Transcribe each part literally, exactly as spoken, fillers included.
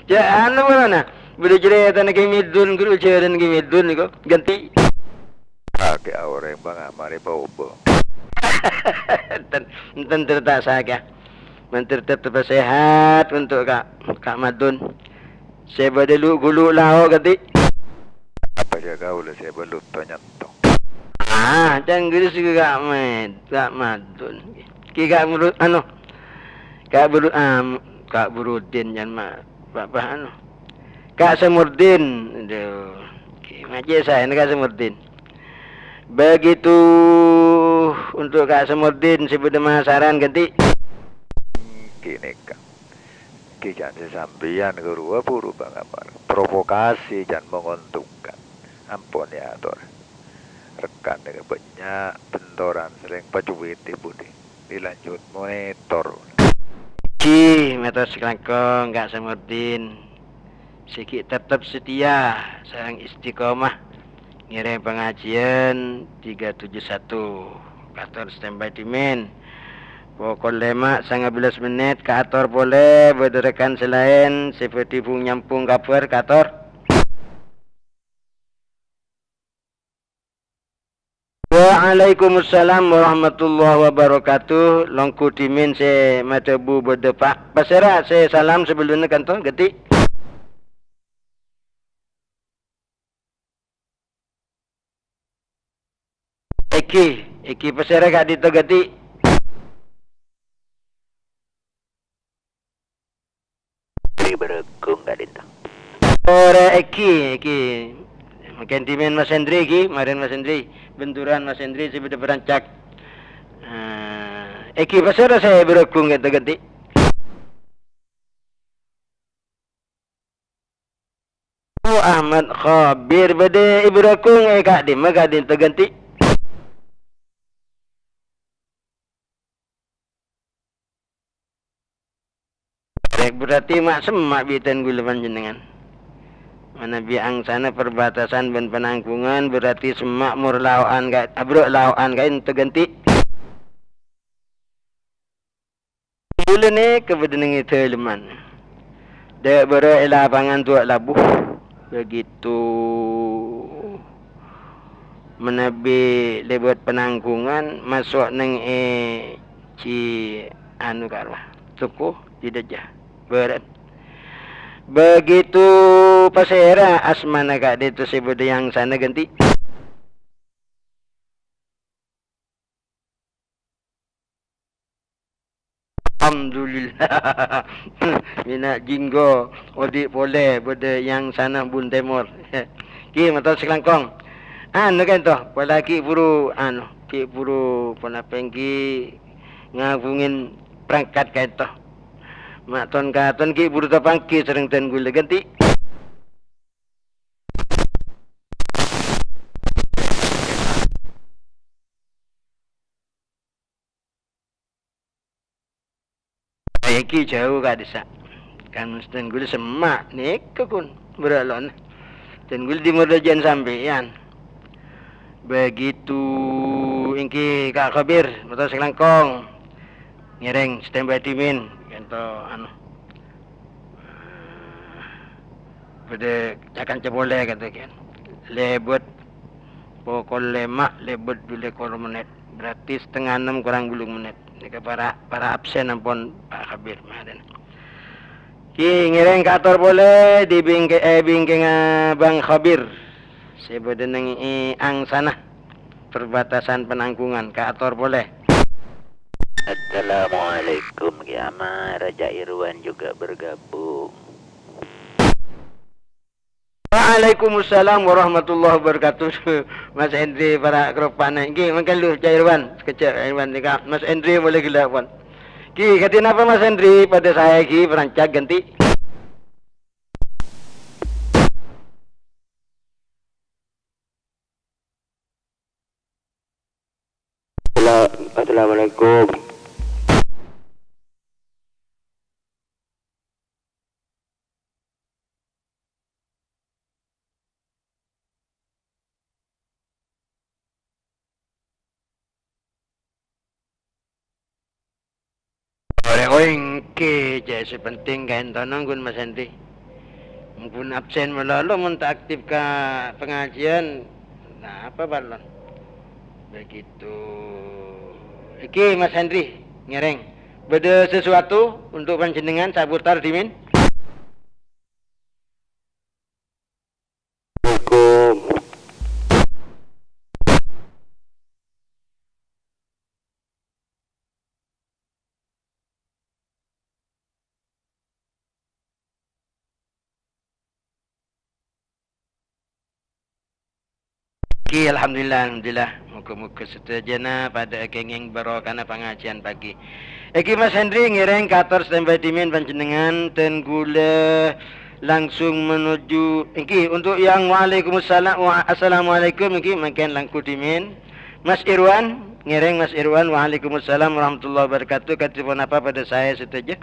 Jâ' anu mala, na. Bâdâ carètana Kè Midun, ghuru jhârân Kè Midun nèko, ghântè. Kakè aorèng pangamarè bâ-obâ. Enten, enten, enter ta' sakèya. Mandhâr teptep sehat untuk Ka', Ka' Madun. Sè bâdâ lu-, ghulu lao ghântè. Apa jâ' kaulâ sè bâlutto nyènto? Ah, cangghâl sè Ka' Med-, Ka' Madun. Ki Ka' Buru-, anu, Ka' Buru-, am, Ka' Burudin, jân ma-, pa-, pa-, anu. Ka' Samurdin. Aduh, ki macè saèna Ka' Samurdin. Begitu untuk Ka' Samurdin sè bâdâ masaran ghântè. Kènè, Ka'. Kèjhân sè sampèyan ghâruwa buru pangamarè. Provokasi jân menguntungkan. Ampon èyator. Rekan nèka bânnya', bentoran sèrèng pacuwètè budi. Dilanjut monitor. Èngghi, mator sakalangkong, Ka' Samurdin. Sè ghi' teptep setia sareng istiqomah ngèrèng pangajiyân tiga tujuh satu. Kator standby dhimèn. Pokol lèma' sanga bellâs mennèt, kaator polè, bâdâ rekan sè laèn sè bhâdhi bhung-nyambhung kabhâr, kaator. Waalaikumsalam warahmatullahi wabarakatuh. Longghu dhimèn sè madhâbu bâdâ, Pa'. Pasèra sè salam sabellunna kanto, ghântè. Èngghi, èngghi pasèra ka'dinto ghântè. Èngghi bhârâghung ka'dinto. Ora èngghi, èngghi. Mangkèn dhimèn Mas Hendri èngghi, marèn Mas Hendri. Benturan Mas Hendri sè bâdâ bhârâncak. Ah, èngghi pasèra sè bhârâghung ka'dinto ghântè. Bu Ahmad Khabir bâdâ è bhârâghung è ka'dimma ka'dinto ghântè. Rèk berarti ma' semma' bi' tèn ghulâ panjhennengngan. Manabi angsana perbatasan bân Penanggungan berarti semma' mor lao'an ka-, abruk lao'an ka'dinto ghântè. Ghulâ nèka bâdâ neng è dâlemman. Dâ' bârâ' è lapangan duwâ' labu. Begitu manabi lèbât Penanggungan, maso' neng è Ci-, anu, karo toko Cidâjâ bârât. Begitu pasèra asmana ka'dinto sè bâdâ è angsana ghântè. Alhamdulillah. Mèna jhinggo odi' polè bâdâ è angsana bun tèmor. Ghi, mator sakalangkong. Anu ka'dinto, polè ghi' buru, anu, ghi' buru ponapa èngghi ngabungèn prangkat ka'dinto. Ma' ton-katon ghi' buru tapangghi sareng tèn ghulâ ghântè. Èngghi jhâu ka'dissa'. Kan tèn ghulâ semma' nèka, kun, bârâ' lon. Tèn ghulâ dimor dâjâ'ân sampèyan. Begitu èngghi Ka' Khabir, mator sakalangkong. Ngèrèng standby dhimèn, ka'dinto, anu. Bâdâ ca-kanca polè ka'dinto, kan. Lèbât pokol lèma', lèbât du lèkor mennèt. Berarti setengah enam kurang bâllung mennèt. Nèka para, para absen ampon, Pa' Khabir, marèn. Ghi, ngèrèng kaator polè è bingkè-, è bingkèngnga Bang Khabir. Sè bâdâ neng è angsana perbatasan Penanggungan, kaator polè. Assalamualaikum, Ki Ama, Raja Irwan juga bergabung. Waalaikumsalam warahmatullahi wabarakatuh. Mas Hendri, para' karopa'na. Èngghi, mangkèn lu, Ca' Irwan. Sakejjhâ', Ca' Irwan, nèka. Mas Hendri polè ghellâ', pon. Ghi, kadhi napa Mas Hendri? Padâ saè, ghi, bhârâncak ghântè. Assala-, assalamualaikum. Orèng-orèng Oke, jhâ' sè penting kaènto nangghun Mas Henry. Mon absen malolo, mon ta' aktif ka pengajian, napa bâlâ? Begitu. Iki Mas Henry, ngèrèng. Bâdâ sesuatu untuk panjhennengngan, saputar dhimèn? Assalamualaikum. Oke, alhamdulillah, alhamdulillah. Moga-moga sadhâjâna padâ èkèngèng barokahna pangajian pagi. Èngghi Mas Henry ngèrèng kator standby dhimèn panjhennengngan, dân kaulâ langsung menuju, èngghi, untuk yang waalaikumsalam, wa-, assalamualaikum, èngghi, mangkèn langkong dhimèn. Mas Irwan, ngèrèng Mas Irwan, waalaikumsalam warahmatullahi wabarakatuh. Kadhi ponapa padâ saè sadhâjâ?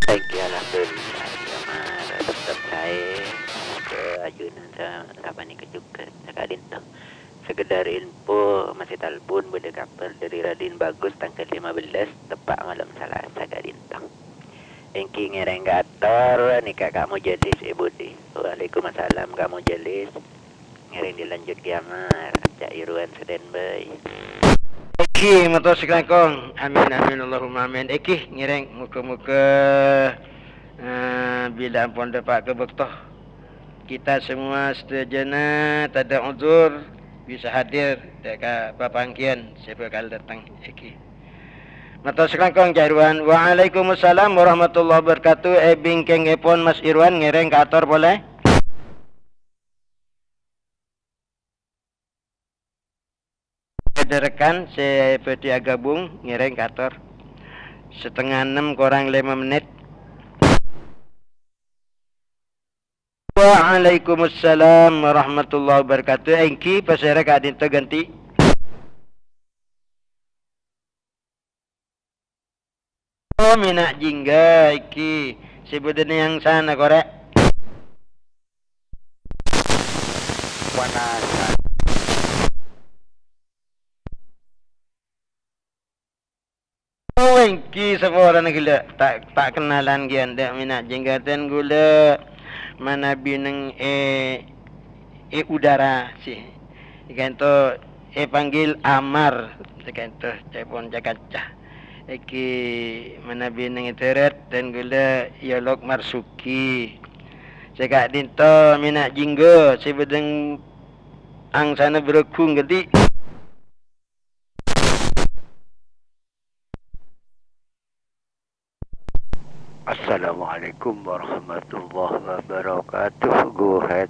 Èngghi, alhamdulillah, jhâ' mara tetep saè. Moga ajunanna sa-, sapanèka jhughân. Saka'dinto. Sekedar info, masih talpon bâdâ kabhâr dâri Raden Bagus tangghâl lima belas, teppa' malem Salasa ka'dinto. Èngghi ngèrèng kator nèka Ka' Mujalis è budi. Waalaikumsalam, Ka' Mujalis. Ngèrèng dilanjut kèya mara, Cak Irwan standby. Èngghi, mator sakalangkong. Amin, amin, Allahumma amin. Èngghi, ngèrèng moga-moga, eh, bilâ ampon dâpa' ka bâkto, kita semua sadhâjâna tadâ' udzur bisa hadir dâ' ka papanggiyân sè bhâkal dâteng. Èngghi. Mator sakalangkong, Cak Irwan. Waalaikumsalam warahmatullahi wabarakatuh. È bingkèngngèpon Mas Irwan ngèrèng kator polè. Bâdâ rekan sè bhâdhi aghâbung ngèrèng kator. Satengnga ennem korang lèma mennit. Waalaikumsalam warahmatullahi wabarakatuh. Èngghi, pasèra ka'dinto ghântè? Oh, mèna' jingga èngghi sè bâdâ nèyangsana korè'. Panasan. Oh, èngghi saporana ghellâ'. Ta', ta' kennalan ghi' anḍi' mèna' jingga dân kaulâ manabi neng è, è udara sè. Ka'dinto èpanggil Amar, ka'dinto ca'èpon ca-kanca. Èngghi manabi neng è dhârât dân kaulâ èolok Marsuki. Sè ka'dinto mèna' jingga sè bâdâ angsana bhârâghung ghântè. Assalamualaikum warahmatullahi wabarakatuh. Go ahead.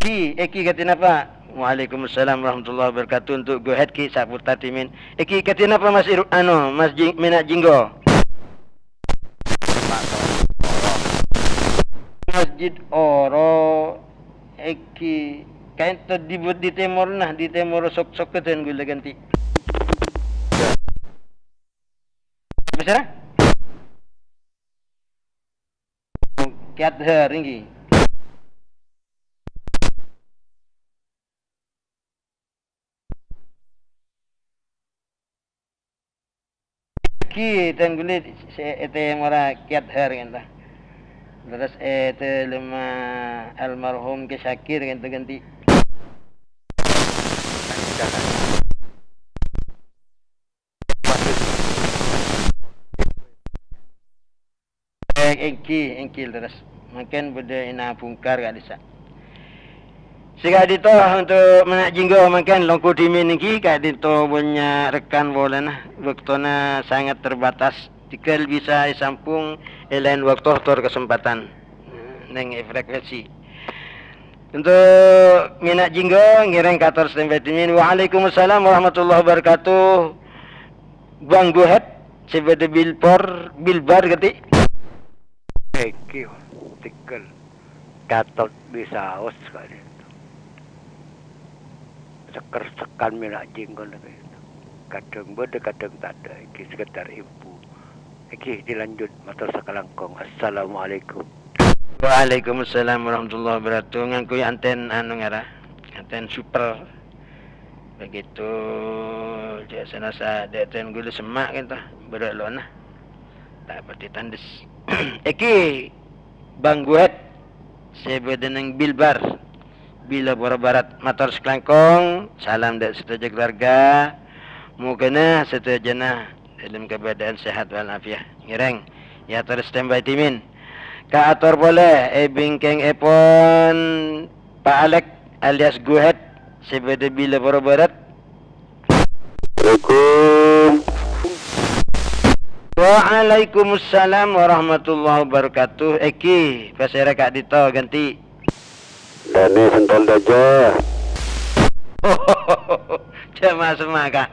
Èngghi, èngghi kadhi napa? Waalaikumsalam warahmatullahi wabarakatuh. Untuk go ahead ghi' saputar dhimèn. Èngghi kadhi napa Mas Iru-, anu, Mas Jing-, Mèna' Jinggo? Masjid Oro, èngghi, ka'dinto di, di tèmorra, di tèmor sok-sok kadhân kaulâ ghântè. Pasèra? Kè Azhar èngghi. Èngghi, dân kaulâ sè è tèmorra Kè Azhar ka'dinto. Terros è dhâlemma almarhum Kè Syakir ka'dinto ghântè. Eh, èngghi, èngghi, leres. Mangkèn bâdâ è Nabungkar ka'dissa'. Sè ka'dinto untuk Mèna' Jinggo mangkèn longko dhimèn èngghi, ka'dinto bânnya' rekan polana. Bâktona sangat terbatas. Tèngghâl bisa èsambhung è laèn bâkto tor kasempatan. Neng è frekuensi. Untuk Mèna' Jinggo, ngèrèng kator standby dhimèn. Waalaikumsalam warahmatullahi wabarakatuh. Bang Buhet, sè bâdâ bilbor, bilbar ghântè. Thank you. Tèngghâl. Katot bisaos ka'dinto. Seker-sekan Mèna' Jinggo ka'dinto. Kadhâng bâdâ, kadhâng tadâ'. Èngghi sekedar info. Èngghi dilanjut, mator sakalangkong. Assalamualaikum. Waalaikumsalam warahmatullahi wabarakatuh. Ngangghuy anten anu ngara, anten super. Begitu, jhâ' sanasa dâ' anten ghulâ semma' ka'dinto. Bârâ' lo'na. Ta' patè tandes. Èngghi, Bang Guhet, sè bâdâ neng Bilbar, Bilapora Barat. Mator sakalangkong, salam dâ' sadhâjâ keluarga. Mogâna sadhâjâna dâlem kabâdâ'ân sehat wal afiat. Ngèrèng, èyator standby dhimin. Kaator polè è bingkèngèpon Pa' Alek alias Guhet sè bâdâ Bilapora Barat. Assalamualaikum. Waalaikumsalam warahmatullahi wabarakatuh. Èngghi, pasèra ka'dinto ghântè'? Dâni Sentol Dâjâ. Jhâ' ma' semma', Ka'.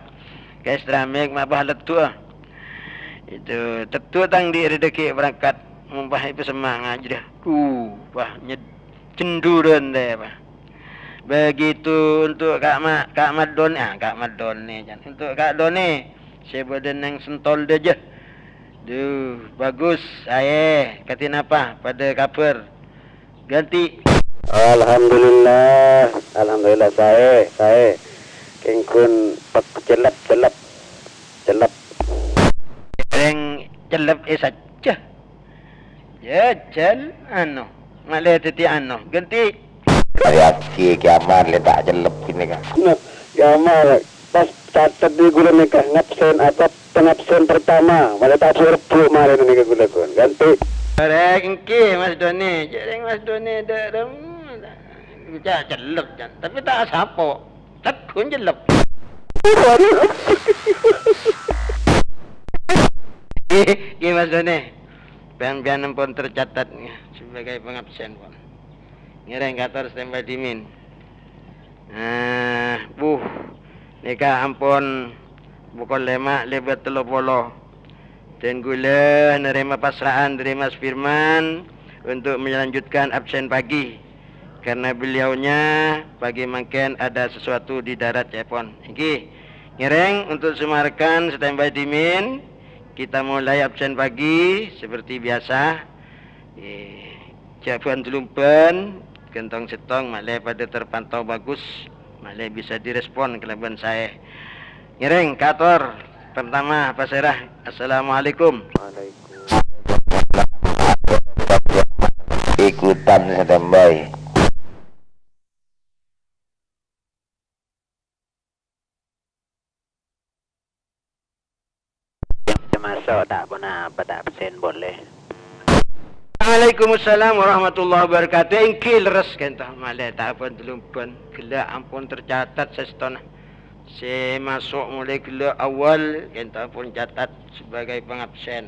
Ka Islamic ma' bâ leddhuwâ. Itu teddhu tang dhi' rèdhâghi' berangkat. Mompah èpasemma' ngajhâ. Duh, bâ nyed-, jendhuran dâ', bâ. Begitu untuk Ka' Ma-, Ka' Madon, ah, Ka' Madone, jân. Untuk Ka' Done, sè bâdâ neng Sentol Dâjâ. Duh, bagus, saè. Kadhi napa? Padâ kabhâr. Ghântè'. Alhamdulillah, alhamdulillah, saè, saè. Kèng ghun pek-, cellep, cellep, cellep. Rèng cellep è sajjhâ. Jhâjhâl, ano, malè dhâddhi ano, ghântè'. Kali aji kiamat lè ta' cellep ghânèka. Nah, kiamat, pas catet di ghulâ nèka, ngabsen apa, pengabsen pertama, malè ta' bu-rebbu malè nèka ghulâ ghun, ghântè'. Rèng èngghi, Mas Doni, jhârèng Mas Doni, dâ' rem-, ca-, cellep, jân, tapè ta' asapo. Teddhun cellep. Ngghi, ngghi, Mas Done. Sampèyan ampon tercatat, ngghi, sebagai pengabsen, pon. Ngèrèng kaator standby dhimin. Nah, buh, nèka ampon pokol lèma' lèbât tello polo. Dan ghulâ narèma pasra'an dâri Mas Firman untuk melanjutkan absen pagi, karena beliaunya pagi mangkèn ada sesuatu di darat, ca'èpon. Èngghi, ngèrèng untuk semua rekan standby dhimin, kita mulai absen pagi seperti biasa. Eh, jhâ' bân-dâlumban, ghântong sèttong, malè padâ terpantau bagus, malè bisa direspon kalabân saè. Ngèrèng, kaator. Pertama, pasèra. Assalamualaikum. Waalaikumsalam. Ikutan standby. Maso' ta' ponapa, ta' absen polè. Waalaikumsalam warahmatullahi wabarakatuh. Èngghi lerres kènto, malè ta' bân-dâlumban. Ghellâ' ampon tercatat sèstona. Sè maso' molaè ghellâ' awal kènto ampon catat sebagai pengabsen.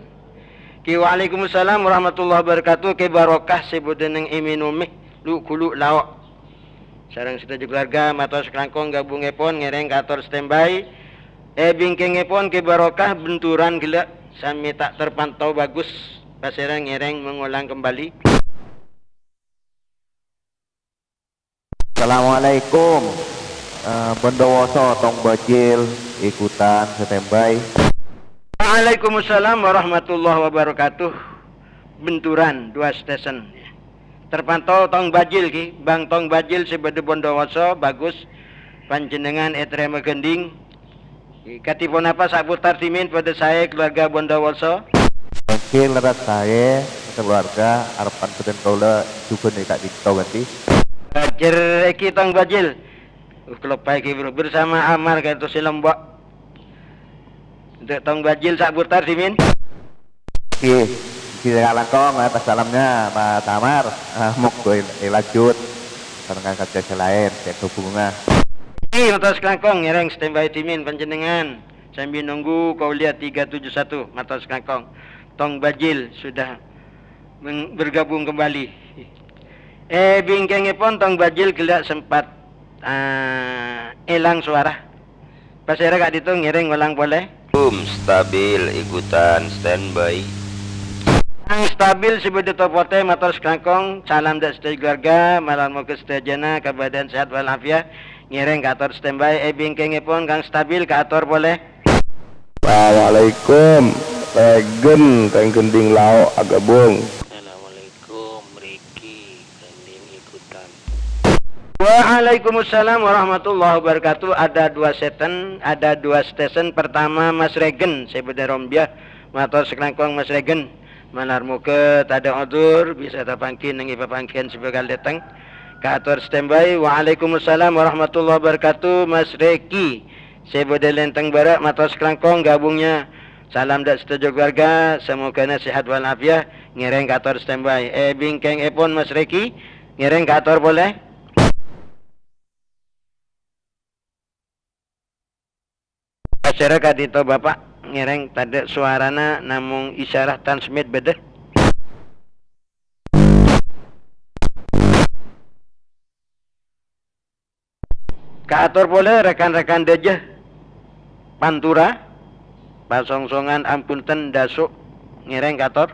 Kè, waalaikumsalam warahmatullahi wabarakatuh. Kè barokah sè bâdâ neng èmènomè lu'-ghulu' lao'. Sareng sadhâjâ keluarga, mator sakalangkong gabungèpon ngèrèng kaator standby. È bingkèngèpon kè barokah benturan ghellâ' samè ta' terpantau bagus. Pasèra ngèrèng mengulang kembali. Assalamualaikum. Eh, Bondowoso, Tong Bajil, ikutan standby. Waalaikumsalam warahmatullahi wabarakatuh. Benturan, dua stesen. Terpantau Tong Bajil, ghi. Bang Tong Bajil sè bâdâ Bondowoso, bagus. Panjhennengngan ètarèma ghândhing. Kadhi ponapa saputar dhimin padâ saè keluarga Bondowoso? Èngghi lerres saè keluarga, arebbhân bhâdhân kaulâ jhughân è ka'dinto ghântè'. Bajil èngghi Tong Bajil. Uh, kaloppaè ghi, Bro. Bersama Amar ka'dinto sè lomba'. Untuk Tong Bajil saputar dhimin. Ngghi, ngghi, kalangkong, eh, pas salamnya, Pak Samar. Ah, monggo il-, ilanjut. Sareng kancana sè laèn, sè hubungan. Ngghi, mator sakalangkong, ngèrèng standby dhimin panjhennengngan. Sambil nunggu kuliah tiga tujuh satu, mator sakalangkong. Tong Bajil sudah meng-, bergabung kembali. Eh, bingkèngèpon Tong Bajil ghellâ' sempat, ah, èlang suara. Pasèra ka'dinto ngèrèng olang polè. Boom, stabil, ikutan standby. Kang stabil sè bâdâ Topotè, mator sakalangkong, salam dâ' sadhâjâ keluarga, malar moghâ sadhâjâna kabâdâ'ân sehat wal afiat. Ngèrèng kaator standby, è bingkèngèpon Kang stabil kaator polè. Assalamualaikum. Règen, Tèng Gending Lao' agabung. Assalamualaikum, mriki Gending ikutan. Waalaikumsalam warahmatullahi wabarakatuh. Ada dua seten, ada dua stesen. Pertama, Mas Regen, sè bâdâ Rombia. Mator sakalangkong, Mas Regen. Malar moghâ tadâ' odzur, bisa tapangghi neng è papangghiyân sè bhâkal dâteng. Kaator standby. Waalaikumsalam warahmatullahi wabarakatuh, Mas Reki. Sè bâdâ Lenteng Bârâ', mator sakalangkong gabungnya. Salam dâ' sadhâjâ keluarga, samogâna sehat walafiat. Ngèrèng kaator standby. È bingkèngèpon Mas Reki, ngèrèng kaator polè. Pasèra ka'dinto, Bapa'? Ngèrèng tadâ' sowarana, namong isyarah transmit bâdâ. Kaator polè rekan-rekan dâjâ Pantura, pasongsongan ampun ten daso', ngèrèng kaator.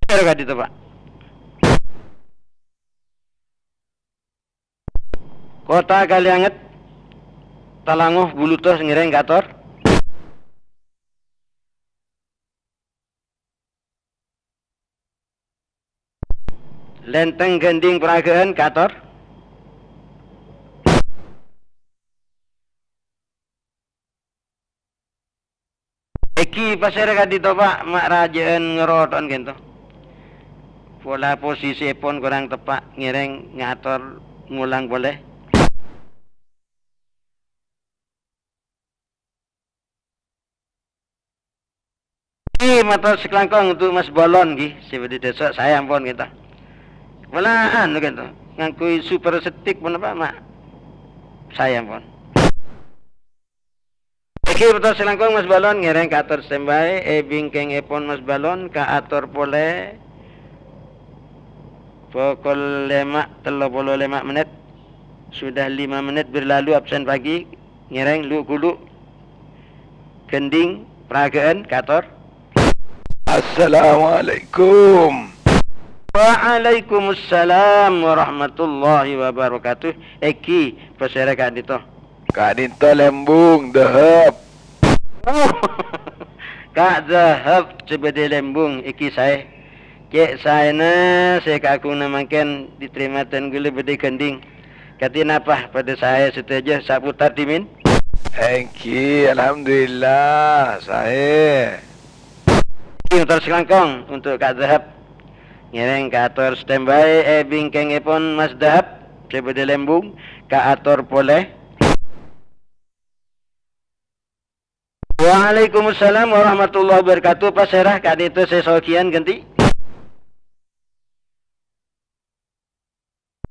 Pasèra ka'dinto, Pa'? Kottha Kalianget, Talango, Buluto, ngèrèng kaator. Lenteng Gending Paragâ'ân kaator. Èngghi pasèra ka'dinto, Pa', ma' rajâ'ân ngarotto'an ka'dinto. Pola posisièpon korang teppa', ngèrèng ngator ngolang polè. Èngghi, mator sakalangkong untuk Mas Bolon, èngghi, sè bâdâ dâso', saè ampon, ka'dinto. Pola anu, ka'dinto, ngangghuy super stick ponapa, ma'? Saè ampon. Èngghi, mator sakalangkong Mas Balon, ngèrèng kaator standby. È bingkèngèpon Mas Balon kaator polè pokol lèma' tello polo lèma' mennit. Sudah lima menit berlalu absen pagi. Ngèrèng lu'-ghulu'. Gending, Paragâ'ân, kaator. Assalamualaikum. Waalaikumsalam warahmatullahi wabarakatuh. Èngghi, pasèra ka'dinto? Ka'dinto Lembung, Dahab. Ka' Dahab sè bâdâ Lembung, èngghi saè. Cè' saèna sè kaagungnga mangkèn diterrima ten ghulâ bâdâ Gending. Kadhi napa padâ saè sadhâjâ saputar dhimèn? Èngghi, alhamdulillah, saè. Èngghi, mator sakalangkong untuk Ka' Dahab. Ngèrèng kaator standby è bingkèngèpon Mas Dahab, sè bâdâ Lembung, kaator polè. Waalaikumsalam warahmatullahi wabarakatuh. Pasèra ka'dinto sè sogiyân ghântè?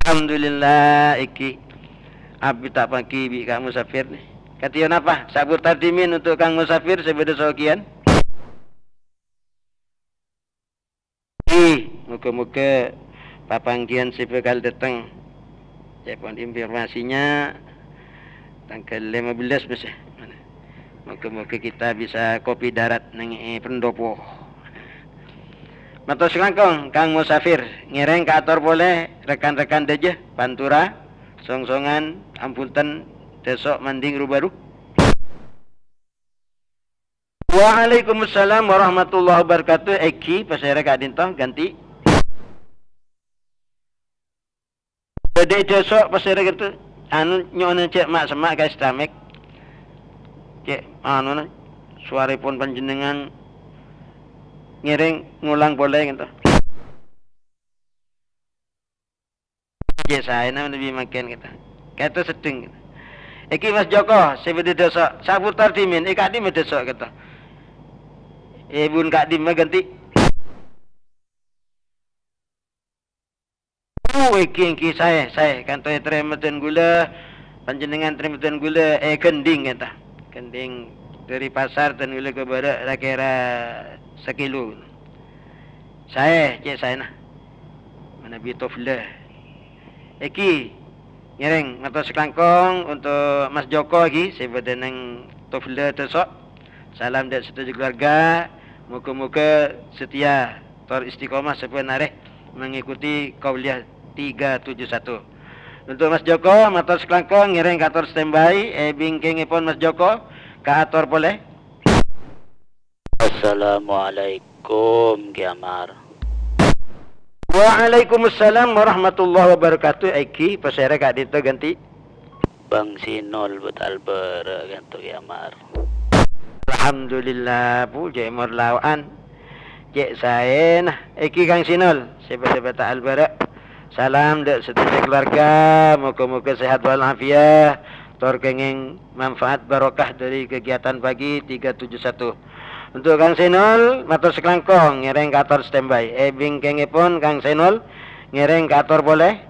Alhamdulillah, èngghi. Abit ta' panggi bi' Kang Musafir, nè. Kadhi napa? Saputar dhimèn untuk Kang Musafir sè bâdâ sogiyân. Èngghi, moghâ-moghâ papangghiyân sè bhâkal dâteng. Ca'èpon informasinya tangghâl lèma bellâs, Mas, ya. Moghâ-moghâ kita bisa kopi darat neng è Pendopo. Mator sakalangkong, Kang Musafir, ngèrèng kaator polè rekan-rekan dâjâ, Pantura, Songsongan, Ambunten, Dâso', Manding, Rubaru. Waalaikumsalam warahmatullahi wabarakatuh. Èngghi, pasèra ka'dinto, ghântè? Bâdâ è Dâso', pasèra ka'dinto? Anu, nyo'ona cè' ma'-semma' ka Estamek. Cè', anuna, sowarèpon panjhennengngan ngèrèng ngolang polè, ka'dinto. Cè' saèna manabi mangkèn, ka'dinto. Ka'dinto seddheng, ka'dinto. Èngghi Mas Joko, sè bâdâ Dâso', saputar dhimèn, è ka'dimma Dâso', ka'dinto. È bun ka'dimma ghântè. Oh, èngghi, èngghi, saè, saè. Ka'dinto ètarèma dân ghulâ, panjhennengngan tarèma dân ghulâ, è Gending, ka'dinto. Gending dâri pasar dân ghulâ ka bârâ' ra-kèra sakilo. Saè, cè' saèna. Manabi Tofla. Èngghi, ngèrèng mator sakalangkong untuk Mas Joko èngghi, sè bâdâ neng Tofla Dâso'. Salam dâ' sadhâjâ keluarga. Moghâ-moghâ setia tor istiqomah sabbhân arè mengikuti kuliah tiga tujuh satu. Untuk Mas Joko, mator sakalangkong ngèrèng kaator standby, è bingkèngèpon Mas Joko, kaator polè. Assalamualaikum, Ki Amar. Waalaikumsalam warahmatullahi wabarakatuh. Èngghi, pasèra ka'dinto ghântè? Bang Sinol bâtal bârâ' ghântè, Kè Amar. Alhamdulillah, Bu, cè' mor lao'an. Cè' saèna. Èngghi Kang Sinol, sè bâdâ bâtal bârâ'. Salam dâ' sadhâjâ keluarga, moga-moga sehat walafiat, tor kèngèng manfaat barokah dâri kegiatan pagi tiga tujuh satu. Untuk Kang Senol, mator sakalangkong, ngèrèng kator standby. È bingkèngèpon Kang Senol, ngèrèng kator polè.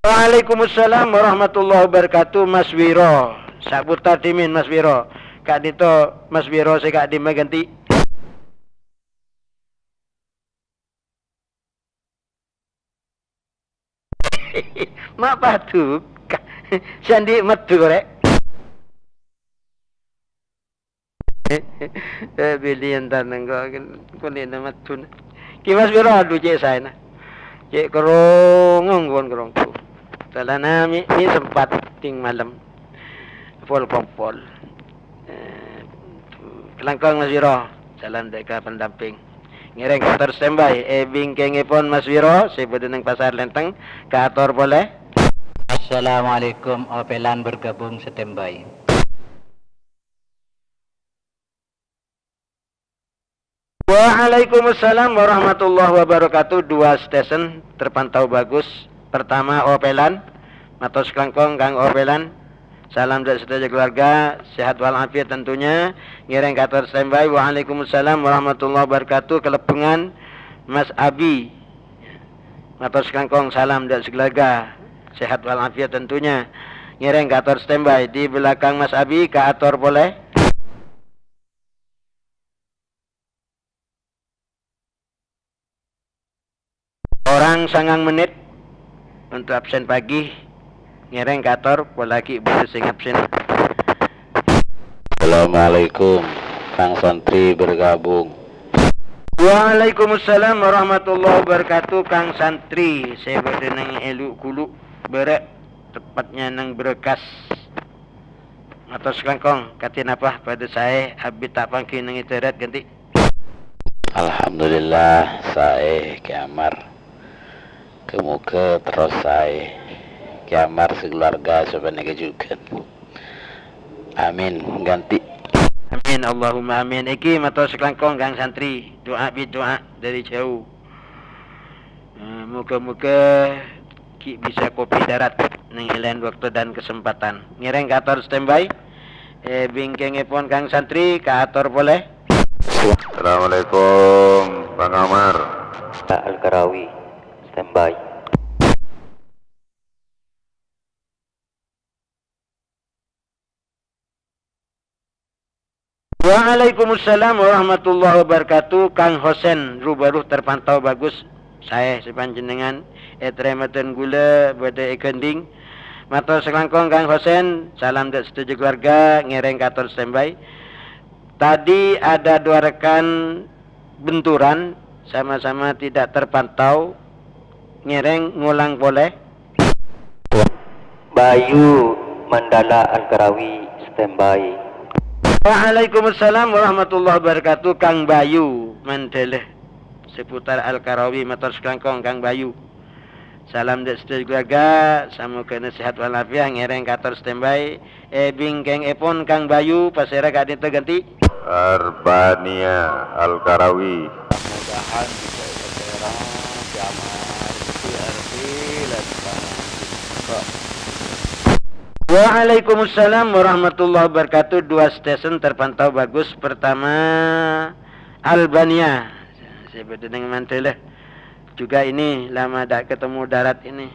Waalaikumsalam warahmatullahi wabarakatuh, Mas Wiro. Saputar dhimèn, Mas Wiro. Ka'dinto Mas Wiro sè ka'dimma ghântè. Ma' paduka. Sè andi' meddu, Rè'. Eh, biliyân taneng kok, kulina medduna. Kè Mas Wiro, adhu, cè' saèna. Cè' kerrong, ngongkon kerrongku. Talana mi', mi' sempat ting malem. Pol kompol. Eh, kalangkong Mas Wiro, salam dâ' ka pendamping. Ngèrèng kator standby, è bingkèngèpon Mas Wiro, sè bâdâ neng Pasar Lenteng, kator polè. Assalamualaikum, Opelan bergabung standby. Waalaikumsalam warahmatullahi wabarakatuh. Dua station terpantau bagus. Pertama, Opelan. Mator sakalangkong Kang Opelan. Salam dâ' sadhâjâ keluarga, sehat walafiat tentunya. Ngèrèng kator standby. Waalaikumsalam warahmatullahi wabarakatuh. Kalèbungan Mas Abi. Mator sakalangkong salam dâ' sakeluarga, sehat walafiat tentunya. Ngèrèng kator standby. Di belakang Mas Abi, kator polè. Korang sangang menit untuk absen pagi. Ngèrèng kator, polè ghi' bâdâ sè ngabsen. Assalamualaikum, Kang Santri bergabung. Waalaikumsalam warahmatullahi wabarakatuh, Kang Santri. Sè bâdâ neng Elu Gulu, Bârâ', tepatnya neng Berekas. Mator sakalangkong, kadhi napa bâdâ saè, abit ta' pangghi neng è dârât ghântè. Alhamdulillah, saè, Kè Amar. Moga-moga terros saè. Kè Amar sakeluarga sapanèka jhughân. Amin. Ghântè. Amin, Allahumma amin. Èngghi mator sakalangkong Kang Santri. Du'a bi du'a dâri jhâu. Eh, moga-moga ghi' bisa kopi dârât neng è laèn bâkto dan kesempatan. Ngèrèng kator standby. Eh, bingkèngèpon Kang Santri, kator polè. Assalamualaikum, Bang Amar. Al-Karawi, standby. Waalaikumsalam warahmatullahi wabarakatuh. Kang Hosen, ru-bâru terpantau bagus. Saè sè panjhennengngan ètarèma dân ghulâ bâdâ è Ganding. Mator sakalangkong Kang Hosen, salam dâ' sadhâjâ keluarga, ngèrèng kator standby. Tadi ada dua rekan benturan, sama-sama tidak terpantau, ngèrèng ngolang polè. Bayu Mandala Al-Karawi, standby. Waalaikumsalam warahmatullahi wabarakatuh, Kang Bayu Mandala. Seputar Al-Karawi, mator sakalangkong, Kang Bayu. Salam dâ' sadhâjâ keluarga, samoghâna sehat walafiat, ngèrèng kator standby. È bingkèngèpon Kang Bayu, pasèra ka'dinto ghântè. Arbania Al-Karawi. Mudah-mudahan bisa èpasèra jamaah R P R P lan jamaah. Waalaikumsalam warahmatullahi wabarakatuh. Dua station terpantau bagus. Pertama, Albania. Sè bâdâ neng Mandala. Juga ini lama tidak ketemu darat ini.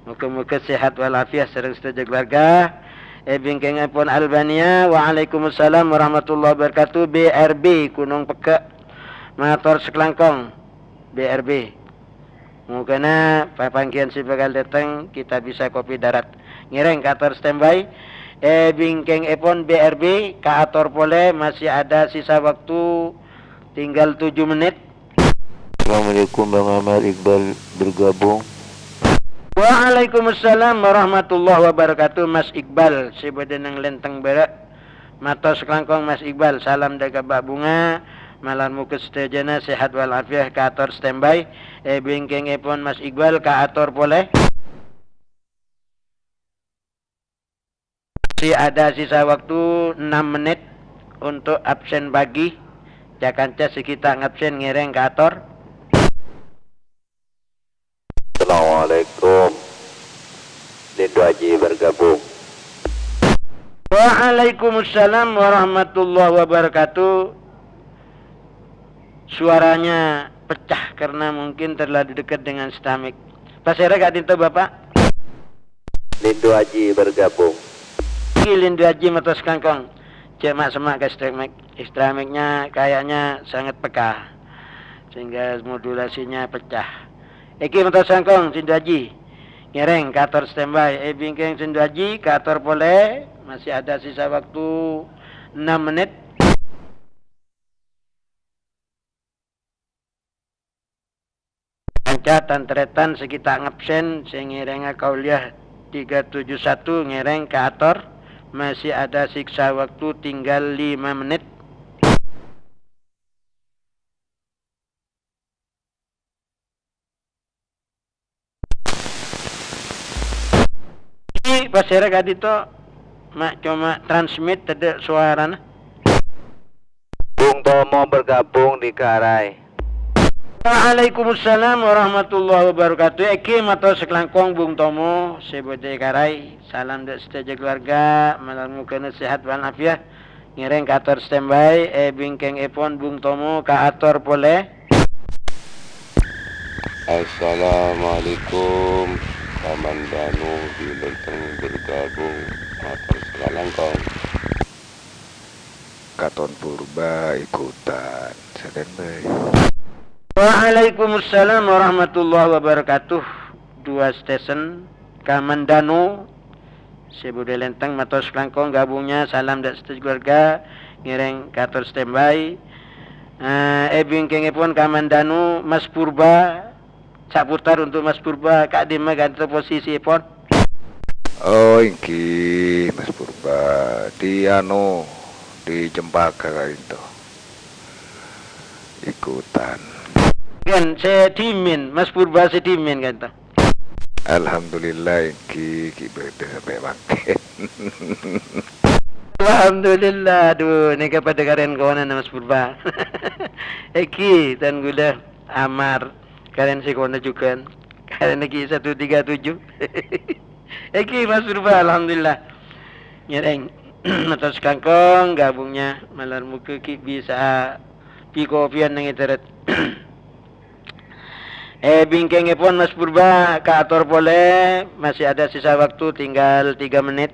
Moga-moga sehat walafiat sareng sadhâjâ keluarga. È bingkèngèpon Albania, waalaikumsalam warahmatullahi wabarakatuh, B R B Gunung Pegghâ'. Mator sakalangkong, B R B. Moghâna papanggiyân sè bhâkal dâteng kita bisa kopi darat. Ngèrèng kator standby. È bingkèngèpon B R B, kator polè, masih ada sisa waktu tinggal tujuh menit. Assalamualaikum, Bang Amar, Iqbal bergabung. Waalaikumsalam warahmatullahi wabarakatuh, Mas Iqbal, sè bâdâ neng Lenteng Bârâ'. Mator sakalangkong, Mas Iqbal, salam dâ' ka Mbak Bunga. Malar moghâ sadhâjâna sehat wal afiat, kaator standby. È bingkèngèpon Mas Iqbal, kaator polè. Masih ada sisa waktu enam menit untuk absen pagi. Ca-kanca sè ghi' ta' ngabsen ngèrèng kaator. Assalamualaikum. Lindu Haji bergabung. Waalaikumsalam warahmatullahi wabarakatuh. Suaranya pecah karena mungkin terlalu dekat dengan stamik. Pasèra ka'dinto, Bapak? Lindu Haji bergabung. Iki Lindu Haji matos langkong. Cè' ma'-, semma' ka stamik. Stamiknya kayaknya sangat peka, sehingga modulasinya pecah. Iki matos langkong, Lindu Haji. Ngèrèng, kaator standby. È bingkèng Lindu Haji, kaator polè. Masih ada sisa waktu enam menit. Kanca tan-tarètan sè ghi' ta' ngabsen, sè ngèrèngnga kauliyah tiga tujuh satu ngèrèng kaator, masih ada sisa waktu tinggal lima menit. Pasèra ka'dinto, ma' coma transmit tadâ' sowarana. Bung Tomo bergabung di Karai. Waalaikumsalam warahmatullahi wabarakatuh. Èngghi mator sakalangkong Bung Tomo sè bâdâ è Karai. Salam dâ' sadhâjâ keluarga, malar moghâna sehat wal afiat. Ngèrèng kaator standby, è bingkèngèpon Bung Tomo kaator polè. Assalamualaikum, Kamandanu di Lenteng bergabung, mator sakalangkong. Katon Purba ikutan, standby. Waalaikumsalam warahmatullahi wabarakatuh. Dua station, Kamandanu, sè bâdâ Lenteng, mator sakalangkong gabungnya, salam dâ' sadhâjâ keluarga, ngèrèng kaator standby. Eh, è bingkèngèpon Kamandanu, Mas Purba, saputar untuk Mas Purba, ka'dimma ka'dinto posisièpon? Oh, èngghi, Mas Purba, di anu, di Cempaka ka'dinto. Ikutan. Kan, sè dhimèn, Mas Purba sè dhimèn ka'dinto. Alhamdulillah, èngghi, ghi' bâdâ sampè' mangkèn. Alhamdulillah, adhu, nèka padâ karèn konana Mas Purba. Èngghi, tan ghulâ, Amar, karèn sè kono jhughân. Karèn èngghi satu tiga tujuh. Èngghi, Mas Purba, alhamdulillah. Ngèrèng, mator sakalangkong gabungnya, malar moghâ ghi' bisa pi-kopiyan neng ètèrèt. È bingkèngèpon Mas Purba, kaator polè, masih ada sisa waktu tinggal tiga menit.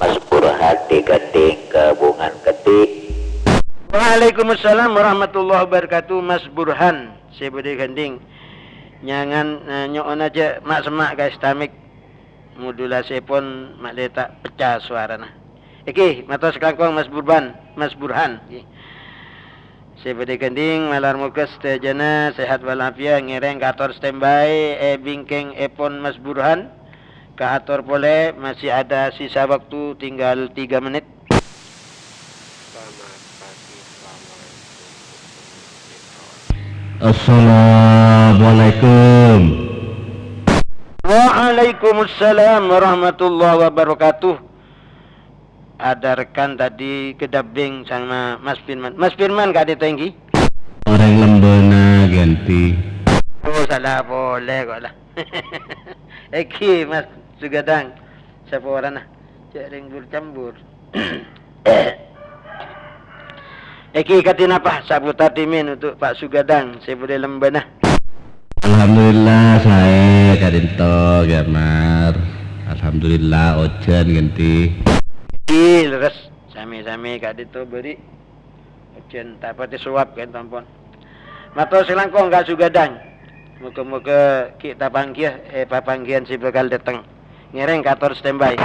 Mas Burhan di Gending, gabungan Gending. Waalaikumsalam warahmatullahi wabarakatuh, Mas Burhan. Sè bâdâ è Gending. Nyangan, eh, nyo'ona jhâ' ma'-, semma' ka stamik. Modulasièpon ma' lè ta' pecah sowarana. Èngghi, mator sakalangkong Mas Burban, Mas Burhan. Sè bâdâ è Gending, malar moghâ sadhâjâna sehat wal afiat, ngèrèng kaator standby, è bingkèngèpon Mas Burhan. Kaator polè, masih ada sisa waktu tinggal tiga menit. Selamat pagi, assalamualaikum. Assalamualaikum. Waalaikumsalam warahmatullahi wabarakatuh. Ada rekan tadi kedabling sama Mas Firman. Mas Firman ka'dinto èngghi? Orèng Lembana ganti. Oh, salah polè kok lah. Èngghi, Mas Sugadang. Saporana. Cè' rèng bur-cambur. Èngghi, kadhi napa saputar dhimèn untuk Pak Sugadang sè bâdâ è Lembana? Alhamdulillah, saè ka'dinto, Gamar. Alhamdulillah, ojhân ganti. Èngghi, leres. Sami-sami ka'dinto bâri'. Ojhân ta' patè sowab ka'dinto ampon. Mator sakalangkong ka Sugadang. Moghâ-moghâ ghi' tapangghiyâ è papangghiyân sè bhâkal dâteng. Ngèrèng kaator standby.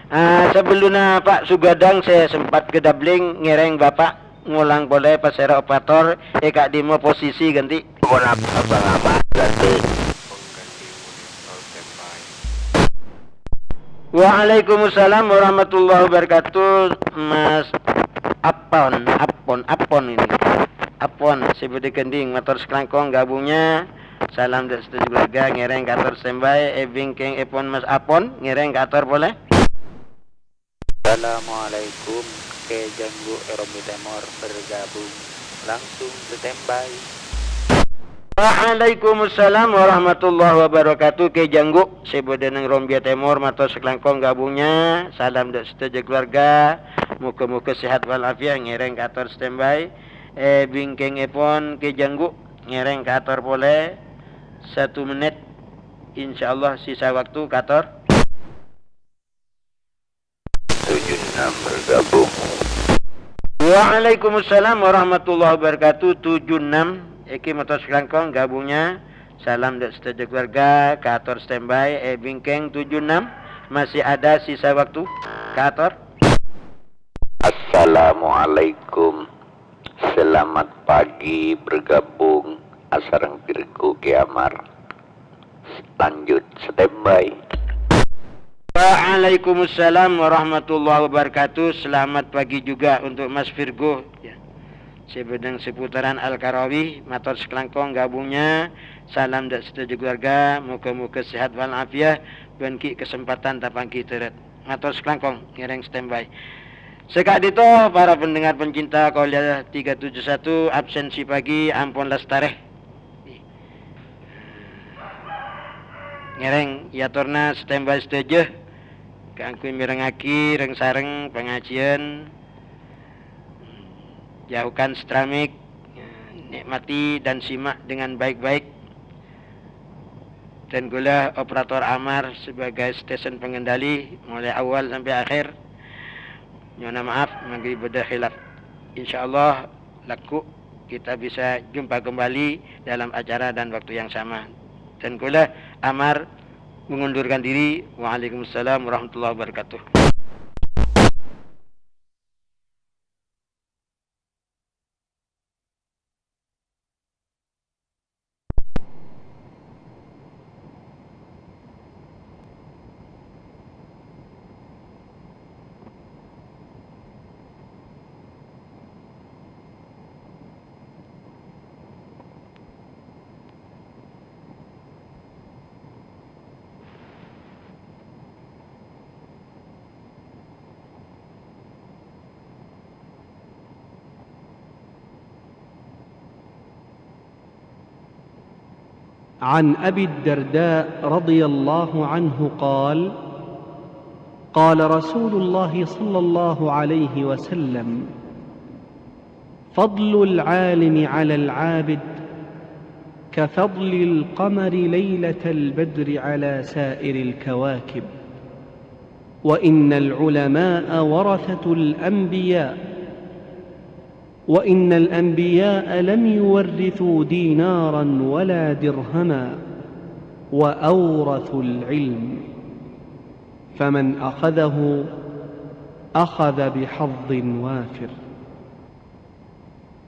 Ah, sabellunna Pak Sugadang sè sempat kedabling, ngèrèng Bapak ngolang polè pasèra operator è ka'dimma posisi ganti. Pon apa, apa, apa, ganti. Waalaikumsalam warahmatullahi wabarakatuh, Mas Apon, Apon. Apon, Apon ini. Apon, sè bâdâ ghândhing, mator sakalangkong ghâbungnya. Salam dâ' sadhâjâ keluarga, ngèrèng kator standby, è bingkèngèpon Mas Apon, ngèrèng kator polè. Assalamualaikum, Kè Janggu' è Rombi Tèmor bergabung. Langsung standby. Waalaikumsalam warahmatullahi wabarakatuh, Kè Janggu'. Sè bâdâ neng Rombi Tèmor, mator sakalangkong ghâbungnya. Salam dâ' sadhâjâ keluarga. Moghâ-moghâ sehat wal afiat, ngèrèng kator standby. È bingkèngèpon Kè Janggu', ngèrèng kator polè satu menit. Insyaallah sisa waktu kator. Tujuh enam bergabung. Waalaikumsalam warahmatullahi wabarakatuh. Tujuh enam. Èkè mator sakalangkong ghâbungnya. Salam dâ' sadhâjâ keluarga. Kator standby. È bingkèng tujuh enam. Masih ada sisa waktu. Kator. Assalamualaikum. Selamat pagi, bergabung asareng Virgo Kè Amar. Lanjut standby. Waalaikumsalam warahmatullahi wabarakatuh. Selamat pagi juga untuk Mas Virgo, ya. Sè bâdâ neng seputaran Al-Karawi, mator sakalangkong ghâbungnya. Salam dâ' sadhâjâ keluarga, moghâ-moghâ sehat wal afiat, bân ghi' kasempadhân tapangghi dârât. Mator sakalangkong, ngèrèng standby. Sè ka'dinto, para pendengar pencinta Kolia tiga tujuh satu, absensi pagi ampon lastarè. Ngèrèng èyatorna standby sadhâjâ kaangghuy mèrengngaghi reng-sareng pangajiyân. Jauhkan stramik, nikmati dan simak dengan baik-baik. Dan kaulâ operator Amar sebagai stesen pengendali mulai awal sampai akhir. Nyo'ona ma'af, mangkè bâdâ khilaf. Insyaallah, lagghu' kita bisa jumpa kembali dalam acara dan waktu yang sama. Dan kaulâ Amar mengundurkan diri. Waalaikumsalam warahmatullahi wabarakatuh. عن أبي الدرداء رضي الله عنه قال: قال رسول الله صلى الله عليه وسلم: فضل العالم على العابد كفضل القمر ليلة البدر على سائر الكواكب، وإن العلماء ورثة الأنبياء، وإن الأنبياء لم يورثوا دينارا ولا درهما، وأورثوا العلم، فمن أخذه أخذ بحظ وافر.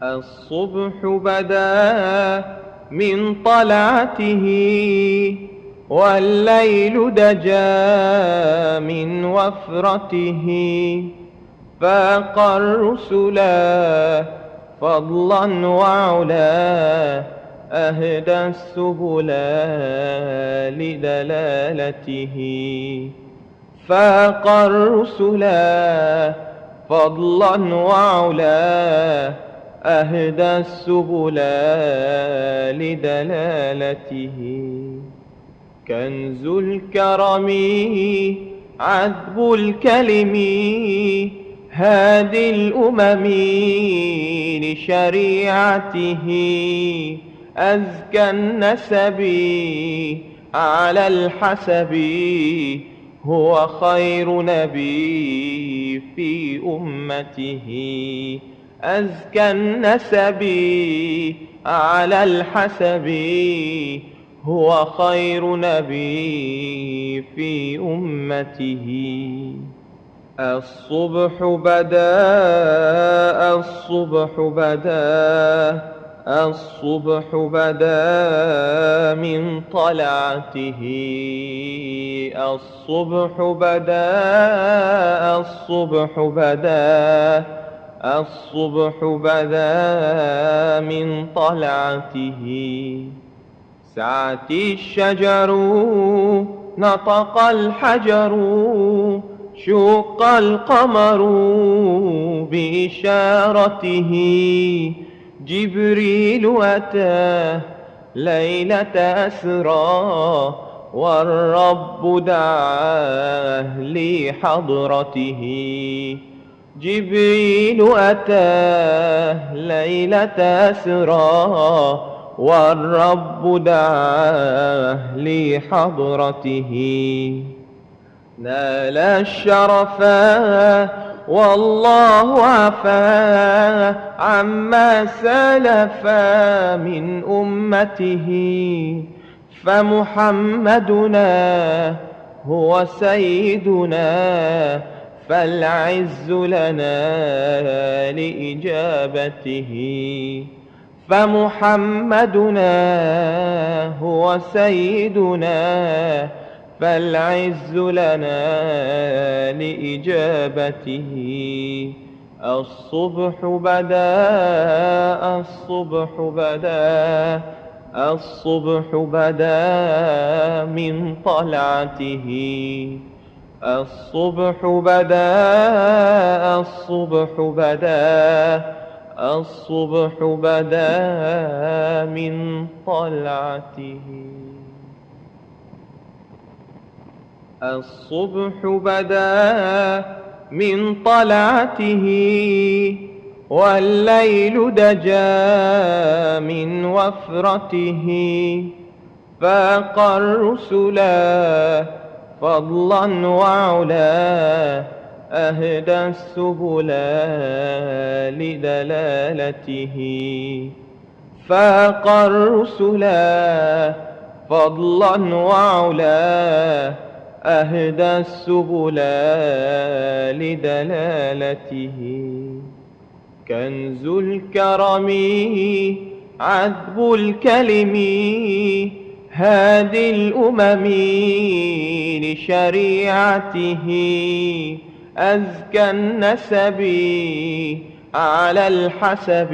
الصبح بدا من طلعته، والليل دجا من وفرته، فاق الرسلا فضلا وعلا، أهدى السبلا لدلالته. فاق الرسلا فضلا وعلا، أهدى السبلا لدلالته. كنز الكرم عذب الكلم، هادي الأمم لشريعته. أزكى النسب على الحسب، هو خير نبي في أمته. أزكى النسب على الحسب، هو خير نبي في أمته. الصبح بدا، الصبح بدا، الصبح بدا من طلعته. الصبح بدا، الصبح بدا، الصبح بدا من طلعته، سعت الشجر، نطق الحجر، شق القمر بإشارته، جبريل أتى ليلة أسرى، والرب دعاه لحضرته. جبريل أتى ليلة أسرى، والرب دعاه لحضرته. نال الشرفا والله عفا عما سلف من أمته، فمحمدنا هو سيدنا، فالعز لنا لإجابته. فمحمدنا هو سيدنا، فالعز لنا لإجابته. الصبح بدا، الصبح بدا، الصبح بدا من طلعته. الصبح بدا، الصبح بدا، الصبح بدا من طلعته. الصبح بدا من طلعته، والليل دجا من وفرته، فاق الرسلا فضلا وعلا، أهدى السبل لدلالته. فاق الرسل فضلا وعلا، أهدى السبل لدلالته. كنز الكرم عذب الكلم، هادي الأمم لشريعته. أزكى النسب على الحسب،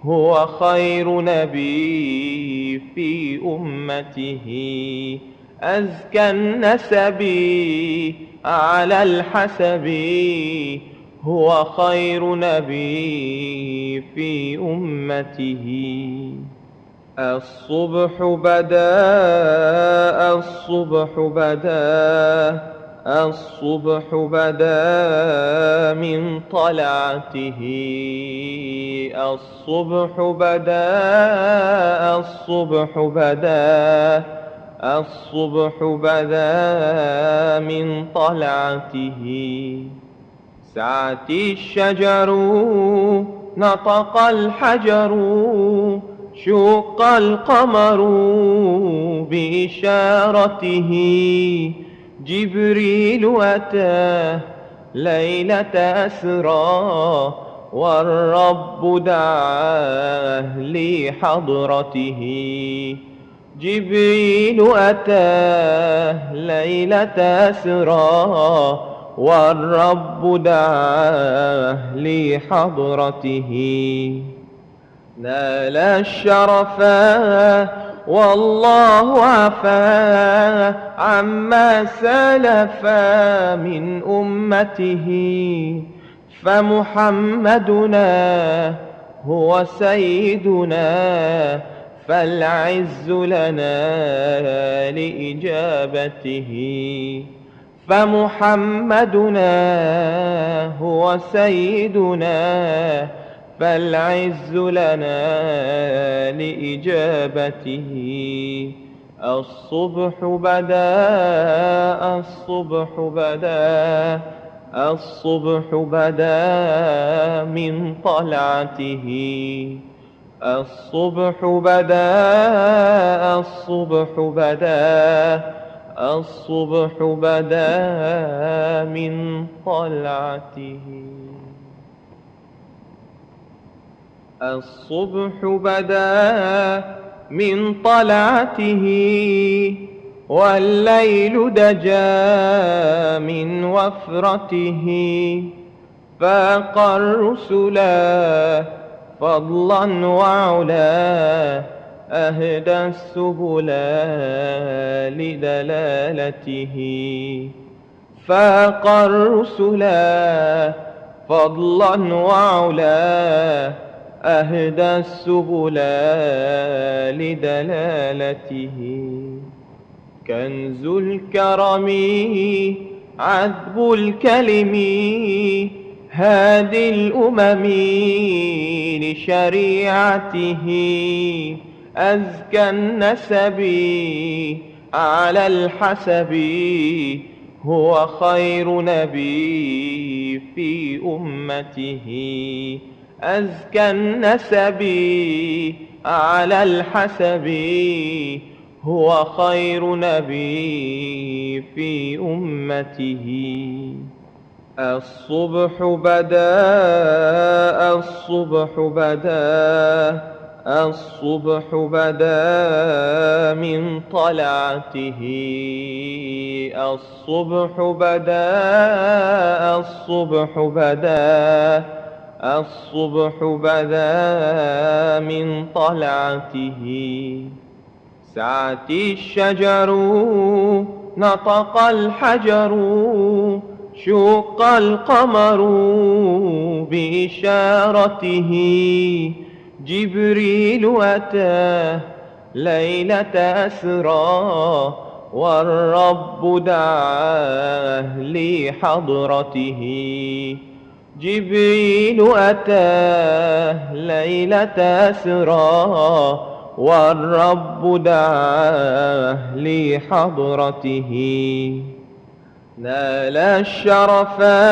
هو خير نبي في أمته. أزكى النسب على الحسب، هو خير نبي في أمته. الصبح بدا، الصبح بدا، الصبح بدا من طلعته. الصبح بدا، الصبح بدا، الصبح بدا من طلعته. سعت الشجر، نطق الحجر، شق القمر بإشارته. جبريل أتى ليلة أسرى، والرب دعاه لحضرته. جبريل أتى ليلة أسرى، والرب دعاه لحضرته. نال الشرفا والله عفا عما سلف من أمته. فمحمدنا هو سيدنا، فالعز لنا لإجابته. فمحمدنا هو سيدنا، فالعز لنا لإجابته. الصبح بدا، الصبح بدا، الصبح بدا من طلعته. الصبح بدا، الصبح بدا، الصبح بدا من طلعته. الصبح بدا من طلعته، والليل دجا من وفرته. فاق الرسلا فضلا وعلا، أهدى السبلا لدلالته. فاق الرسلا فضلا وعلا، أهدى السبلا لدلالته. كنز الكرم عذب الكلم، هادي الأمم لشريعته. أزكى النسب على الحسب، هو خير نبي في أمته. أزكى النسب على الحسب، هو خير نبي في أمته. الصبح بدا، الصبح بدا، الصبح بدا من طلعته. الصبح بدا، الصبح بدا، الصبح بدا من طلعته. سعت الشجر، نطق الحجر، شق القمر بإشارته. جبريل أتى ليلة أسرى، والرب دعاه لحضرته. جبريل أتى ليلة أسرى، والرب دعاه لحضرته. نال الشرفا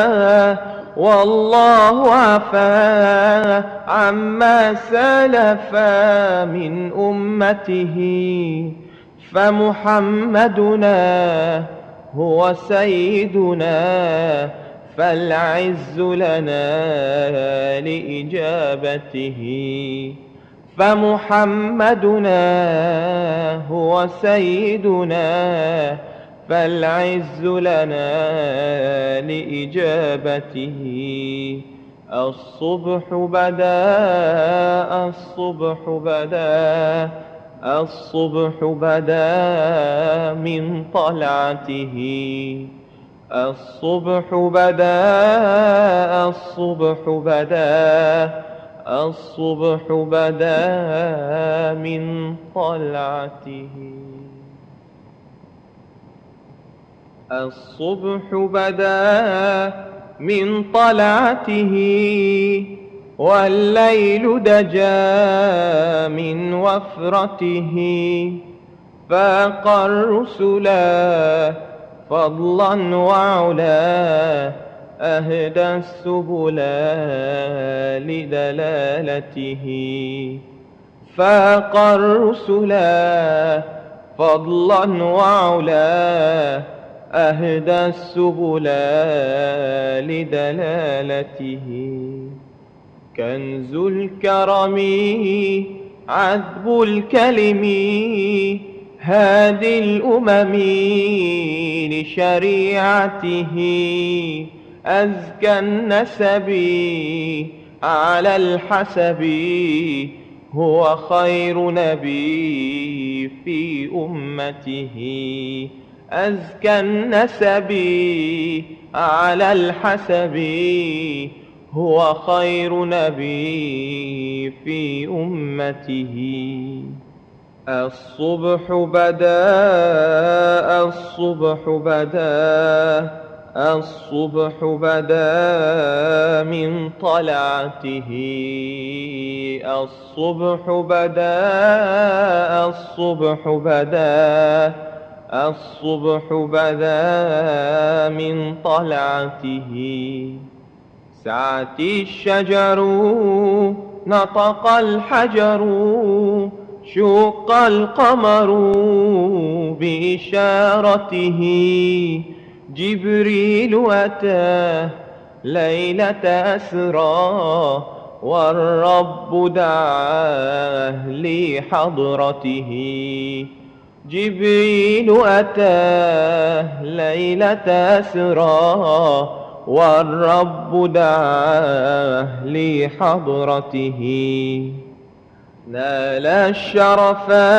والله عفا عما سلف من أمته. فمحمدنا هو سيدنا، فالعز لنا لإجابته. فمحمدنا هو سيدنا، فالعز لنا لإجابته. الصبح بدا، الصبح بدا، الصبح بدا من طلعته. الصبح بدا، الصبح بدا، الصبح بدا من طلعته. الصبح بدا من طلعته، والليل دجا من وفرته. فاق الرسلا فضلا وعلا، أهدى السبلا لدلالته. فاق الرسلا فضلا وعلا، أهدى السبلا لدلالته. كنز الكرم عذب الكلم، هادي الأمم لشريعته. أزكى النسب على الحسب، هو خير نبي في أمته. أزكى النسب على الحسب، هو خير نبي في أمته. الصبح بدا، الصبح بدا، الصبح بدا من طلعته. الصبح بدا، الصبح بدا، الصبح بدا من طلعته. سعت الشجر، نطق الحجر، شق القمر بإشارته. جبريل أتى ليلة أسرى، والرب دعاه لحضرته. جبريل أتى ليلة أسرى، والرب دعاه لحضرته، نال الشرفا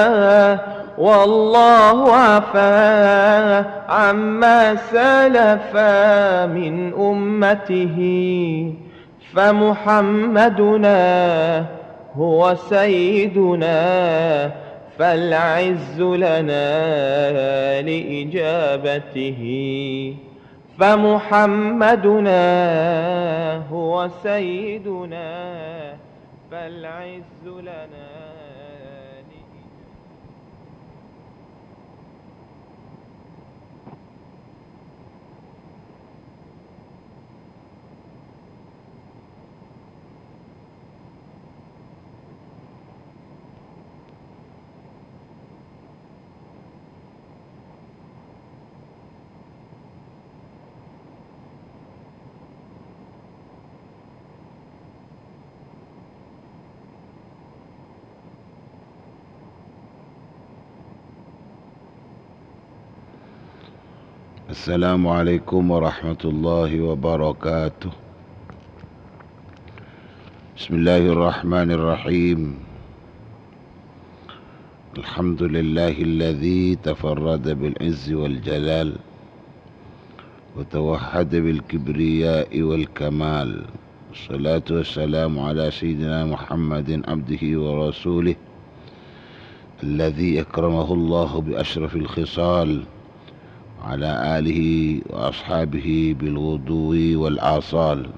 والله عفا عما سلفا من أمته، فمحمدنا هو سيدنا فالعز لنا لإجابته. فمحمدنا هو سيدنا فالعز لنا لإجابته. السلام عليكم ورحمة الله وبركاته. بسم الله الرحمن الرحيم. الحمد لله الذي تفرد بالعز والجلال وتوحد بالكبرياء والكمال. والصلاة والسلام على سيدنا محمد عبده ورسوله الذي أكرمه الله بأشرف الخصال، وعلى آله وأصحابه بالغدو والآصال.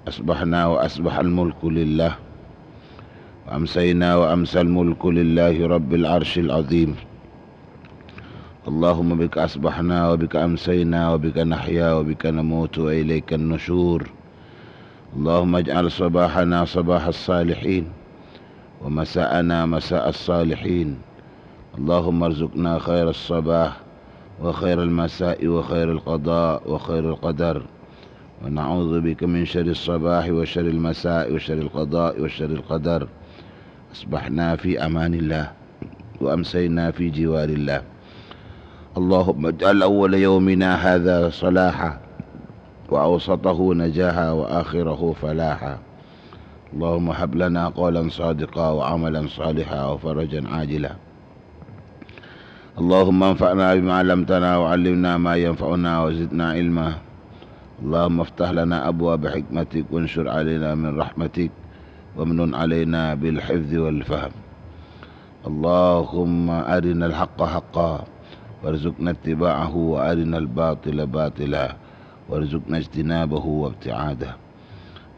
أصبحنا وأصبح الملك لله، وأمسينا وأمسى الملك لله رب العرش العظيم. اللهم بك أصبحنا وبك أمسينا وبك نحيا وبك نموت وإليك النشور. اللهم اجعل صباحنا صباح الصالحين، ومساءنا مساء الصالحين. اللهم ارزقنا خير الصباح وخير المساء وخير القضاء وخير القدر، ونعوذ بك من شر الصباح وشر المساء وشر القضاء وشر القدر. أصبحنا في أمان الله، وأمسينا في جوار الله. اللهم اجعل أول يومنا هذا صلاحا، وأوسطه نجاحا، وآخره فلاحا. اللهم هب لنا قولا صادقا وعملا صالحا وفرجا عاجلا. اللهم انفعنا بما علمتنا وعلمنا ما ينفعنا وزدنا علما. اللهم افتح لنا أبواب حكمتك وانشر علينا من رحمتك وامنن علينا بالحفظ والفهم. اللهم أرنا الحق حقا وارزقنا اتباعه وأرنا الباطل باطلا وارزقنا اجتنابه وابتعاده.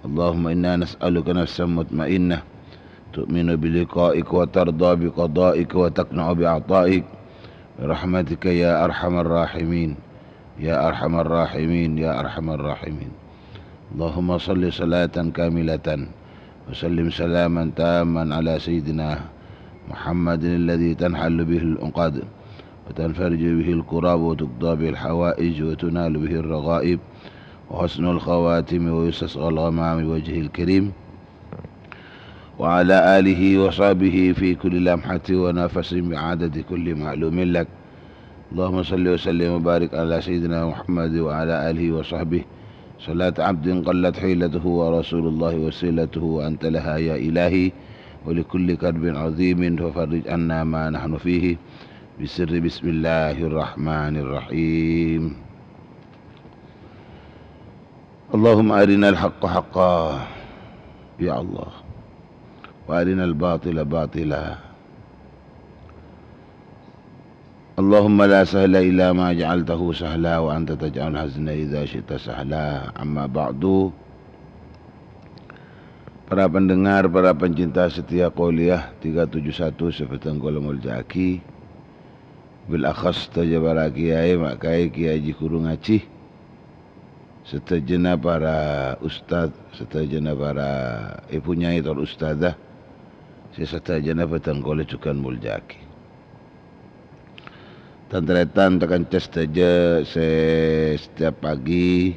اللهم إنا نسألك نفسا مطمئنة تؤمن بلقائك وترضى بقضائك وتقنع بعطائك برحمتك يا أرحم الراحمين، يا أرحم الراحمين، يا أرحم الراحمين. اللهم صل صلاة كاملة وسلم سلاما تاما على سيدنا محمد الذي تنحل به العقد وتنفرج به الكرب وتقضى به الحوائج وتنال به الرغائب وحسن الخواتم ويستسقى الغمام بوجهه الكريم وعلى آله وصحبه في كل لمحة ونفس بعدد كل معلوم لك. اللهم صل وسلم وبارك على سيدنا محمد وعلى آله وصحبه صلاة عبد قلت حيلته ورسول الله وسيلته وأنت لها يا إلهي، ولكل كرب عظيم ففرج عنا ما نحن فيه بسر بسم الله الرحمن الرحيم. اللهم أرنا الحق حقا، يا الله، وأرنا الباطل باطلا. اللهم لا سهل إلا ما جعلته سهلا وأنت تجعل الحزن إذا شئت سهلا. أما بعد. Para pendengar, para pencinta setia kuliah tiga tujuh satu sè bhâdhân kaulâ molja'aghi. Bil akhas sadhâjâ para kiai, ma' kaè, kiai jhi ghuru ngajhi. Sadhâjâna para ustad, sadhâjâna para ibu nyai tor ustadzah, sè sadhâjâna bhâdhân kaulâ jhughân molja'aghi. Tan-tarètan, ta-kanca sadhâjâ sè setiap pagi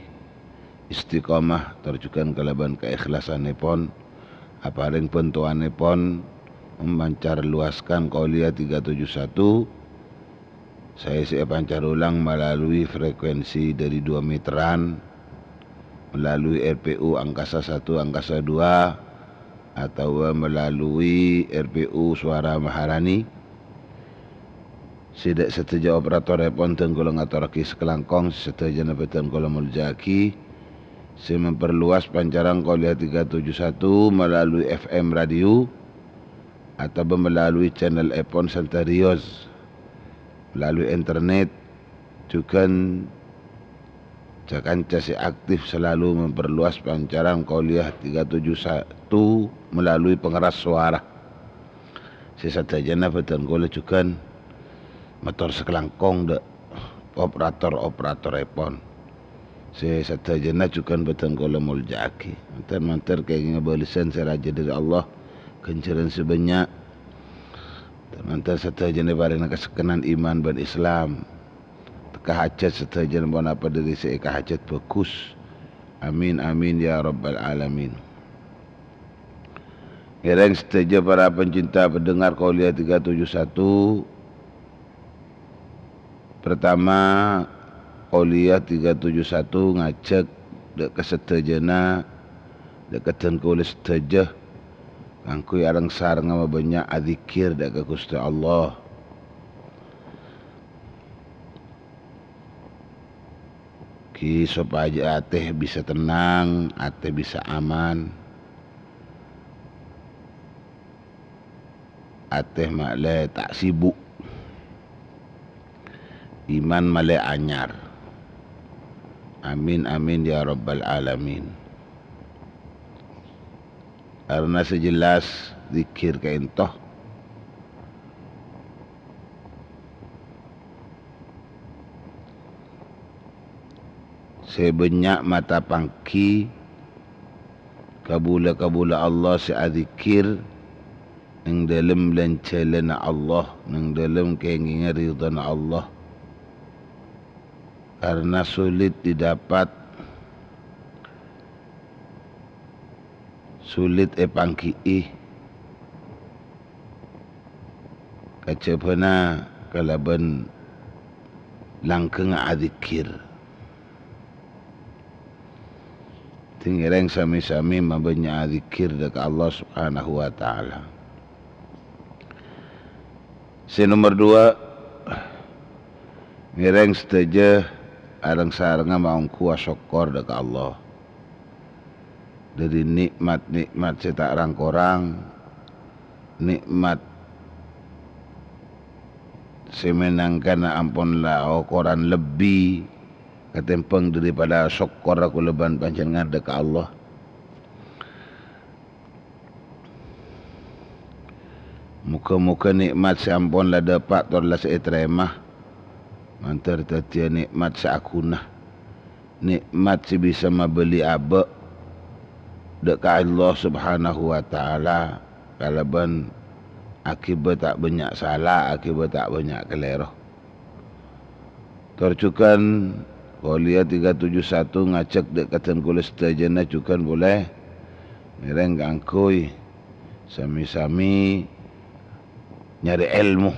istiqomah tor jhughân kalabân kaikhlasanèpon aparèng bhântowanèpon memancar luaskan Qauliyah tiga tujuh satu. Saè sè èpancar olang melalui frekuensi dari dua meteran, melalui R P U Angkasa Satu, Angkasa Dua, atabâ melalui R P U Suara Maharani. Sè dâ' sadhâjâ operatorèpon bhâdhân kaulâ ngatorraghi sakalangkong, sè sadhâjâna bhâdhân kaulâ molja'aghi. Sè memperluas pancaran Qouliyah tiga tujuh satu melalui F M radio, atabâ melalui channel èpon Santa Rios, melalui internet, jhughân ca-kanca sè aktif selalu memperluas pancaran Qouliyah tiga tujuh satu melalui pengeras suara. Sè sadhâjâna bhâdhân kaulâ jhughân mator sakalangkong dâ' operator-operatorèpon. Sè sadhâjâna jhughân bhâdhân kaulâ molja'aghi. Mandhâr-mandhâr kèngèng bâlessan sè rajâ dhâri Allah, ghânjhârân sè bânnya'. Mandhâr-mandhâr sadhâjâna èparèngana kasakkennan iman bân Islam. Tekka hajhât sadhâjâna ponapa dhâri sè èkahajhât bhâghus. Amin, amin, ya rabbal alamin. Ngèrèng sadhâjâ para pencinta pendengar Qouliyah tiga tujuh satu. Pertama, Qouliyah tiga tujuh satu ngajhâk dâ' ka sadhâjâna, dâ' ka dhân kaulâ sadhâjâ, kaangghuy areng-sarengnga mabânnya' adzikir dâ' ka Ghustè Allah. Ghi sopajâ atè bisa tennang, atè bisa aman, atè malè ta' sibuk, iman malè anyar. Amin, amin, ya rabbal alamin. Karna sè jelas, dzikir ka'ènto. Sè bânnya' mata pangghi kabulâ-kabulâ Allah sè adzikir neng dâlem lan-jhâlânna Allah, neng dâlem kèngèngnga ridhâna Allah. Karna sulit didapat, sulit èpangghi'i, kajhâbhâna kalabân langghângnga adzikir. Dingèrèng sami-sami mabânnya' adzikir dâ' ka Allah Subhanahu wa Ta'ala. Sè nomer dua, ngèrèng sadhâjâ areng-sarengnga maongghu asokkor dâ' ka Allah. Dâri nè'mat-nè'mat sè ta' rang-korang, nè'mat sè mènangkana ampon la okoran lebbi katèmbhâng dâripada sokkorra kaulâ bân panjhennengngan dâ' ka Allah. Moghâ-moghâ nè'mat sè ampon la dâpa' tor la sè ètarèma, mandhâr dhâddhiyâ nè'mat sè aghuna, nè'mat sè bisa mabâli abâ' dâ' ka Allah Subhanahu wa Ta'ala kalabân aghibâ ta' bânnya' sala, aghibâ ta' bânnya' kalèro. Tor jhughân, Qouliyah tiga tujuh satu ngajhâk dâ' ka dhân kaulâ sadhâjâna jhughân polè ngèrèng kaangghuy sami-sami nyarè èlmo,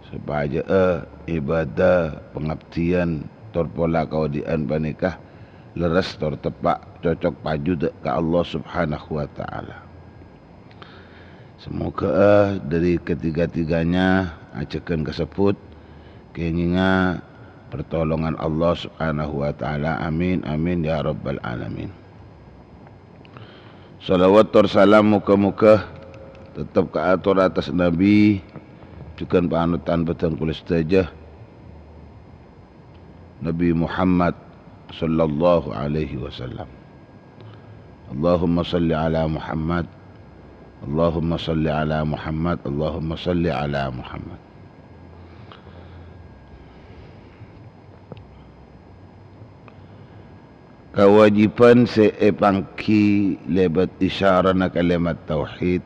sopajâ'â ibâdâ pangabdiyân tor pola kaodi'ân panèka lerres tor teppa', cocok paju dâ' ka Allah Subhanahu wa Ta'ala. Samoghâ'â dâri ketiga-tiganya ajhâghân kasebbhut kèngènga pertolongan Allah Subhanahu wa Ta'ala. Amin, amin, ya rabbal alamin. Shalawat tor salam moghâ-moghâ tettep kaator attas Nabi, jhughân panutan bhâdhân kaulâ sadhâjâ. Nabi Muhammad sallallahu alaihi wasallam. Allahumma shalli ala Muhammad. Allahumma shalli ala Muhammad. Allahumma shalli ala Muhammad. Kawâjibhân sè èpangghi lèbât isyarana kalèmat tauhid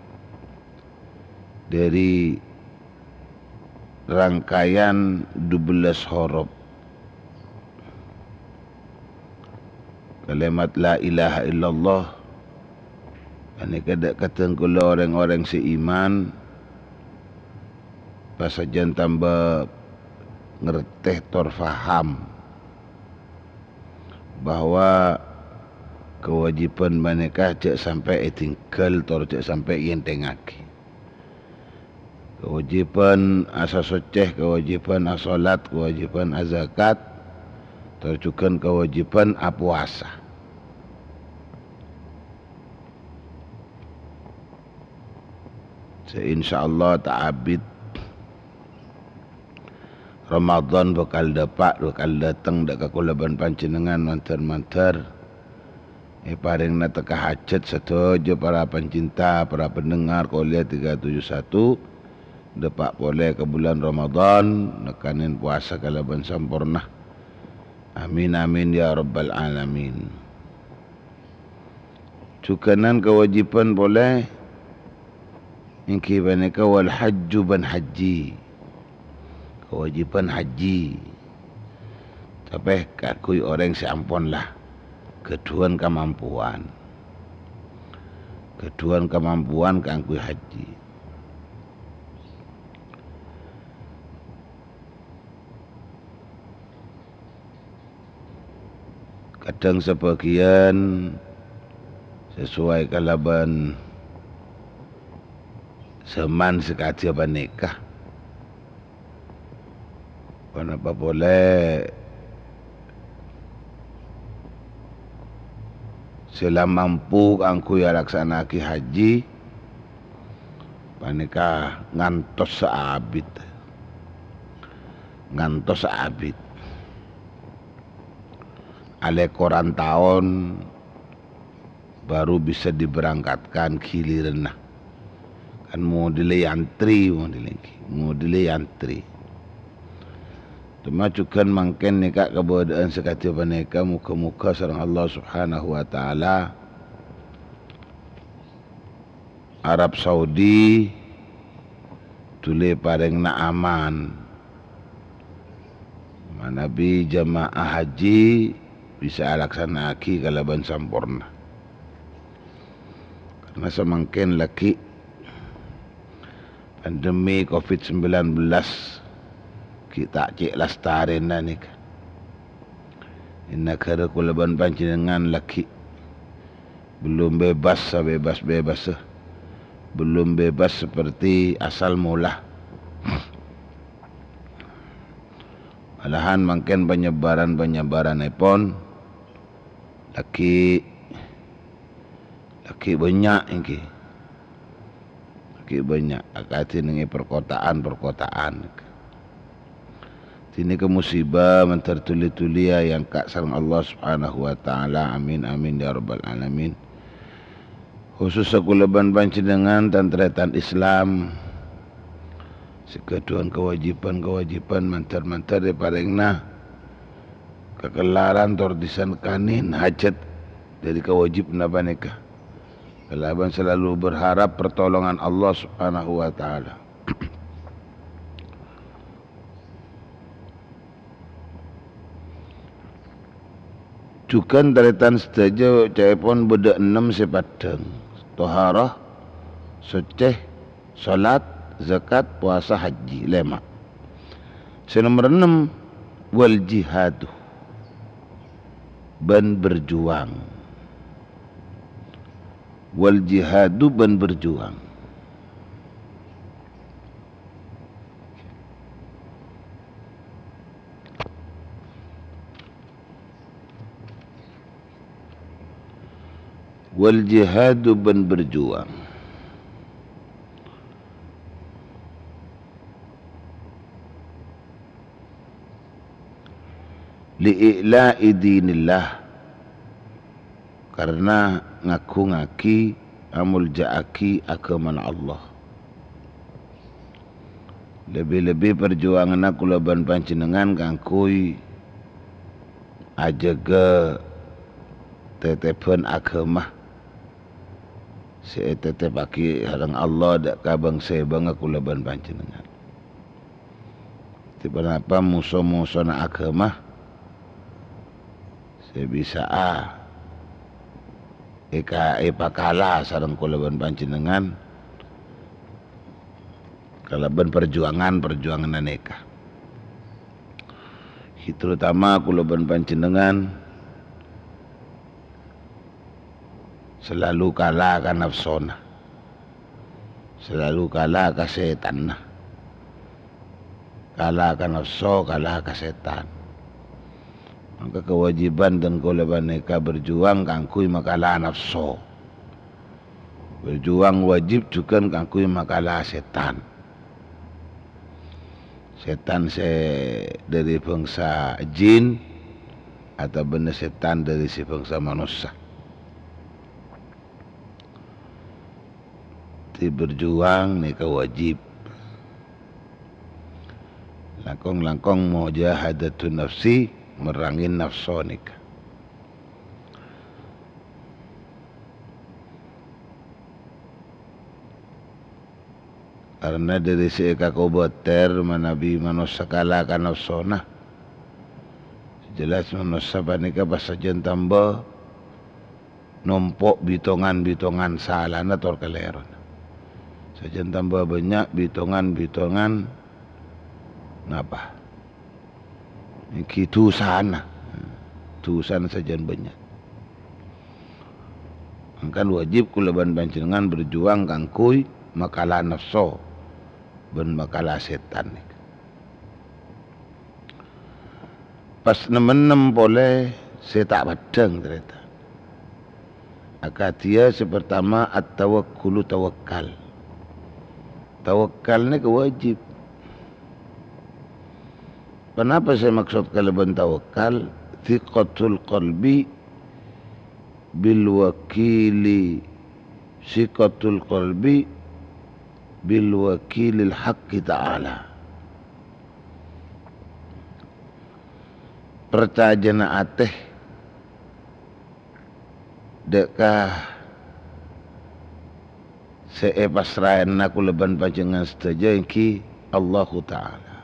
dâri rangkaian dubellâs horop kalèmat la ilaha illallah. Panèka dâ' ka dhân kaulâ orèng-orèng sè iman, pasajân tamba ngartè tor faham bahwa kawâjibhân panèka jhâ' sampè' èdinggal tor jhâ' sampè' èèntèngngaghi. Kawâjibhân asasoccè, kawâjibhân asholat, kawâjibhân azakat, tor jhughân kawâjibhân apowasa. Sè insyaallah ta' abit Ramadan bhâkal dâpa', bhâkal dâteng dâ' ka kaulâ bân panjhennengngan mandhâr-mandhâr èparèngana tekka hajhât sadhâjâ para pancinta, para pendengar Kolia tiga tujuh satu, dâpa' polè ka bulân Ramadan, nekanè powasa kalabân samporna. Amin, amin, ya rabbal alamin. Jhughân kawâjibhân polè èngghi panèka wal hajju bân hajji. Kawâjibhân hajji. Tapè kaangghuy orèng sè ampon la ghâdhuwân kamampowan. Ghâdhuwân kamampowan kaangghuy hajji. Kadhâng sabâgiyân sesuai kalabân zaman sakadhi panèka. Ponapa polè sè la mampu kaangghuy alaksana'aghi hajji panèka ngantos saabit. Ngantos saabit. Alèkoran taon baru bisa diberangkatkan giliranna. Kan modèlè antri, modèlè, modèlè antri. Coma jhughân mangkèn nèka kabâdâ'ân sakadhi panèka, moghâ-moghâ sareng Allah Subhanahu wa Ta'ala Arab Saudi dhuli parèngana aman. Manabi jamaah haji bisa alaksana'aghi kalabân samporna. Karna samangkèn laghi' pandemi covid sembilan belas ghi' ta' cè' lastarèna nèka. È naghârâ kaulâ bân panjhennengngan laghi' belum bebas sabebas-bebassa. Belum bebas seperti asal mula. Malahan mangkèn panyebaran-panyebarannèpon laghi', laghi' bânnya' èngghi. Laghi' bânnya' akadhi neng è perkotaan-perkotaan. Dinèka musibah mandhâr dhuli-dhuli èangka' sareng Allah Subhanahu wa Ta'ala. Amin, amin, ya rabbal alamin. Khusussa kaulâ bân panjhennengngan, tan-tarètan Islam, sè ghâdhuwân kawâjibhân-kawâjibhân mandhâr-mandhâr èparèngana kakellarân tor disan kanèn hajhât dhâri kawâjibhânna panèka, kalabân selalu berharap pertolongan Allah Subhanahu wa Ta'ala. Jhughân tarètan sadhâjâ, ca'èpon bâdâ ennem sè paddhâng, toharah, soccè, salat, zakat, powasa, haji, lèma'. Sè nomer ennem, wal jihadu, bân berjuang. Wal jihadu, bân berjuang. Wal jihadu, bân berjuang. Li i'la'i dinillah, karna ngagungngaghi, amolja'aghi aghâmana Allah. Lebbi-lebbi parjuwanganna kaulâ bân panjhennengngan kaangghuy ajâgâ tètèbhân aghâma sè ètètèbhâghi sareng Allah dâ' ka bâng-sèbângnga kaulâ bân panjhennengngan. Dhâddhi ponapa moso-mosona aghâma sè bisa'a èka-, èpakala sareng kaulâ bân panjhennengngan kalabân parjuwangan-parjuwangan nèka. Terutama kaulâ bân panjhennengngan salalu kala ka nafsona. Salalu kala ka sètanna. Kala ka nafso, kala ka sètan. Maka kawâjibhân dân kaulâ panèka berjuang kaangghuy makala nafso. Berjuang wajib jhughân kaangghuy makala sètan. Sètan sè dhâri bhângsa jin, otabâna sètan dhâri sè bhângsa manossa. Dhâddhi berjuang nèka wajib. Langkong-langkong mujahadatun nafsi, merrangè nafso nèka. Karna dhâri sè èkakobâtèr manabi manossa kala ka nafsona. Sè jelas manossa panèka pas sajân tamba nompo' bitongan-bitongan salana tor kalèrona. Sajân tamba bânnya' bitongan-bitongan napa? Èngghi dhusana. Dhusana sajân bânnya'. Mangkana wajib kaulâ bân panjhennengngan berjuang kaangghuy makala nafso bân makala sètan nèka. Pas nem-ennem polè sè ta' peddhâng, tarètan. Akadhiyâ sè partama, at-tawakkulu tawakkal. Tawakkal nèka wajib. Ponapa sè maksod kalabân tawakkal? Thiqatul qalbi bil wakili, thiqatul qalbi bil wakilil haqqi ta'ala. Parcajâna atè dâ' ka sè èpassra'ana kaulâ bân panjhennengngan sadhâjâ èngghi Allahu Ta'ala.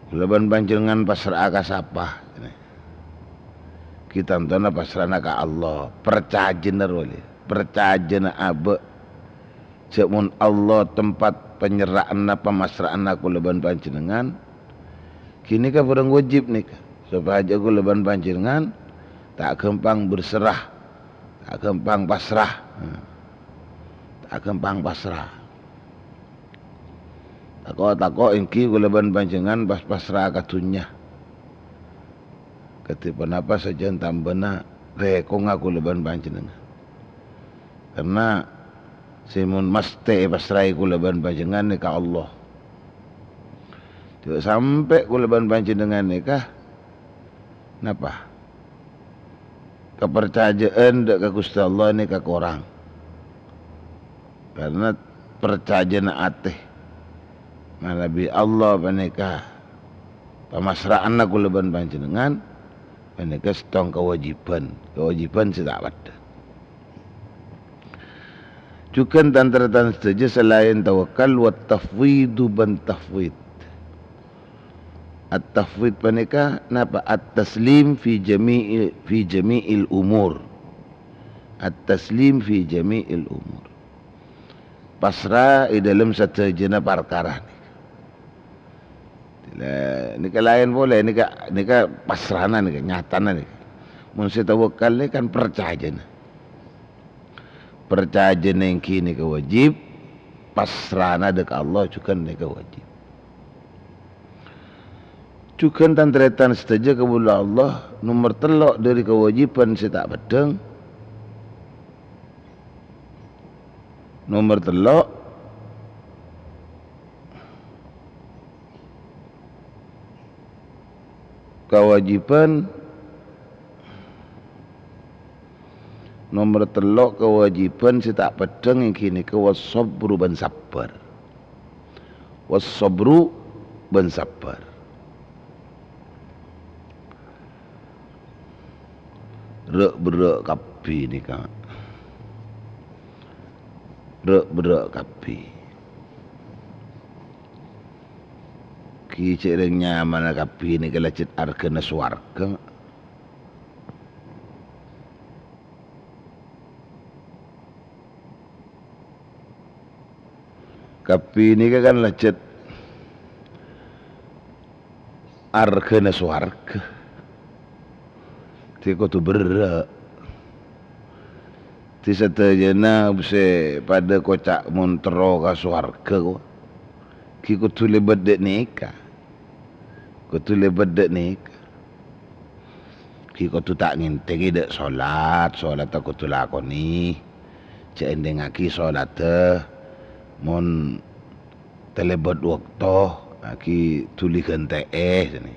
Kaulâ bân panjhennengngan passra'a ka sapa? Ghi' tantona passra'ana ka Allah. Parcajâna rowa lè, parcajâna abâ'. Jhâ' mon Allah tempat panyerra'anna, pamassra'anna kaulâ bân panjhennengngan, ghânèka bhârâng wajib nèka, sopajâ kaulâ bân panjhennengngan ta' ghâmpang berserah, ta' ghâmpang pasrah. Ta' ghâmpang pasrah. Tako'-tako' èngghi kaulâ bân panjhennengngan pas pasrah ka dhunnya. Kadhi ponapa sajân tambâna rèkongnga kaulâ bân panjhennengngan. Karna sè mon mastè èpassraè kaulâ bân panjhennengngan nèka Allah. Jhâ' sampè' kaulâ bân panjhennengngan nèka napa? Kaparcajâ'ân dâ' ka Ghustè Allah nèka korang. Karna parcajâna atè manabi Allah panèka pamassra'anna kaulâ bân panjhennengngan, panèka sèttong kawâjibhân, kawâjibhân sè ta' peddhâng. Jhughân tan-tarètan sadhâjâ, salaèn tawakkal, wa tafwidu bân tafwid. At-tafwid panèka napa? At-taslim fi jami'i, fi jami'il umur. At-taslim fi jami'il umur. Pasra è dhâlem sadhâjâna parkara nèka. Lha, nèka laèn polè, nèka, nèka pasrana nèka, nyatana nèka. Mon sè tawakkal nèka kan parcajâna. Parcajâna èngghi nèka wajib, pasrana dâ' ka Allah jhughân nèka wajib. Jhughân tan-tarètan sadhâjâ kaulâ Allah, nomer tello' dhâri kawâjibhân sè ta' peddhâng. Nomer tello', kawâjibhân, nomer tello' kawâjibhân sè ta' peddhâng èngghi nèka was-sabru bân sabbhâr. Was-sabru bân sabbhâr. Râ'-berrâ' kabbhi nèka. Râ'-berrâ' kabbhi. Ghi' cè' rèng nyamana kabbhi nèka la cè' arghâna sowarghâ. Kabbhi nèka kan la cè' arghâna sowarghâ. Dhâddhi kodhu berrâ'. Dhâddhi sadhâjâna sè padâ koca' mon terro ka sowarghâ, ghi' kodhu lèbât dâ' nèka. Kodhu lèbât dâ' nèka. Ghi' kodhu ta' ngèntèngè dâ' solat, solatta kodhu lakonè. Jhâ' èndhingngaghi solatta mon talèbât bâkto, ghi' dhuli ghântè'è, sènè.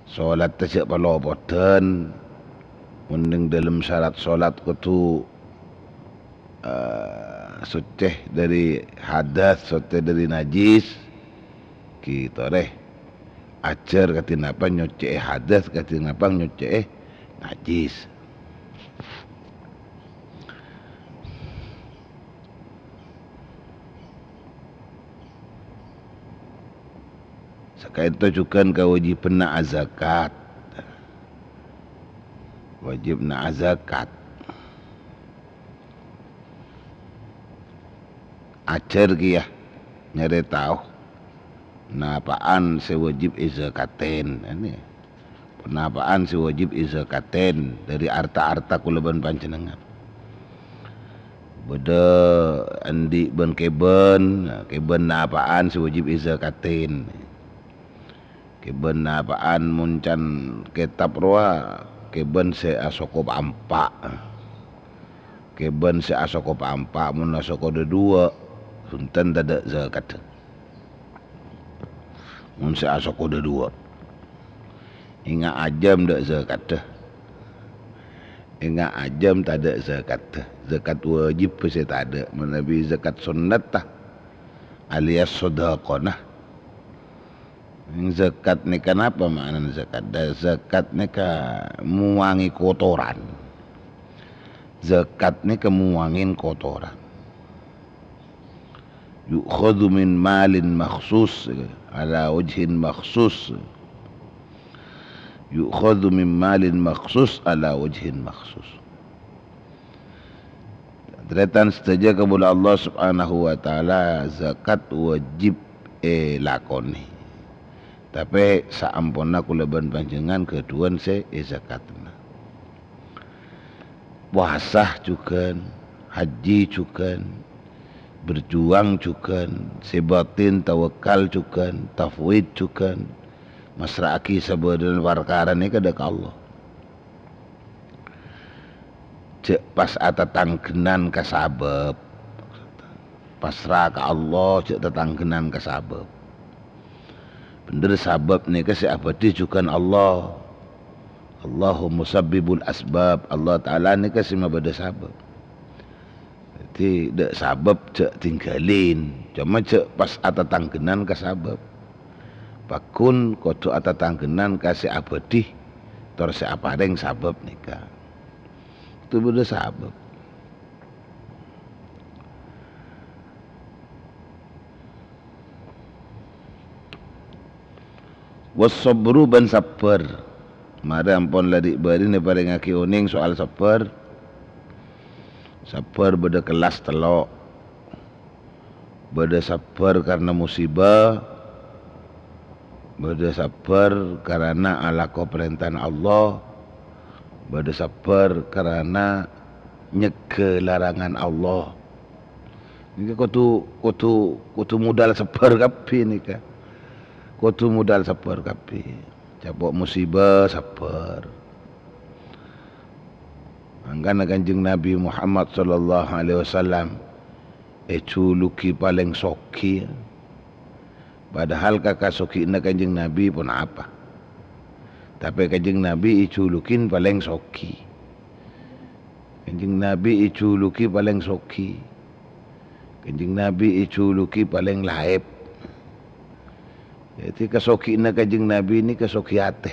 Solatta jhâ' palopoddhân, mon neng dâlem syarat solat kodhu, eh, soccè dâri hadas, soccè dâri najis, ghi' torè. Ajhâr kadhi napa nyoccè'è hadas, kadhi napa nyoccè'è najis. Sakaènto jhughân kawâjibhânna azakat. Wâjibhânna azakat. Ajhâr kèya nyarè tao napa'an sè wâjib èzakatèn. Ponapa'an sè wâjib èzakatèn dâri arta-arta kaulâ bân panjhennengngan? Bâdâ andi' bân kèbân, kèbân napa'an sè wâjib èzakatèn? Kèbân napa'an mon can kètab rowa, kèbân sè asoko pa'-empa'. Kèbân sè asoko pa'-empa', mon asoko dâduwâ', bhunten tadâ' zakatta. Mon sè asoko dâduwâ'. Ènga' ajâm tadâ' zakatta. Ènga' ajâm tadâ' zakatta. Zakat wâjib sè tadâ', manabi zakat sunnatta, alias sodaqona. Zakat nèka napa ma'nana zakat? Da-, zakat nèka muwangè kotoran. Zakat nèka muwangè kotoran. Yu'khadhu min malin makhsus, ala wajhin makhsus. Yu'khadhu min malin makhsus, ala wajhin makhsus. Tarètan sadhâjâ kaulâ Allah Subhanahu wa Ta'ala, zakat wâjib èlakonè. Tapè saamponna kaulâ bân panjhennengngan ghâdhuwân sè èzakatana. Powasa jhughân, hajji jhughân, berjuang jhughân, sè bâtin tawakal jhughân, tafwid jhughân, massra'aghi sabâdhâna parkara nèka dâ' ka Allah. Jhâ' pas atatangghânan ka sabâb. Pasra ka Allah, jhâ' tatangghânan ka sabâb. Bhendher sabâb nèka sè abâdhi jhughân Allah. Allahu musabbibul asbab. Allah Ta'ala nèka sè mabâdâ sabâb. Dhâddhi, dâ' sabâb jhâ' tinggalin. Coma jhâ' pas atatangghânan ka sabâb. Pagghun kodhu atatangghânan ka sè abâdhi, tor sè aparèng sabâb nèka. Kodhu bâdâ sabâb. Was sabru bân sabbhâr. Marè ampon la ri'-bâri'na èparèngaghi onèng soal sabbhâr. Sabbhâr bâdâ kellas tello'. Bâdâ sabbhâr karana musibâ, bâdâ sabbhâr karana alako parèntana Allah, bâdâ sabbhâr karana nyegghâ larangan Allah. Nèka kodhu, kodhu, kodhu modal sabbhâr kabbhi nèka. Kodhu modal sabbhâr kabbhi. Capo' musibâ, sabbhâr. Mangkana Kanjeng Nabi Muhammad sallallahu alaihi wasallam èjhuluki palèng soghi. Padahal ka-, kasoghiyânna Kanjeng Nabi ponapa? Tapè Kanjeng Nabi èjhulukin palèng soghi. Kanjeng Nabi èjhuluki palèng soghi. Kanjeng Nabi èjhuluki palèng laèp. Dhâddhi, kasoghiyânna Kanjeng Nabi nèka soghi atè.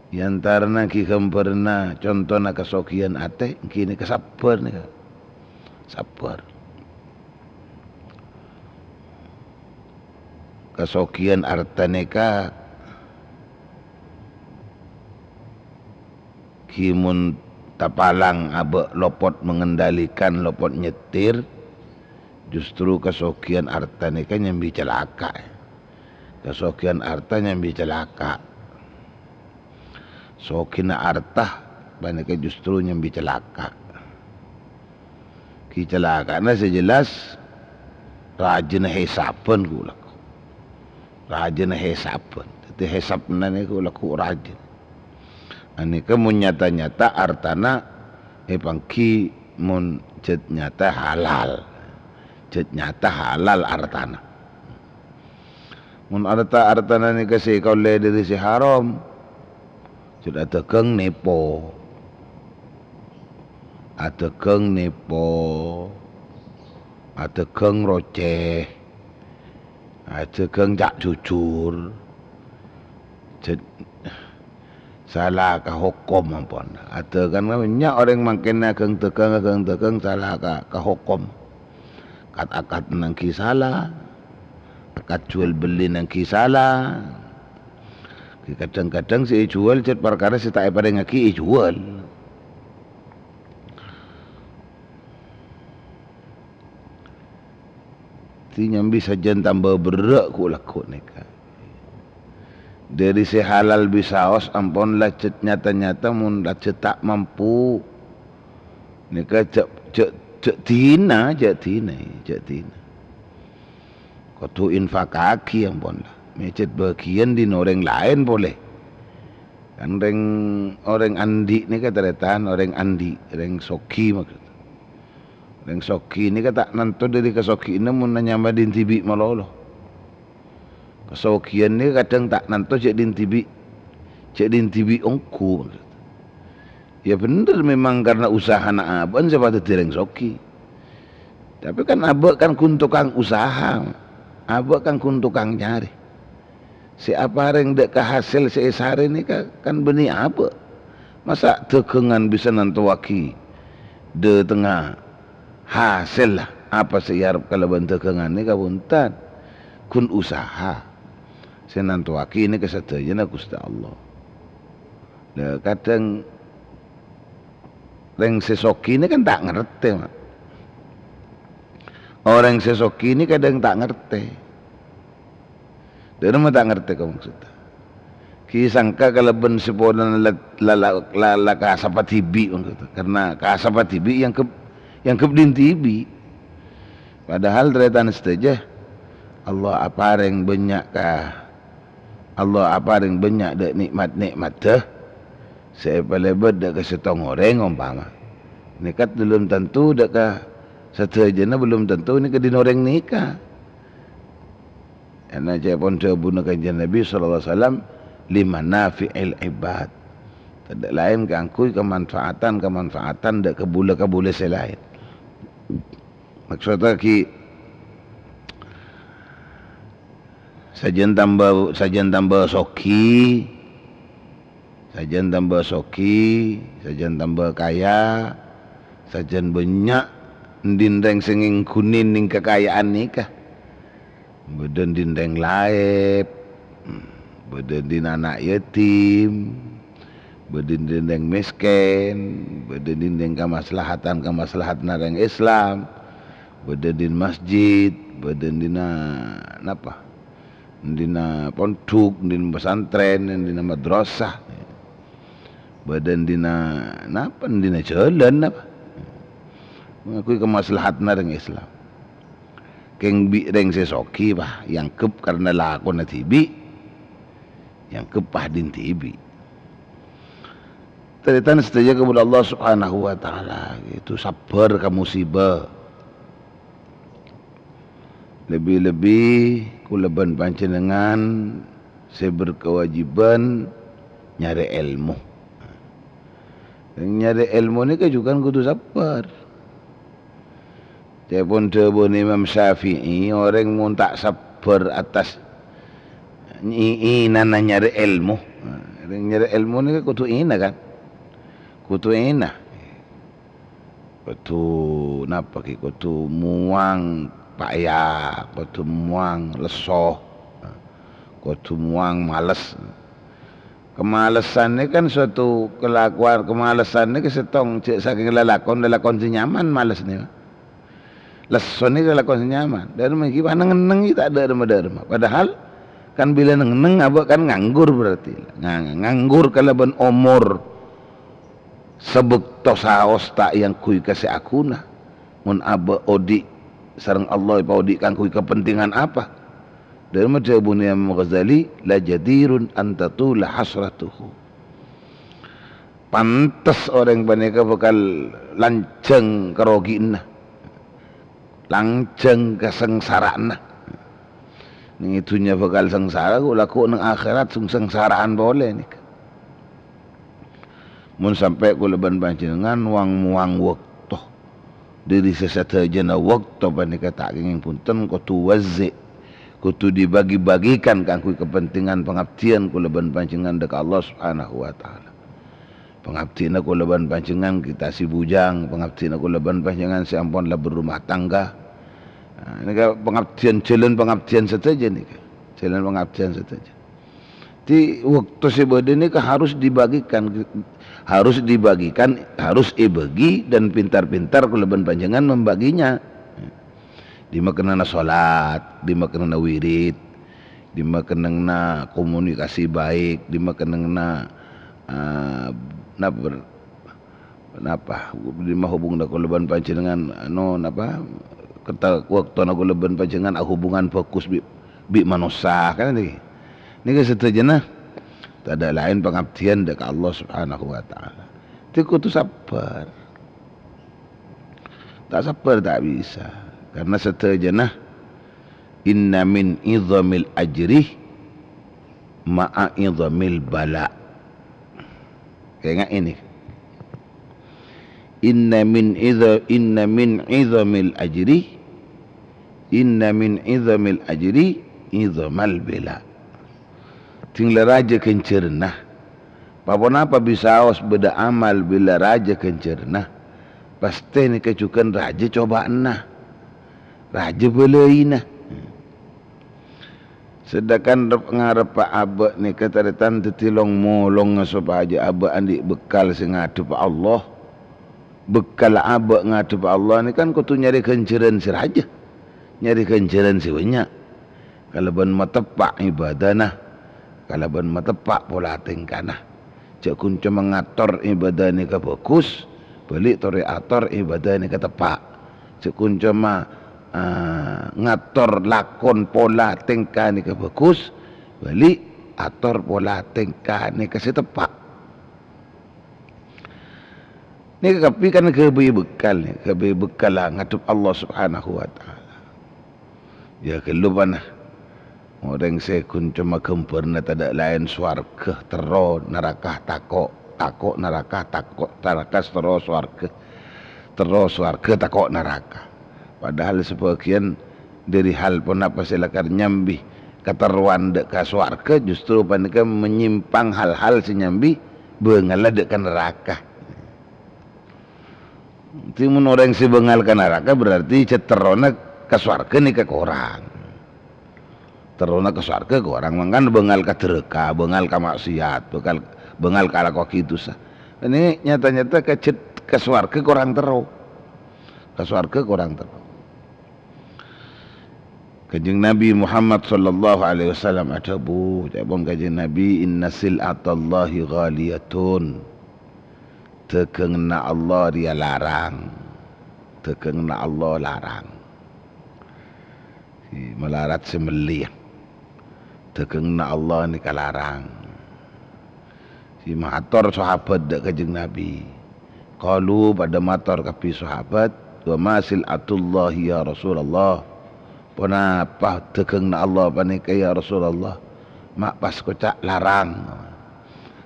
È antarana ghi ghâmbhârânna, contona kasoghiyân atè, ghi nèka sabbhâr nèka. Sabbhâr. Kasoghiyân arta nèka ghi mon tapalang abâ' lopot mengendalikan, lopot nyetir, Justru kasoghiyân arta nèka nyambi calaka'. Kasoghiyân arta nyambi calaka'. Soghina arta panèka justru nyambi calaka'. Ki calaka'na sè jelas rajina hèsabhân ghu' lagghu'. Rajina hèsabhân. Dhâddhi hèsabna nèko lagghu' rajin. Anèka mon nyata-nyata artana èpangghi mon jhât nyata halal. Jhât nyata halal artana. Mon arta-artana nèka sè èkaollè dhâri sè haram, jhât adhâghâng nèpo. Adhâghâng nèpo. Adhâghâng rocè. Adhâghâng ca' jujur. Jhât-, sala ka hokom ampon. Adhâghâng kan bânnya' orèng mangkèn aghâng dhâghâng, aghâng dhâghâng sala ka, ka hokom. Kat-akad nangghing sala, akad juwâl bellina nangghing sala. Kadhâng-kadhâng sè èjuwâl jhât parkara sè ta' èparèngaghi èjuwâl. Dhâddhi nyambi sajân tamba berrâ' ghu' lagghu' nèka. Dhâri sè halal bisaos ampon la jhât nyata-nyata mon la jhât ta' mampu. Nèka jhâ', jhâ', jhâ' dhina, jhâ' dhina, jhâ' dhina. Kodhu infakaghi ampon la. Mè' jhât bâgiyân dhin orèng laèn polè. Kan rèng, orèng andi' nèka tarètan, orèng andi', rèng soghi maksud. Rèng soghi nèka ta' nanto dhâri kasoghina mon anyama dhin dhibi' malolo. Kasoghiyân nèka kadhâng ta' nanto jhâ' dhin dhibi', jhâ' dhin dhibi' ongghu. Yâ bhender, memang karna usahana abâ'na sè padâddhi rèng soghi. Tapè kan abâ' kan ghun tokang usaha, abâ' kan ghun tokang nyarè. Sè aparèng dâ' ka hasèl sè èsarè nèka kan bânnè abâ'. Masa' dhâghângan bisa nantowaghi dhâtengnga hasèl apa sè èarep kalabân dhâghângan nèka, bhunten. Ghun usaha. Sè nantowaghi nèka sadhâjâna Ghustè Allah. Lah, kadhâng rèng sè soghi nèka kan ta' ngartè, Ma'. Orèng sè soghi nèka kadhâng ta' ngartè. Dhâ' remma ta' ngartè ka maksodda. Ghi' sangka kalabân sè polana la, la, la, la, la ka sapa dhibi' maksodda. Karna ka sapa dhibi' èangghep, èangghep dhin dhibi'. Padahal tarètan sadhâjâ, Allah aparèng bânnya' ka, Allah aparèng bânnya' dâ' nè'mat-nè'madda sè èpalèbât dâ' ka sèttong orèng, ompama. Nèka belum tanto dâ' ka sadhâjâna, belum tanto nèka dhin orèng nèka. Karna ca'èpon dhâbuna Kanjeng Nabi sallallahu alaihi wasallam, "Limanafi'il ibad." Tadâ' laèn kaangghuy kamanfaatan-kamanfaatan dâ' ka bulâ-kabulâ sè laèn. Maksodda ghi' sajân tamba, sajân tamba soghi, sajân tamba soghi, sajân tamba kaya, sajân bânnya' dhin rèng sè ngèngghuni nèng kakaja'an nèka. Bâdâ dhin rèng laèp, bâdâ dhin ana' yatim, bâdâ dhin rèng mèskèn, bâdâ dhin rèng kamaslahatan-kamaslahatanna rèng Islam, bâdâ dhin masjid, bâdâ dhin, napa? Dhin pondhuk, dhin pesantren, dhin madrasah. Bâdâ dhin, napa? Dhin jhâlân, napa? Ngakuy kamaslahatanna rèng Islam. Kèng bi' rèng sè soghi, pas èangghep karna lakona dhibi', èangghep pas dhin dhibi'. Tarètan sadhâjâ kaulâ Allah Subhanahu wa Ta'ala, yaitu sabbhâr ka musibah. Lebbi-lebbi kaulâ bân panjhennengngan sè berkewajiban nyarè èlmo. Nyarè èlmo nèka jhughân kodhu sabbhâr. Ca'èpon dhâbuna Imam Syafi'i, orèng mon ta' sabbhâr attas nyi-, inana nyarè èlmo. Orèng nyarè èlmo nèka kodhu ina, kan? Kodhu ina. Kodhu napa ghi? Kodhu muwang paya, kodhu muwang lesso, kodhu muwang males. Kemalesan nèka kan suatu kelakuan, kemalesan nèka sèttong jhâ' sakèng lalakon, lalakon sè nyaman males nèka. Lesso nèka lakon sè nyaman. Dhâremma ghi' paneng-enneng ghi' ta' dhâremma-dhâremma. Padahal kan bilâ neng-enneng abâ' kan nganggur berarti. Nga-, nganggur kalabân omor sè bâkto saos ta' èangghuy ka sè aghuna. Mon abâ' odi' sareng Allah èpaodi' kaangghuy kapentingan apa? Dhâremma dhâbuna Imam Ghazali, "La jadirun an tatula hasratuhu." Pantes orèng panèka bhâkal lanjhâng karogianna, lanjhâng kasangsara'anna. Neng è dhunnya bhâkal sangsara, ghu'-lagghu' neng akhèrat sung sangsara'an polè nèka. Mon sampè' kaulâ bân panjhennengngan wang-mowang bâkto, dhâri sè sadhâjâna bâkto panèka ta' kèngèng bhunten, kodhu wazzi', kodhu dibagi-bagikan kaangghuy kapentingan pangabdiyân kaulâ bân panjhennengngan dâ' ka Allah Subhanahu wa Ta'ala. Pangabdiyânna kaulâ bân panjhennengngan kita sè bujang, pangabdiyânna kaulâ bân panjhennengngan sè ampon la berumah tangga. Nah, nèka pangabdiyân, jhâlân pangabdiyân sadhâjâ nèka. Jhâlân pangabdiyân sadhâjâ. Dhâddhi, bâkto sè bâdâ nèka harus dibagikan, harus dibagikan, harus èbâgi dan pintar-pintar kaulâ bân panjhennengngan membaginya. Dimma kennengnganna sholat, dimma kennengnganna wirid, dimma kennengnganna komunikasi baik, dimma kennengnganna, eh, napa, napa, dimma hubunganna kaulâ bân panjhennengngan, anu, napa, keta-, bâktona kaulâ bân panjhennengngan ahubungan bhâghus bi', bi' manossa, kan nèka. Nèka sadhâjâna tadâ' laèn pangabdiyân dâ' ka Allah Subhanahu wa Ta'ala. Dhâddhi kodhu sabbhâr. Ta' sabbhâr ta' bisa. Karna sadhâjâna, "Inna min idhamil ajri ma'a idhamil bala." Kaènga'è nèka. "Inna min idha-, inna min idhamil ajri, inna min idhamil ajri idhamal bala." Dhing la rajâ ghânjhârânna. Pa-ponapa bisaos bâdâ amal bilâ rajâ ghânjhârânna, pastè nèka jhughân rajâ cobâ'ânna, rajâ bâlâina. Sadhângkan rep-, ngarebbhâ abâ' nèka tarètan dhâddhi long-molongnga sopajâ abâ' andi' bekkal sè ngadhebbhâ Allah. Bekkal abâ' ngadhebbhâ Allah nèka kan kodhu nyarè ghânjhârân sè rajâ, nyarè ghânjhârân sè bânnya'. Kalabân mateppa' ibadana, kalabân mateppa' pola tèngkana. Jhâ' ghun coma ngator ibadah nèka bhâghus, bâli' torè ator ibadah nèka teppa'. Jhâ' ghun coma, eh, ngator lakon pola tèngka nèka bhâghus, bâli' ator pola tèngka nèka sè teppa'. Nèka kabbhi kan ghâbây bekkal, nèka ghâbây bekkal ngadhep Allah Subhanahu wa Ta'ala. Yâ, ghâllu, pana. Orèng sè ghun coma ghâmbhârânna tadâ' laèn sowarghâ terro naraka tako', tako' naraka, tako' naraka terro sowarghâ, terro sowarghâ tako' naraka. Padahal sabâgiyân dhâri hal ponapa sè lakar nyambi katerrowan dâ' ka sowarghâ justru panèka menyimpang hal-hal sè nyambi bângalla dâ' ka naraka. Dhâddhi, mon orèng sè bângal ka naraka, berarti cè' terrona ka sowarghâ nèka korang. Terrona ka sowarghâ korang, mangkana bângal ka dhârâka, bângal ka maksiat, bângal, bângal ka alako ghi' dhusa. Ini nyata-nyata ka cè', ka sowarghâ korang terro. Ka sowarghâ korang terro. Kanjeng Nabi Muhammad sallallahu alaihi wasallam adhâbu, ca'èpon Kanjeng Nabi, "Inna sil'atallahi ghaliyatun." Dhâghângnga Allah rèya larang. Dhâghângnga Allah larang. Sè malarat sè mellè, yâ. Dhâghângnga Allah nèka larang. Sè mator sahabat dâ' Kanjeng Nabi. Qalu, padâ mator kabbhi sahabat, "Wa ma sil'atullahi ya Rasulullah?" Ponapa dhâghângnga Allah panèka, ya Rasulullah? Ma' pas koca' larang.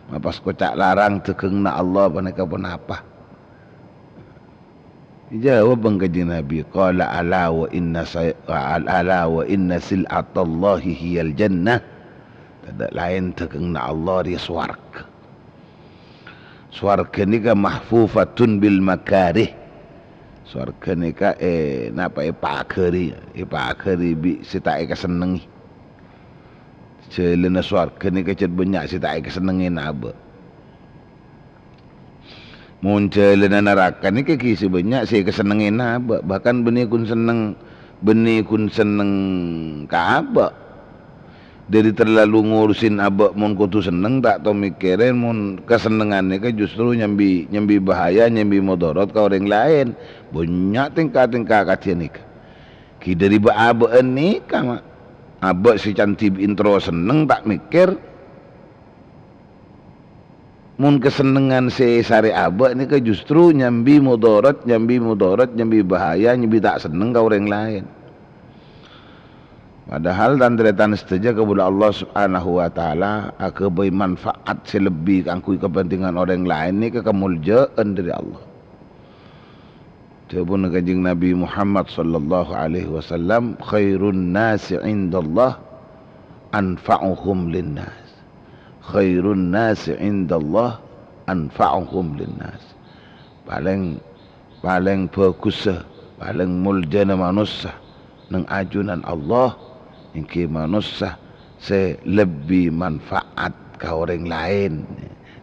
Ma' pas koca' larang dhâghângnga Allah panèka ponapa? Èjâwâb bân Kanjeng Nabi, qala, "Ala wa inna say-, ala wa inna sil'atallahi hiyal jannah." Tadâ' laèn dhâghângnga Allah rèya sowarghâ. Sowarghâ nèka mahfufatun bil makarih. Sowarghâ nèka, eh, napa, èpaghâri, èpaghâri bi' sè ta' èkasennengngè. Jhâlânna sowarghâ nèka cè' bânnya' sè ta' èkasennengngè abâ'. Mon jhâlânna naraka nèka ghi' sè bânnya' sè èkasennengngè abâ', bahkan bânnè ghun senneng, bânnè ghun senneng ka abâ'. Dhâri terlalu ngurusin abâ' mon kodhu senneng, ta' tao mèkkèrè mon kasennengngan nèka justru nyambi, nyambi bahaya, nyambi modarat ka orèng laèn. Bânnya' tèngka-tèngka kadhiyâ nèka. Ghi' dhâri bâ'-abâ'ân nèka, ma'. Abâ' sè can dhibi'en terro senneng, ta' mèkkèr. Mon kasennengngan sè èsarè abâ' nèka justru nyambi modarat, nyambi modarat, nyambi bahaya, nyambi ta' senneng ka orèng laèn. Padahal, tan-tarètan sadhâjâ, kaulâ Allah Subhanahu wa Ta'ala aghâbây manfaat sè lebbi kaangghuy kabhântingan orèng laèn nèka kamoljâ'ân dhâri Allah. Dhâbuna Kanjeng Nabi Muhammad sallallahu alaihi wasallam, "Khairun nasi indallah anfa'uhum linnas." "Khairun nasi indallah anfa'uhum linnas." Palèng, palèng bhâghussa, palèng moljâna manossa neng ajunan Allah èngghi manossa sè lebbi manfaat ka orèng laèn,